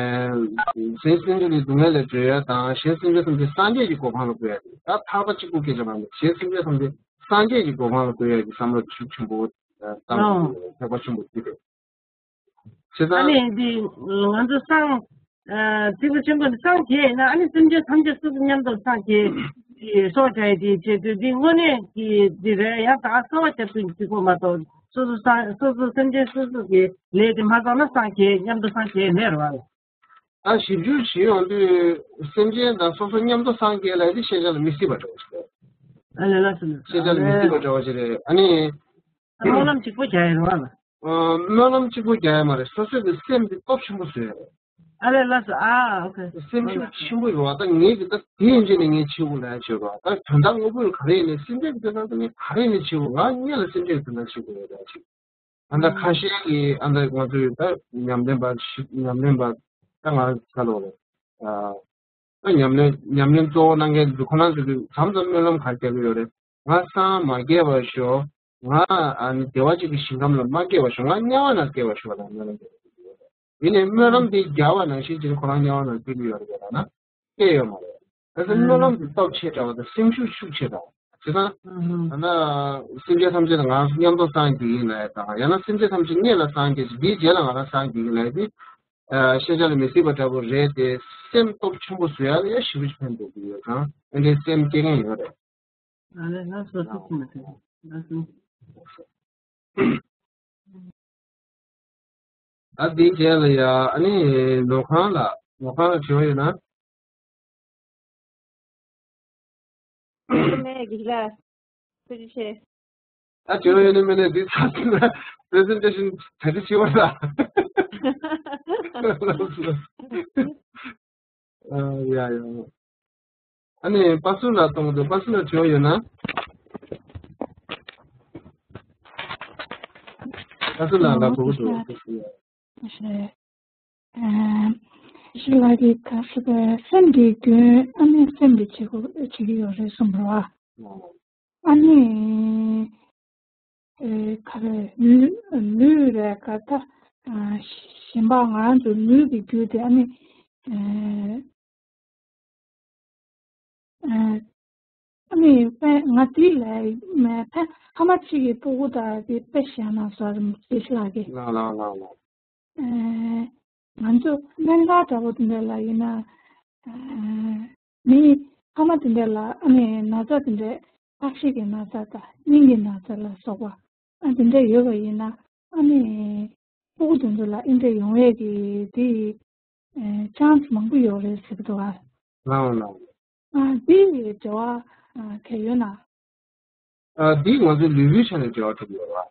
གཞན་སེམས་ཅན་གྱི་སྡུག་བསྔལ་ལས་སྒྲོལ་ཡ་དང་གཞན་སེམས་ཅན་ཐམས་ཅད་སངས་རྒྱས་ཀྱི་གོ་འཕང་ལ་བཀོད་ཡ་དེ་ད་ཐར་པ་གཅིག་པུ་སྐད་ཆ་མ་རེད། གཞན་སེམས་ཅན་ཐམས་ཅད་སངས་རྒྱས་ཀྱི་གོ་འཕང་ལ་བཀོད་ཡ་གི་བསམ་བློ་ཤུགས་ཆེན་པོ་བཏང་དགོས་ཀྱི་རེད། ཐེག་པ་ཆེན་པོ་དེ་རེད། བྱས་ཙང་ཨ་ནི་འདི་ང་ཚོ་སངས་ཨ་ཐེག་པ་ཆེན་པོ་ནི་སངས་རྒྱས་ཡིན་ན་ཨ་ནི་སེམས་ཅན་ཐམས་ཅད་སོ་སོ་མཉམ་དུ་སངས་རྒྱས་ཀྱི་སྲོག་བཅད་ཡི་དེ་བྱེད་དུས་འདི་དངོས་གནས་ཀྱི་འདི་རེད། ཡང་ད་གསོལ་བ་བཏབ་དུས་འདི་ཁོ་མ་གཏོགས་སོ་སོ་སངས་སོ་སོ་སེམས་ཅན་སོ་སོ་གི་ལས་དེ་མ་བཏང་ན་སངས་རྒྱས་མཉམ་དུ་སངས་རྒྱས་མེད་རེད་བ། ད་ཞིབ་འཇུག་བྱེད་ཡོང་དུས་སེམས་ཅན་དང་སོ་སོ་མཉམ་དུ་སངས་རྒྱས་ལ་དེ་ཤེས་བྱ་ལ་མི་སྲིད་པ་འདྲ་བོ་ཞིག་རེད། ཨ་ལས་ལགས་སོ་ལགས་སོ། ཤེས་བྱ་ལ་མི་སྲིད་པ་འདྲ་བོ་ཞིག་རེད། ཨ་ནི། སྨོན་ལམ་གཅིག་པོ་རྒྱག་ཡ་རེད་བ་ལ། ཨ་སྨོན་ལམ་གཅིག་པོ་རྒྱག་ཡ་མ་རེད། སོ་སོའི་གི་སེམས་འདི་སྟོབས་ཆེན་པོ་བཟོ་ཡ་རེད། ཨ་ལས་ལགས་སོ། ཨ་ཨོ་ཁེ། སེམས་ཤུགས་ཆེན་པོ་ཡོད་བ། ད་ངས་གི་ད་དེ་ཡིན་ཅེས་ནས་ངས་བྱེད་དགོས་ལ་བྱེད་རོགས། ད་དོན་དག་དངོས་པོ་ག་རེ་ཡིན་ནས་སེམས་ཅན་གི་དོན་དག་ད་ངས་ག་རེ་ཡིན་ནས་བྱེད་དགོས། ང་སྔོན་ལ་སེམས་ཅན་གི་དོན་དག་བྱེད་དགོས་ཡོད་ད་ཅིག་ཨ་ད་ཁ་ཤས་ཀྱིས་ཨ་ད་ང་ཚོའི་ད་ཉམས་ལེན་པ་ཞིག་ཉམས་ལེན་པ་ད་ང་ཚོ་ལ་རེད། ཨ་ད་ཉམས་ལེན་ཉམས་ལེན་གཙོ་བོ་གནང་མཁན་འདི་ཁོ་རང་ཚོ་གིས་མཚམས་མཚམས་སྨོན་ལམ་ག་རེ་རྒྱག་གི་ཡོད་རེད། ང་སངས་མ་རྒྱས་པར་ཤོག་ང་ཨ་ནི་བདེ་བ་ཅན་གྱི་ཞིང་ཁམས་ལ་མ་སྐྱེ་བར་ཤོག་ང་དམྱལ་བ་ན་སྐྱེ་བར་ཤོག་ལ་སྨོན་ལམ་རྒྱག་གི་ཡོད་རེད། ཡིན་ནའི་སྨོན་ལམ་དེ་རྒྱག་པ་ནང་བཞིན་ཅིག་ཁོ་རང་དམྱལ་བ་ན་སྐྱེ་གི་ཡོད་རེད་ལབ་ན། སྐྱེ་ཡོད་མ་རེད། ད་ལྟ་སྨོན་ལམ་གྱི་སྟོབས་ཆེ་དྲགས་པ་དང་སེམས་ཤུགས་ཤུགས་ཆེ་དྲགས་པ་བྱས་ཙང་། ད་ལྟ་སེམས་ཅན་ཐམས་ཅད་ལ་ང་རང་ཚོ་མཉམ་དུ་སངས་རྒྱས་ཡིན་ལབ་ཡ་དང་ཡང་ན་སེམས་ཅན་ཐམས་ཅད་སྔོན་ལ་སངས་རྒྱས་ཤིག་འདིའི་རྗེས་ལ་ང་རང་སངས་རྒྱས་ཡིན་ལབ་ཡ་དེ། ཤེས་བྱ་ལ་མི་སྲིད་པ་འདྲ་པོ་རེད་དེ། སེམས་སྟོབས་ཆེན་པོ་བཟོ་ཡ་ལ་ཡ་ཞེ་པོ་ཅིག་ཕན་ཐོགས་ཀྱི་ཡོད་ཙང་ཨེ་འདྲའི་སེམས་སྐྱེ་མཁན་ཡོད་རེད། ཨ་ལས་ལགས་སོ་ཐུགས་རྗེ་ཆེ་ལགས་སོ། ད་འདིའི་རྗེས་ལ་ཡ་ཨ་ནི་ནོར་ཁང་ལ་ནོར་ཁང་ལ་དྲི་བ་ཡོད་ན། མེད་གི་ལ། ཐུགས་རྗེ་ཆེ། ད་དྲི་བ་ཡོད་ན་མེད་ན་འདི་ཚར་སོང་ན་པི་རི་སེན་ཊེ་ཤན་ད་ཅི་བྱེད་པ་ལ། ཡ་ཡ། ཨ་ནི་པ་སུ་ལ་གཏོང་གི་འདུག་པ་སུ་ལ་དྲི་བ་ཡོད་ན། པ་སུ་ལ་ལ་གོ་གི་འདུག་ཨ་ཞེས། ཨ་ཞེས་ལ་གི་ད་སུ་པའི་སེམས་ཀྱི་རྒྱུན་ཨ་ནི་སེམས་ཀྱི་བྱེད་སྒོ་བྱེད་ཀྱི་ཡོད་རེད་གསུངས་པ་རེད་བ། ཨ་ནི། ཨེ་ག་རེ་ལུས་ལུས་རེད་ག་ད། ཨ་གཞན་པ་ང་རང་ཚོ་ལུས་ཀྱི་རྒྱུད་དེ་ཨ་ནི། ཨེ་ཨ་ནི་དཔེ་ང་དེ་ལ་མེད་ཕ་ཕ་མ་གཅིག་གི་སྤུ་གུ་དང་དེ་དཔེ་བཞག་ན་བཟོ་རེད་ཅེས་ལགས་ཀྱིས། ལགས་ལགས་ལགས་ལགས། ཨེ་ང་ཚོ་སྨན་ཁང་འདྲ་པོ་དེ་འདྲ་ལ་ཡིན་ན། ཨེ་མི་ཕ་མ་དེ་འདྲ་ལ་ཨ་ནི་ན་ཚ་དེ་འདྲ་ཁ་ཤས་ཀྱི་ན་ཚ་དང་སྙིང་གི་ན་ཚ་ལ་སོགས་པ་ཨ་དེ་འདྲ་ཡོད་པ་ཡིན་ན་ཨ་ནི་སྤུ་གུ་དེ་ཚོ་ལ་ཨེ་འདྲ་ཡོང་ཡས་ཀྱི་དེ་ཨེ་ཆན་སི་མང་པོ་ཡོད་རེད་ཟེར་གྱི་འདུག་ཨ། ལགས་ལགས། ཨ་དེ་ཡི་འབྲེལ་བ་ཨ་ག་ཡོད་ན། ཨ་འདི་ང་ཚོའི་ལུས་པོའི་ཆ་ནས་འབྲེལ་བ་གྲུབ་ཡོད་རེད་བ།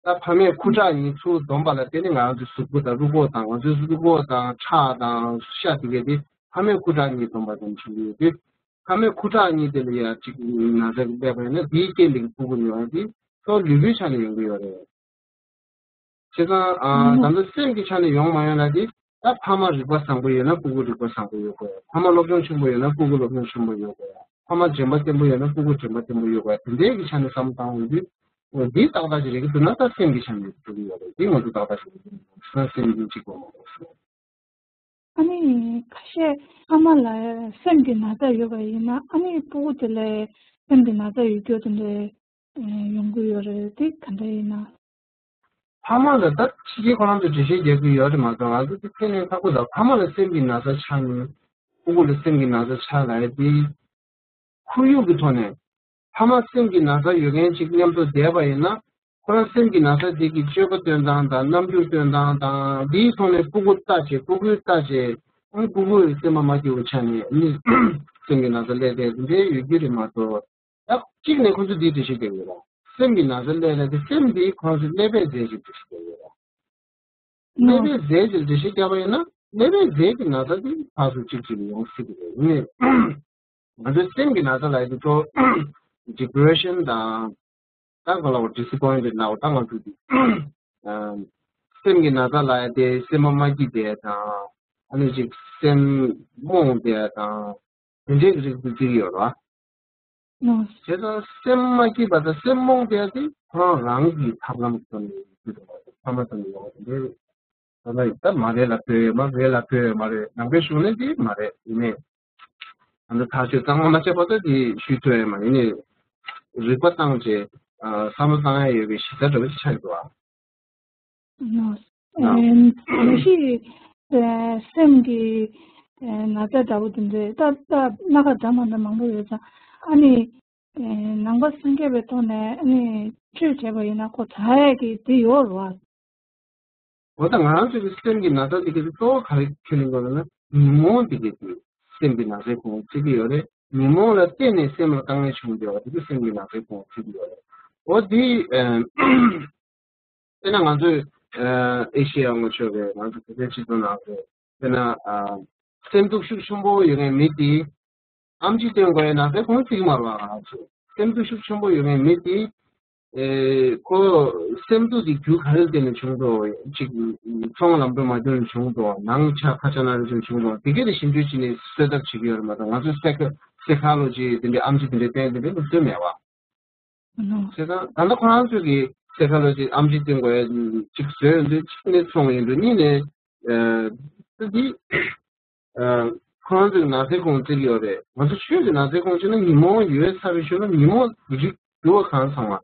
ད་ཕ་མས་ཁུ་ཁྲག་གཉིས་ཚུར་འཛོམས་པ་ལ་བརྟེན་ནས་ང་རང་ཚོའི་གཟུགས་པོ་དང་རུས་ཁོག་དང་ང་ཚོའི་རུས་ཁོག་དང་ཁྲག་དང་ཤ་དེ་གས་དེ་ཕ་མས་ཁུ་ཁྲག་གཉིས་འཛོམས་པ་ཙམ་བྱུང་གི་ཡོད་དུས། ཕ་མས་ཁུ་ཁྲག་གཉིས་དེ་ལ་ཡ་གཅིག་ན་ཚ་གི་སླེབས་པ་ཡིན་ན་དེའི་རྐྱེན་དེ་གི་སྤུ་གུ་ནི་ཡང་དེ་ཁོ་ལུས་པོའི་ཆ་ནས་ཡོང་གི་ཡོད་རེད། བྱས་ཙང་ཨ་ད་ལྟ་སེམས་ཀྱི་ཆ་ནས་ཡོང་མ་ཡོང་ལ་དེ་ད་ཕ་མ་རིག་པ་བཟང་པོ་ཡོད་ན་སྤུ་གུ་རིག་པ་བཟང་པོ་ཡོད་དགོས། ཕ་མ་སློབ་སྦྱོང་ཆེན་པོ་ཡོད་ན་སྤུ་གུ་སློབ་སྦྱོང་ཆེན་པོ་ཡོད་དགོས། ཕ་མ་དྲན་པ་བརྟན་པོ་ཡོད་ན་སྤུ་གུ་དྲན་པ་བརྟན་པོ་ཡོད་དགོས། དེ་འདྲའི་གི་ཆ་ནས་བསམ་བློ་བཏང་འོས་དུས་འདིའི་ཏག་ཏག་ཅིག་རེད་གི་འདུག་ན་ད་སེམས་ཀྱི་ཆ་ནས་འགྲོ་གི་ཡོད་རེད། དེ་ང་ཚོ་ཏག་ཏག་ཅིག་རེད་འདུག་ན་སེམས་ཀྱི་གཅིག་པ་མ་གཏོགས། ཨ་ནི་ཁ་ཤས་ཕ་མ་ལ་སེམས་ཀྱི་ན་ཚ་ཡོད་པ་ཡིན་ན་ཨ་ནི་སྤུ་གུ་དེ་ལ་སེམས་ཀྱི་ན་ཚ་ཡོད་རྒྱུ་དེ་འདྲའི་ཡོང་གི་ཡོད་རེད། དེ་ག་འདྲ་ཡིན་ན། ཕ་མ་ལ་ད་ཕྱི་རྒྱལ་ཁོ་རང་ཚོས་འགྲེལ་བཤད་རྒྱག་གི་ཡོད་རེད་མ་གཏོགས་ང་ཚོ་དེ་ཁས་ལེན་ཁག་པོ་ལ་ཕ་མ་ལ་སེམས་ཀྱི་ན་ཚ་ཆགས་ནས་ ཕྲུ་གུ་ལ་སེམས་ཀྱི་ན་ཚ་ཆགས་ལབ་ཡ་དེ། ཁོར་ཡུག་གི་ཐོག་ནས་ཕ་མ་སེམས་ཀྱི་ན་ཚ་ཡོད་མཁན་ཅིག་མཉམ་དུ་བསྡད་པ་ཡིན་ན། ཁོ་རང་སེམས་ཀྱི་ན་ཚ་དེ་གི་སྤྱོད་པ་སྟོན་སྟངས་དང་རྣམ་འགྱུར་སྟོན་སྟངས་དང་། འདིའི་ཐོག་ནས་ཕྲུ་གུ་ལྟ་བྱེད། ཕྲུ་གུའི་ལྟ་བྱེད། ཨང་། ཕྲུ་གུའི་སེམས་པ་མ་སྐྱིད་པོ་ཆགས་ནས་ནི་སེམས་ཀྱི་ན་ཚ་སླེབས་བསྡད་དེ་འདྲའི་ཡོད་རྒྱུ་རེད་མ་གཏོགས། ད་གཅིག་ནས་ཁོ་ཚོ་འདི་འགྲེལ་བཤད་རྒྱག་གི་ཡོད་ར། སེམས་ཀྱི་ན་ཚ་སླེབས་ན་དེ་སེམས་འདི་ཁོ་རང་ཚོའི་ཀླད་པའི་རྫས་ཤིག་འགྲེལ་བཤད་རྒྱག་གི་ཡོད་ར། ཀླད་པའི་རྫས་ཀྱི་འགྲེལ་བཤད་བརྒྱབ་པ་ཡིན་ན། ཀླད་པའི་རྫས་ཀྱི་ན་ཚ་དེ་ཕར་ཚུར་གཅིག་གཅིག་ལ་ཡོང་སྲིད་ཀྱི་རེད། ཡིན་ནའི་ང་ཚོའི་སེམས་ཀྱི་ན་ཚ་ལབ་ཡ་དེ་ཚོ་depression་དང་། ད་ག་ལ་བ་disappointed་ལབ་པ། ད་ང་ཚོ་དེ་སེམས་ཀྱི་ན་ཚ་ལབ་ཡ་དེ་སེམས་པ་མ་སྐྱིད་བསྡད་དང་། ཨ་ནི་ཅིག་སེམས་རྨོངས་བསྡད་དང་། དེ་འདྲའི་རིགས་དེ་བརྩི་གི་ཡོད་རེད་བ། ནོ། བྱས་ཙང་སེམས་མ་སྐྱིད་པ་དང་སེམས་རྨོངས་བསྡད་དེ་ཁོ་རང་རང་གི་ཐབས་ལམ་བརྩམས་ནས་ཡོང་གི་འདུག་བ། ཐ་མ་ཙམ་ཡོང་གི་འདུག་ད་ལྟ་ད་མ་རེད་ལབ་ཐུབ་ཡོད་མ་རེད། ལབ་ཐུབ་ཡོད་མ་རེད། ནང་པའི་གཞུང་ནས་འདི་མ་རེད། ཡིན་ནའི་ང་ཚོ་ཐག་གཅོད་གཙང་མ་མ་བྱས་བར་དུ་འདི་ཞུ་ཐུབ་ཡོད་མ་རེད། ཡིན་ནའི་རིག་པ་བཏང་བྱས་བསམ་བློ་བཏང་ཡ་ཡོད་པའི་གཞི་རྩ་འདྲ་བོ་ཅིག་ཆགས་ཀྱི་འདུག་བ། ནོ། ཨ། ཨེ། གལ་སྲིད་ཨེ། སེམས་ཀྱི་ཨེ། ན་ཚ་འདྲ་པོ་དེ་འདྲའི་ད་ད་སྣ་ཁ་འདྲ་མ་འདྲ་མང་པོ་ཡོད་ཙང་། ཨ་ནི་ཨེ། ནང་པ་སངས་རྒྱས་པའི་ཐོག་ནས་ཨ་ནི་ཆོས་བྱས་པ་ཡིན་ན་ཁོ་དྲག་ཡས་ཀྱི་དེ་ཡོད་རེད་བ། འོ་ད་ང་རང་ཚོའི་སེམས་ཀྱི་ན་ཚ་དེ་ག་དེ་གཙོ་བོ་ག་རེ་ཁས་ལེན་དགོས་ལབ་ན། ཉོན་མོངས་དེ་ག་དེ་སེམས་ཀྱི་ན་ཚའི་ཁོངས་བརྩི་གི་ཡོད་རེད། ཉོན་མོངས་ལ་བརྟེན་ནས་སེམས་ལ་དཀའ་ངལ་བྱུང་བསྡད་པ་དེ་ག་སེམས་ཀྱི་ན་ཚའི་ཁོངས་བརྩི་གི་ཡོད་རེད། འོ་དེ་ཨེ། དཔེར་ན་ང་ཚོས་ཨ་ཨེ་ཤེ་ཡ་ངོ་ཆོད་པའི་ང་ཚོ་བོད་པའི་སྤྱི་ཚོགས་ནང་དུ། དཔེར་ན་ཨ་སེམས་སྡུག་ཤུགས་ཆེན་པོ་ཡོད་མཁན་མི་དེ་ཨེམ་ཆི་སྟོན་དགོས་ཡ་ན་ཚའི་ཁོངས་བརྩི་གི་མ་རེད་བ། ང་ཚོས་སེམས་སྡུག་ཤུགས་ཆེན་པོ་ཡོད་མཁན་མི་དེ་ཨེ་ཁོ་སེམས་སྡུག་དེ་རྒྱུ་ག་རེ་བརྟེན་ནས་བྱུང་འདུག་ཅིག་ཚོང་ལམ་འགྲོ་མ་བྱུང་ནས་བྱུང་འདུག་ནང་ཆ་ཁ་ཆ་ན་རེ་བྱུང་བྱུང་འདུག་དེ་ག་དེ་ཞིབ་འཇུག་བྱས་ནས་གསོད་ཐབས་བྱེད་ཀྱི་ཡོད་རེད་མ་གཏོགས། ང་ཚོས་སའི་ཁ་སའི་ཁ་ལོ་ཇི་དེ་འདྲའི་ཨེམ་ཆི་དེ་འདྲའི་སྟོན་དེ་འདྲའི་སློབ་སྟོན་མེད་བ། ནོ། བྱས་ཙང་ད་ལྟ་ཁོ་རང་ཚོས་ཀྱི་སའི་ཁ་ལོ་ཇི་ཨེམ་ཆི་སྟོན་དགོས་ཡ་ཅིག་བཟོས་ཡོང་དུས། གཅིག་ནས་ཚོང་ཡིན་འགྲོ། གཉིས་ནས་ཨ་ད་འདི་ཨ་ཁོ་རང་ཚོས་ན་ཚའི་ཁོངས་བརྩི་གི་ཡོད་རེད། ང་ཚོ་ཆོས་ཀྱི་ན་ཚའི་ཁོངས་བྱས་ན་ཉོན་མོངས་ཡོད་ཚར་བའི་ཤུལ་ལ་ཉོན་མོངས་རིགས་འགྱུར་བ་གང་ཚང་བ།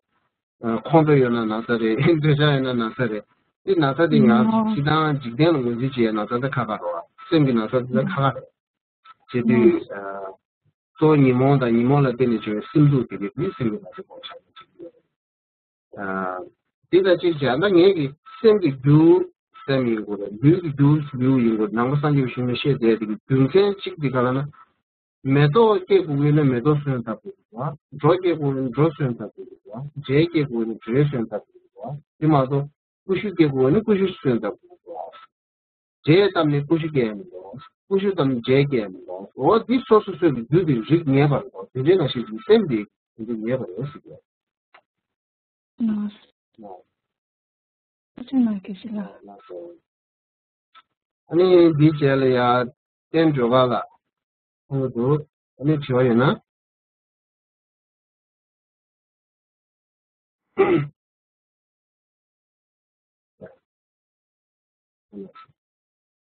ཨ་ཁོང་ཁྲོ་ཡོད་ན་ན་ཚ་རེད། འདོད་ཆགས་ཡོད་ན་ན་ཚ་རེད། དེ་ན་ཚ་དེ་ང་ཚོ་ནོ། སྤྱིར་བཏང་འཇིག་རྟེན་ལ་ངོས་འཛིན་བྱེད་ཡ་ན་ཚ་དེ་ཁག་ཁག་རེད་བ། སེམས་ཀྱི་ན་ཚ་དེ་ཁག་ཁག་རེད། བྱེད་དུས་ཨ་གཙོ་བོ་ཉོན་མོངས་དང་ཉོན་མོངས་ལ་བརྟེན་ནས་བྱུང་བའི་སེམས་སྡུག་དེ་གས་དེ་སེམས་ཀྱི་ན་ཚའི་ཁོངས་ཆགས་ཀྱི་ཡོད། ཨ་དེ་ལྟར་ཅིག་བྱས་ན་ངེད་ཀྱི་སེམས་ཀྱི་རྒྱུ་སེམས་ཡིན་དགོས་རེད། ལུས་ཀྱི་རྒྱུ་ལུས་ཡིན་དགོས། ནང་པ་སངས་རྒྱས་པའི་གཞུང་ནས་བཤད་བསྡད་དེ་གི་རྒྱུ་མཚན་གཅིག་དེ་ག་ལབ་ན། མེ་ཏོག་སྐྱེ་དགོས་ཀྱི་ཡོད་ན་མེ་ཏོག་སོན་བཏབ་དགོས་ཀྱི་འདུག་བ། སྒྲོ་སྐྱེ་དགོས་ཀྱི་ཡོད་ན་སྒྲོ་སོན་བཏབ་དགོས་ཀྱི་འདུག་བ། འབྲས་སྐྱེ་དགོས་ཀྱི་ཡོད་ན་འབྲས་སོན་བཏབ་དགོས་ཀྱི་འདུག་བ། དེ་མ་གཏོགས་ཀུ་ཤུ་སྐྱེ་དགོས་ཀྱི་ཡོད་ན་ཀུ་ཤུ་སོན་བཏབ་དགོས་ཀྱི་འདུག་བ། འབྲས་བཏབ་ནས་ཀུ་ཤུ་སྐྱེ་ཡ་མི་འདུག་ཀུ་ཤུ་བཏབ་ནས་འབྲས་སྐྱེ་ཡ་མི་འདུག་འོ་འདི་སོ་སོ་སོ་གི་རྒྱུ་དེ་རིགས་ངེས་པ་རེད། དེ་འདྲའི་ནང་བཞིན་གྱི་སེམས་དེ་དེ་འདྲའི་ངེས་པ་རེད་ཟེར་གྱི་ཡོད། ཨ། ཨ་ཅག་ན་དགེ་བཤེས་ལགས། ལགས་སོ། ཨ་ནི་འདིའི་རྗེས་ལ་ཡ་བསྟན་སྒྲོལ་དཀར་ལགས་ཁོང་འདུག་ཨ་ནི་དྲི་བ་ཡོད་ན།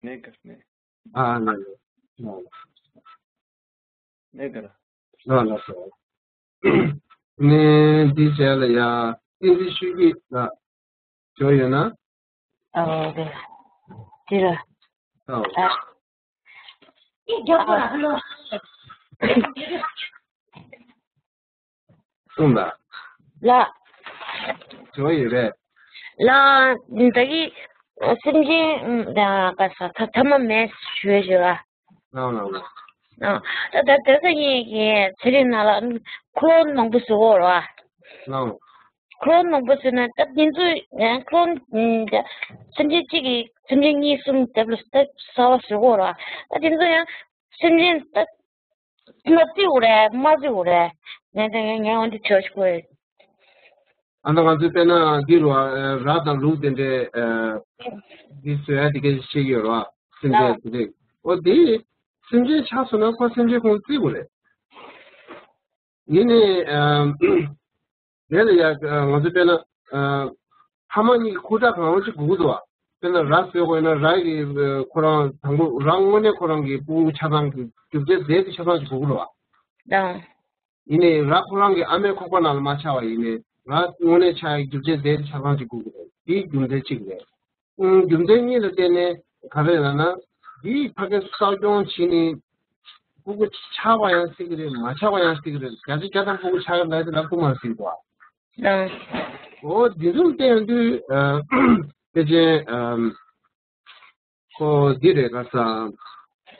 ནས་ག་ནས། ཨ་ནས། ནས་ག་ལ། ལ་ལ་སོ། ནས་འདི་བྱས་ལ་ཡ་བསྟན་འཛིན་ཆོས་སྐྱིད་ལགས་འབྱོར་ཡོད་ན། ཨོ་རེད། དེ་ར། ཨོ། ཨ། གསུངས་དང་། ལགས། དྲི་བ་ཡོད་རེད། ལགས། ད་གི་སེམས་ཅན་ད་ག་ས་ཐ་ཐ་མ་མེད་ཞུ་ཞུ་ལ། ལགས་ལགས་ལགས། ཨ། ད་ད་ད་ས་ཡིན་གི་ཚེ་རིང་ན་ལ་འཁོར་ལོ་མང་པོ་བཟོ་གོ་ར། ལགས། འཁོར་ལོ་མང་པོ་བཟོས་ན་ད་དེ་ཚོ་ཡང་འཁོར་ལོ་སེམས་ཅན་གཅིག་གིས་སེམས་ཅན་གཉིས་གསུམ་དེ་ལ་ད་གསོ་བ་བཟོ་གོ་ར། ད་དེ་ཚོ་ཡང་སེམས་ཅན་ད་ལ་བརྩི་དགོས་རེད་མ་བརྩི་དགོས་རེད། ངས་ད་ངས་ངས་འོན་ཏེ་བྱོས་ཤིག་གོ། ཨ་ད་ང་ཚོས་དཔེར་ན་འདི་རུ་ཨ་ར་དང་ལུག་དེ་འདྲའི་ཨ་འདི་བཟོ་ཡ་དེ་ག་བཤད་ཀྱི་ཡོད་རེད་བ། སེམས་ཅན་དེ་འདྲའི་འོ་དེ་སེམས་ཅན་ཆགས་སོང་ན་ཁོ་སེམས་ཅན་ཁོང་བརྩི་དགོས་རེད། ཡིན་ནའི་ཨ་དེ་ལ་ཡ་ང་ཚོས་དཔེར་ན་ཨ་ཕ་མ་གཉིས་ཀྱི་ཁུངས་དག་གང་རུང་ཅིག་དགོས་ཀྱི་འདུག་བ། དཔེར་ན་ར་བཟོས་དགོས་ན་ར་གི་ཁོ་རང་དང་པོ་ར་དངོས་གནས་ཁོ་རང་གི་ཕྲུ་གུ་ཆ་ཚང་གི་རྒྱུ་ཆ་རྫས་དེ་ཆ་ཚང་ཅིག་དགོས་ཀྱི་འདུག་བ། ཡིན་ནའི་ར་ཁོ་རང་གི་ཨ་མའི་ཁོག་པ་ནང་ལ་མ་ཆགས་པ་ཡིན་ནའི་ར་དངོས་གནས་ཆགས་ཡའི་རྒྱུ་ཆ་རྫས་དེ་ཆ་ཚང་ཅིག་དགོས་ཀྱི་རེད། དེའི་རྒྱུ་མཚན་གཅིག་རེད། ཨང་། རྒྱུ་མཚན་གཉིས་ལ་བརྟེན་ནས་ག་རེ་ལབ་ན། འདིའི་ཕ་གི་གསོ་སྐྱོང་བྱས་ནས་ སྤུ་གུ་ཆགས་པ་ཡང་སྲིད་ཀྱི་རེད། མ་ཆགས་པ་ཡང་སྲིད་ཀྱི་རེད། བརྒྱ་ཆ་བརྒྱ་ཐམ་སྤུ་གུ་ཆགས་ཡོད་ལབ་དེ་ལབ་ཐུབ་མ་སྲིད་པ། ཨང་། འོ་འདི་ཚོ་བལྟས་ཡོང་དུས་ཨ། ཕལ་ཆེར་ཨ། ཁོ་འདི་རེད་ག་ས།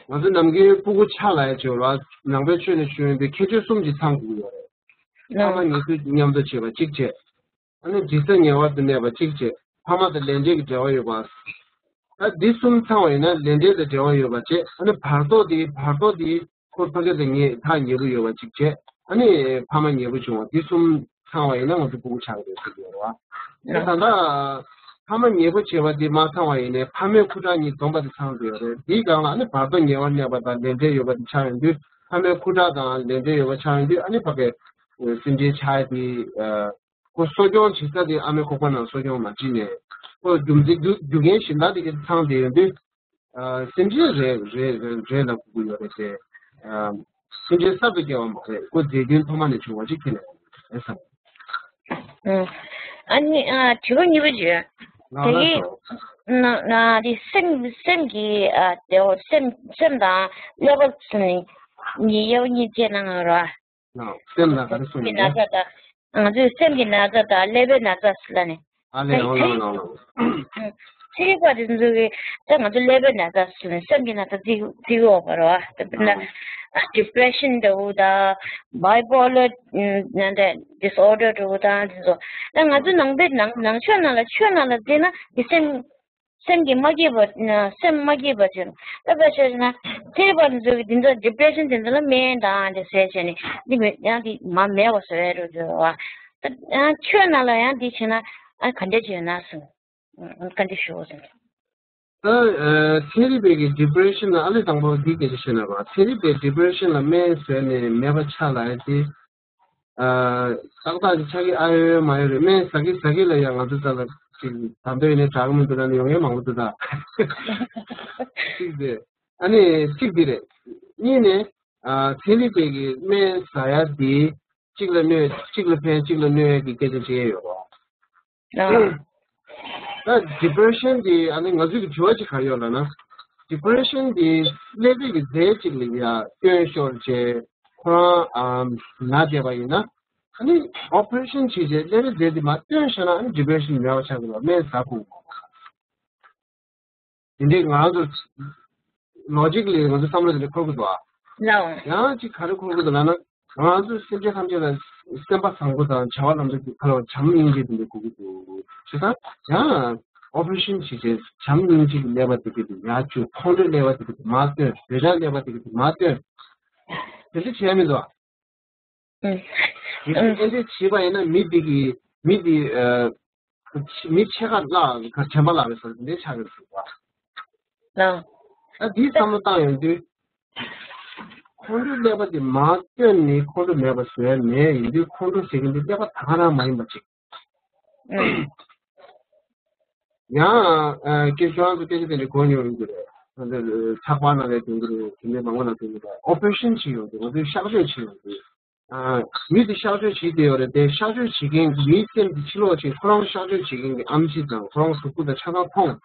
ང་ཚོ་ནམ་རྒྱུན་སྤུ་གུ་ཆགས་ལབ་ཡ་ཅིག་ཡོད་རེད་བ། ནང་པའི་ཆོས་ནས་ཞུ་ཡོང་དུས་ཁྱད་ཆོས་གསུམ་ཅིག་ཚང་དགོས་ཡོད་རེད། ཕ་མ་ཨང་། ཉེ་དུས་མཉམ་དུ་བྱེད་པ་གཅིག་བྱས། ཨ་ནི་དྲི་ཟ་ཉེ་བར་དུ་གནས་པ་གཅིག་བྱས། ཕ་མ་དང་ལས་འབྲས་ཀྱི་འབྲེལ་བ་ཡོད་པ། ད་འདི་གསུམ་ཚང་བ་ཡིན་ན་ལས་འབྲས་དང་འབྲེལ་བ་ཡོད་པ་བྱས། ཨ་ནི་བར་དོ་དེ་བར་དོ་དེ་ཁོ་ཕ་གི་དང་ངའི་ཐག་ཉེ་པོ་ཡོད་པ་གཅིག་བྱས། ཨ་ནི་ཕ་མ་ཉེ་པོ་བྱུང་བ། འདི་གསུམ་ཚང་བ་ཡིན་ན་ང་ཚོ་སྤུ་གུ་ཆགས་ཀྱི་རེད་ཟེར་གྱི་ཡོད་རེད་བ། ད་ད་ལྟ་ཕ་མ་ཉེ་པོ་བྱས་པ་འདི་མ་ཚང་བ་ཡིན་ནའི་ཕ་མའི་ཁུ་ཁྲག་གཉིས་འཛོམས་པ་དེ་ཚང་དགོས་ཡོད་རེད། འདིའི་སྒང་ལ་ཨ་ནི་བར་དོ་ཉེ་བར་གནས་པ་དང་ལས་འབྲས་ཡོད་པ་དེ་ཆགས་ཡོང་དུས། ཕ་མའི་ཁུ་ཁྲག་དང་ལས་འབྲས་ཡོད་པ་ཆགས་ཡོང་དུས། ཨ་ནི་ཕ་གི་སེམས་ཅན་ཆགས་ཡ་དེ་ཨ། ཁོ་གསོ་སྐྱོང་བྱེད་ས་དེ་ཨ་མའི་ཁོག་པ་ནང་གསོ་སྐྱོང་མ་བྱས་ནས། ཁོ་རྒྱུ་མཚན་རྒྱུ་རྒྱུ་རྐྱེན་གཞན་དག་དེ་ག་ཚང་བསྡད་ཡོང་དུས། ཨ། སེམས་ཅན་རེད་རེད་རེད་རེད་ལབ་དགོས་ཀྱི་ཡོད་རེད་དེ། ཨ། སེམས་ཅན་གསར་དུ་སྐྱེ་བ་མ་རེད། ཁོ་རྫས་རྒྱུན་ཐོག་མ་ནས་བྱུང་བ་ཅིག་ཁྱེར་ནས་རེད་བསམ། ཨ་ནི་ཨ་དྲི་བ་གཉིས་པ་ཅིག་ལགས་དེ་ལགས་གི་སོ། ན་ན་དེ་སེམས་སེམས་ཀྱི་ཨ་དེ་འོ་སེམས་སེམས་དང་ཀླད་པ་ཟེར་ནས་གཉིས་དབྱེ་བ་གཉིས་བྱས་གནང་ཡོད་རེད་བ། ལགས་སེམས་ལ་ག་རེ་གསུངས་ཀྱི་ཡོད་ན་རེད། ཚ་དང་། ང་ཚོས་སེམས་ཀྱི་ན་ཚ་དང་ཀླད་པའི་ན་ཚ་ཟེར་ལ་ནི། ཨ་ལས། ད་ཡོང་ལ་ཡོང་ལ་ཡོང་ལ། ཚན་རིག་པ་དེ་ཚོ་གིས་ད་ང་ཚོ་ཀླད་པའི་ན་ཚ་ཟེར་ནས་སེམས་ཀྱི་ན་ཚ་བརྩི་བརྩི་གི་ཡོད་པ་རེད་བ། ད་དཔེར་ན་ཨ་depression འདྲ་བོ་དང་bipolar ན་འདྲ་disorder འདྲ་བོ་དང་དེ་ཚོ། ད་ང་ཚོ་ནང་པའི་ནང་ནང་ཆོས་ནང་ལ་ཆོས་ནང་ལ་བལྟས་ན་དེ་སེམས་སེམས་ཀྱི་མ་སྐྱིད་པ་ན་སེམས་མ་སྐྱིད་པ་ཅན། ད་དཔེ་བྱས་ན་ཚན་རིག་པ་དེ་ཚོ་གིས་འདི་འདྲ་depression དེ་ཚོ་ལ་སྨན་དང་དེ་ཟས་བྱས་ནས་འདི་མི་ཡང་དེ་མ་མེད་པ་བཟོ་ཡ་རེད་འདུག་བ། ད་ཡང་ཆོས་ནང་ལ་ཡང་འདི་བྱས་ན་ཨ་ག་འདྲ་བྱས་ན་གསུངས། ཨ་ག་འདྲ་ཞུ་བ་ཟེར། ད་ཨ་ཚན་རིག་པའི་གི་depression ལ་ཨ་ལས་དང་པོ་འདི་སྐད་ཆ་བཤད་ན་ར། ཚན་རིག་པའི་depression ལ་སྨན་བཟོས་ནས་མེད་པ་ཆགས་ལ་ཡ་དེ། ཨ་ཏག་ཏག་ཅིག་ཆགས་ཀྱི་ཨ་ཡོད་མ་ཡོད་རེད། སྨན་ཟ་གི་ཟ་གི་ལ་ཡ་ང་ཚོ་ས་ལ་ཅིག་ད་འདོད་ཡིན་ནའི་དྲག་གི་མི་འདུག་ལ་ནི་ཡོང་ཡ་མང་པོ་འདུག་ད། གཅིག་དེ། ཨ་ནི་གཅིག་འདི་རེད། གཉིས་ནས་ཨ་ཚན་རིག་པའི་གི་སྨན་ཟ་ཡ་འདི་གཅིག་ལ་གནོད་གཅིག་ལ་ཕན་གཅིག་ལ་གནོད་ཡ་གི་སྐད་ཆ་བཤད་ཡ་ཡོད་རེད། ཨ། ད་depression དེ་ཨ་ནི་ང་ཚོས་ཀྱི་དྲི་བ་ཅིག་ག་རེ་ཡོད་ལབ་ན། depression དེ་ཀླད་པའི་གི་རྫས་ཅིག་ལ་ཡ་སྟོན་ཤོར་བྱས་ཁོ་རང་ཨ་ན་བསྡད་པ་ཡིན་ན། ཨ་ནི་operation བྱས་རྗེས་ཀླད་པའི་རྫས་དེ་མར་བཏོན་བཞག་ན་ཨ་ནི་depression མེད་པ་ཆགས་ཀྱི་རེད་བ། སྨན་ཟ་དགོས། དེ་འདྲའི་ང་རང་ཚོ་logic ལ་ང་ཚོ་བསམ་བློ་དེ་འདྲ་འཁོར་གྱི་འདུག་ཨ། ལའོ། ཡང་ཅིག་ག་རེ་འཁོར་གྱི་འདུག་ལབ་ན། ང་ཚོ་སེམས་ཅན་ཐམས་ཅད་ལ་སེམས་པ་བཟང་པོ་དང་བྱ་བ་ལམ་འགྲོ་གི་ཁ་ལོ་བྱམས་སྙིང་རྗེ་དེ་འདྲ་དགོས་ཀྱི་འདུག་བྱས་ཙང་ཡང་operation བྱས་རྗེས་བྱམས་སྙིང་རྗེ་གི་ཀླད་པ་དེ་གི་དེ་ཡར་བཅུག་ཁོང་ཁྲོའི་ཀླད་པ་དེ་གི་དེ་མར་བཏོན། འདོད་ཆགས་ཀླད་པ་དེ་གི་དེ་མར་བཏོན། དེ་འདྲ་བྱས་མི་འདུག་ཨ། ཨུམ། ཡིན་ཨུམ། ཨེ་འདྲ་བྱས་པ་ཡིན་ན་མི་དེ་གི་མི་དེ་ཨ། མི་ཕྱེད་ཀ་བརླག་ག་དྲན་པ་བརླག་པའི་བཟོ་འདི་འདྲ་ཆགས་ཀྱི་འདུག་བ། ལགས། ཨ་འདིའི་བསམ་བློ་བཏང་ཡོང་དུས། ཁོང་ཁྲོའི་ཀླད་པ་དེ་མར་བཏོན་ནས་ཁོང་ཁྲོ་མེད་པ་བཟོ་ཡ་མེད། ཡིན་དུས་ཁོང་ཁྲོ་ཟེར་མཁན་དེ་ཀླད་པ་ད་ག་རང་མ་ཡིན་པ་ཅིག་ཨུམ། ཡང་ཨ་སྐད་ཆ་ཁོ་རང་ཚོ་སྐད་ཆ་དེ་འདྲ་གོ་མྱོང་ཡོད་ཀྱི་རེད། ཨ་འདི་ཚགས་པར་ནང་ལ་ཐོན་གྱི་རེད། དེ་འདྲའི་མང་པོ་ནང་ཐོན་གྱི་རེད། operation བྱས་ཡོང་དུས་ང་ཚོས་གཤག་བཅོས་བྱས་ཡོང་དུས། ཨ་མི་དེ་གཤག་བཅོས་བྱེད་བསྡད་ཡོད་རེད་དེ། གཤག་བཅོས་བྱེད་མཁན་གྱི་མིའི་སེམས་དེ་ཕྱི་ལོགས་ཕྱིན་ཁོ་རང་གཤག་བཅོས་བྱེད་མཁན་གྱི་ཨེམ་ཆི་དང་ཁོ་རང་གཟུགས་པོ་དང་ཆ་ཚང་མཐོང་།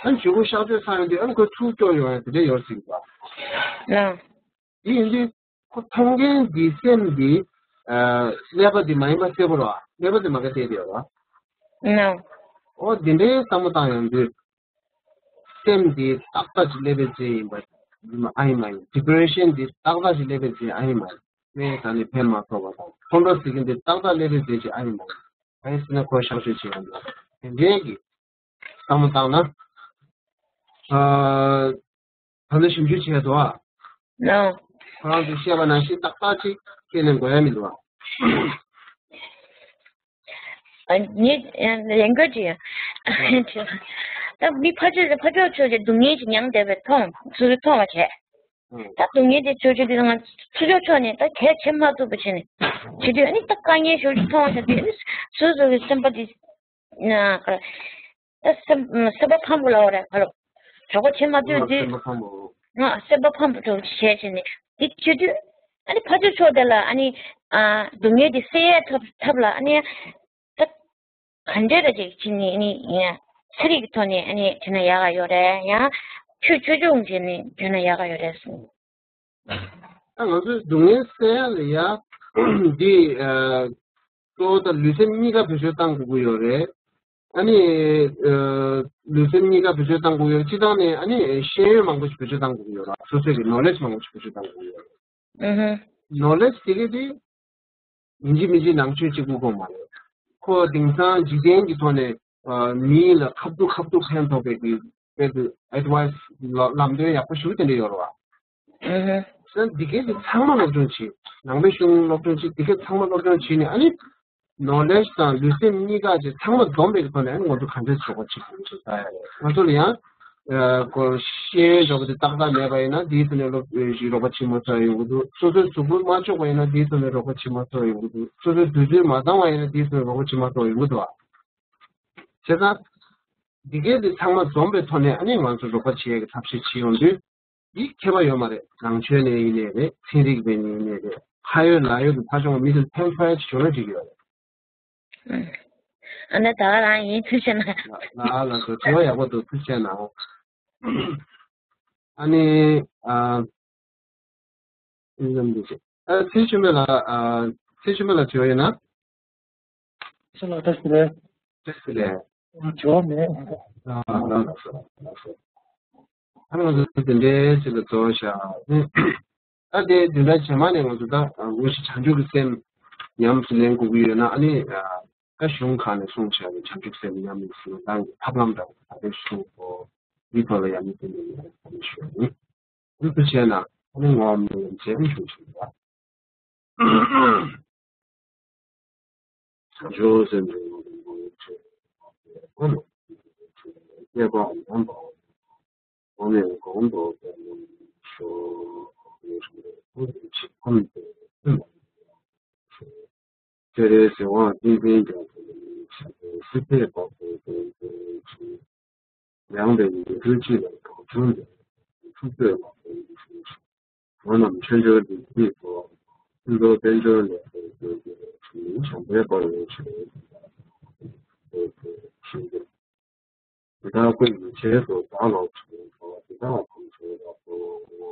ཨ་ནི་བྱུས་ཁོ་གཤག་བཅོས་ཚར་ཡོང་དུས་ཨ་ནི་ཁོ་ཚུར་སྐྱོར་ཡོང་ཡ་དེ་འདྲ་ཡོད་སྲིད་པ། ལགས། དེ་ཡིན་དུས་ཁོ་མཐོང་མཁན་གྱི་སེམས་དེ་ཨ་ཀླད་པ་དེ་མ་ཡིན་པ་གསལ་པོ་རེད་བ། ཀླད་པ་དེ་མ་ག་བལྟས་བསྡད་ཡོད་རེད་བ། ལགས། ཨོ་དེ་འདྲའི་བསམ་བློ་བཏང་ཡོང་དུས། སེམས་འདི་ཏག་ཏག་ཅིག་ཀླད་པའི་རྫས་ཡིན་པ་ཨ་ཡིན་མ་ཡིན། depression འདི་ཏག་ཏག་ཅིག་ཀླད་པའི་རྫས་ཨ་ཡིན་མ་ཡིན། སྨན་ཟ་ནས་ཕན་མ་ཐོགས་པ་དང་ཁོང་ཁྲོ་ཟེར་མཁན་འདི་ཏག་ཏག་ཀླད་པའི་རྫས་ཅིག་ཨ་ཡིན་མ་ཡིན། ཨ་ཡིན་ཟེར་ན་ཁོ་གཤག་བཅོས་བྱེད་ཡོང་འདུག་དེ་འདྲའི་གི་བསམ་བློ་བཏང་ན། ཨ་ད་ནི་ཞིབ་འཇུག་བྱས་འདུག་ཨ། ཨ། ཁོ་རང་ཚོས་བཤད་པ་ནང་བཞིན་ཏག་ཏག་ཅིག་ཁས་ལེན་དགོས་ཡ་མི་འདུག་ཨ། ཨ་ངས་ལན་འགོད་ཅིག་ཡང་། ད་མི་ཕར་ཕྱོགས་ཕར་ཕྱོགས་ཕྱོགས་ཀྱི་སྡུག་བསྔལ་ཅིག་མྱངས་བསྡད་པའི་མཐོང་ཚུར་མཐོང་བ་བྱས། ད་སྡུག་བསྔལ་དེ་ཕྱོགས་ཕྱོགས་དེ་ང་ཚུར་ཕྱོགས་ཕྱོགས་ནས་ད་གས་བྱེད་མ་ཐུབ་པ་བྱས་ནས་བྱེད་དུས་ཨ་ནི་ད་དཀའ་ངལ་ཞིག་མཐོང་བ་བྱས་དུས་ཨ་ནི་སོ་སོ་གི་སེམས་པ་དེ་ད་སེམས་སེམས་པ་ཕམ་པོ་ལབ་པ་རེད་ཧ་ལོ། གྲོད་ཁོག་བྱེད་མ་ཐུབ་དུས་སེམས་པ་ཕམ་པོ། ང་སེམས་པ་ཕམ་པོ་འདྲ་བྱས་བྱས་ནས་དེ་བྱེད་དུས་ཨ་ནི་ཕར་ཕྱོགས་ཕྱོགས་དེ་ལ་ཨ་ནི་ཨ་སྡུག་བསྔལ་དེ་སེལ་ཡས་ཐབས་ཐབས་ལ་ཨ་ནི་ད་ག་འདྲས་ད་ཅིག་བྱས་ནས་ཨ་ནི་ཡང་ཚན་རིག་གི་ཐོག་ནས་ཨ་ནི་བྱས་ན་ཡག་ག་ཡོད་རེད། ཡང་ཆོས་ཆོས་སྐྱོང་བྱས་ནས་བྱས་ན་ཡག་ག་ཡོད་རེད་གསུངས། ད་ང་ཚོའི་སྡུག་བསྔལ་སེལ་ཡ་ལ་ཡ་འདི་ཨ་གཙོ་བོ་ད་ལུས་སེམས་གཉིས་ཀ་བེད་སྤྱོད་བཏང་དགོས་ཀྱི་ཡོད་རེད། ཨ་ནི་ཨ་ལུས་སེམས་གཉིས་ཀ་བེད་སྤྱོད་བཏང་དགོས་ཀྱི་ཡོད་རེད། སྤྱི་བཏང་ནས་ཨ་ནི་ཤེས་ཡོན་མང་པོ་ཞིག་བེད་སྤྱོད་བཏང་དགོས་ཀྱི་ཡོད་རེད། སོ་སོའི་གི་ནོ་ལེཇ་མང་པོ་ཞིག་བེད་སྤྱོད་བཏང་དགོས་ཀྱི་ཡོད་རེད། ཨུ་ཧུ། ནོ་ལེཇ་དེ་གས་དེ་ཡིན་གཅིག་མིན་གཅིག་ནང་ཆོས་གཅིག་པུ་དགོས་མ་རེད། ཁོ་དེང་སང་འཇིག་རྟེན་གྱི་ཐོག་ནས་ཨ་མི་ལ་ཁ་ཐུག་ཁ་ཐུག་ཕན་ཐོགས་པའི་གི་དཔེ་དེ་ཨེ་ཌི་ཝའི་སི་ལ་ལམ་སྟོན་ཡག་པོ་ཞིག་དེ་འདྲ་ཡོད་རེད་བ། ཨུ་ཧུ། ས་འདི་གས་དེ་ཚང་མ་སློབ་སྦྱོང་བྱེད། ནང་པའི་གཞུང་སློབ་སྦྱོང་བྱེད། འདི་གས་ཚང་མ་སློབ་སྦྱོང་བྱེད་ནས་ཨ་ནི་ནོ་ལེཇ་དང་ལུས་སེམས་གཉིས་ཀ་ཅིག་ཚང་མ་འཛོམས་པའི་ཐོག་ནས་ང་ཚོ་ག་འདྲས་རོགས་པ་བྱེད་དགོས་ཅིག་ལྟ་ཡ་རེད། ང་ཚོ་ལ་ཡང་ཨ་ཁོ་ཤེས་ཡོན་འཇོག་པ་དེ་ཏག་ཏག་མེད་པ་ཡིན་ན་དེའི་ཐོག་ནས་སློབ་ཨ་ཞིག་རོགས་པ་བྱེད་མ་ཐུབ་ཡོང་གི་འདུག་སོ་སོའི་གཟུགས་པོ་མ་ལྕོགས་པ་ཡིན་ན་དེའི་ཐོག་ནས་རོགས་པ་བྱེད་མ་ཐུབ་ཡོང་གི་འདུག་སོ་སོའི་དུས་ཚོད་མ་འདང་བ་ཡིན་ན་དེའི་ཐོག་ནས་རོགས་པ་བྱེད་མ་ཐུབ་ཡོང་གི་འདུག་བ། བྱས་ཙང་། འདི་གས་དེ་ཚང་མ་འཛོམས་པའི་ཐོག་ནས་ཨ་ནི་ང་ཚོ་རོགས་པ་བྱེད་ཡག་གི་ཐབས་ཤེས་བྱེད་ཡོང་དུས། འདི་ཁྱད་པར་ཡོད་མ་རེད། ནང་ཆོས་ནས་ཡིན་ནའི་རེད། ཚན་རིག་པའི་ནས་ཡིན་ནའི་རེད། ཕ་ཡོད་ལ་ཡོད་ཀྱི་ཕ་ཆུང་བ་མི་ཚོ་ཕན་ཐོགས་ཡ་ཅིག་བྱུང་ན་འགྲིག་གི་ཡོད་རེད། ཨ་ནི་ད་ག་རང་ཡིན། ཐུགས་རྗེ་གནང་། ལ་ལ་ལ་སོ། དྲི་བ་ཡག་པོ་འདུག་ཐུགས་རྗེ་གནང་། ཨ་ནི་ཨ། ཨིན་ལམ་འདི་ཅིག་ཨ་ཚེ་ཆུ་མེད་ལ། ཨ་ཚེ་ཆུ་མེད་ལ་དྲི་བ་ཡོད་ན། ཚེ་ལ་བཀྲ་ཤིས་བདེ་ལེགས། བཀྲ་ཤིས་བདེ་ལེགས། ཨ་དྲི་བ་མེད། ཨ་ལགས་སོ་ལགས་སོ། ཨ་ང་ཚོ་དེ་འདྲའི་ཅིག་ལ་རྫོགས་བཞག་ཨ་དེ་དེ་འདྲ་རྗེས་མ་ནས་ང་ཚོ་ད་དངོས་གཞི་བྱང་ཆུབ་ཀྱི་སེམས་ཉམས་སུ་ལེན་དགོས་ཀྱི་ཡོད་ན། ཨ་ནི་ཨ་གཞུང་ཁག་ནས་གསུངས་བཞག་པའི་བྱང་ཆུབ་སེམས་ཉམས་སུ་ལེན་སྟངས་ཀྱི་ཐབས་ལམ་འདྲ་བོ་ད་ལྟའི་གཞུང་གོ་འདི་ཐོག་ལ་ཡང་མི་བསྟན་པའི་ཡོད་རེད་ཞུ་ཡ་ཡིན། འདི་ཚོ་བྱས་ན་ཨ་ནི་ངོ་བོ་ཉམས་ལེན་བྱེད་ཞུ་ཞུ་ཡ། བྱང་ཆུབ་སེམས་དཔའི་ངོ་བོ་ཆེ། ཁོ་ནི་བསྐལ་པ་འོག་མ་འོག་ནས་གོང་དུ་སྤེལ་ནས་ཤོག་ཁོ་ནི་ཆེ་ཁམས་དེ་ཐུན་མོང་ཤོག་སྤྱན་རས་གཟིགས་དབང་ཏིང་འཛིན་རྒྱ་མཚོ་ནས་ཞབས་པད་སྲིད་མཐའི་བདག་པོ་དོན་དུ་གྱུར། ཡངས་པའི་ཡུལ་གྲུ་གཅིག་ལ་བག་ཆུང་ལྡན། ཐུབ་ཚོད་ལ་ཕན་ཞིང་ཞུ། འགྲོ་རྣམས་ཆོས་འབྱོར་བདེ་སྐྱིད་སོགས། ཕུན་ཚོགས་དཔལ་འབྱོར་ལེགས་པར་སྤེལ་གྱུར་ཅིག་བྱམས་པའི་དཔལ་ཡོན་ཆེ། དེ་དག་ཀུན་གྱི་རྗེས་སུ་བདག་སློབ་ཅིང་། འགྲོ་བ་འདི་དག་ཐམས་ཅད་རབ་ཏུ་བསྔོ།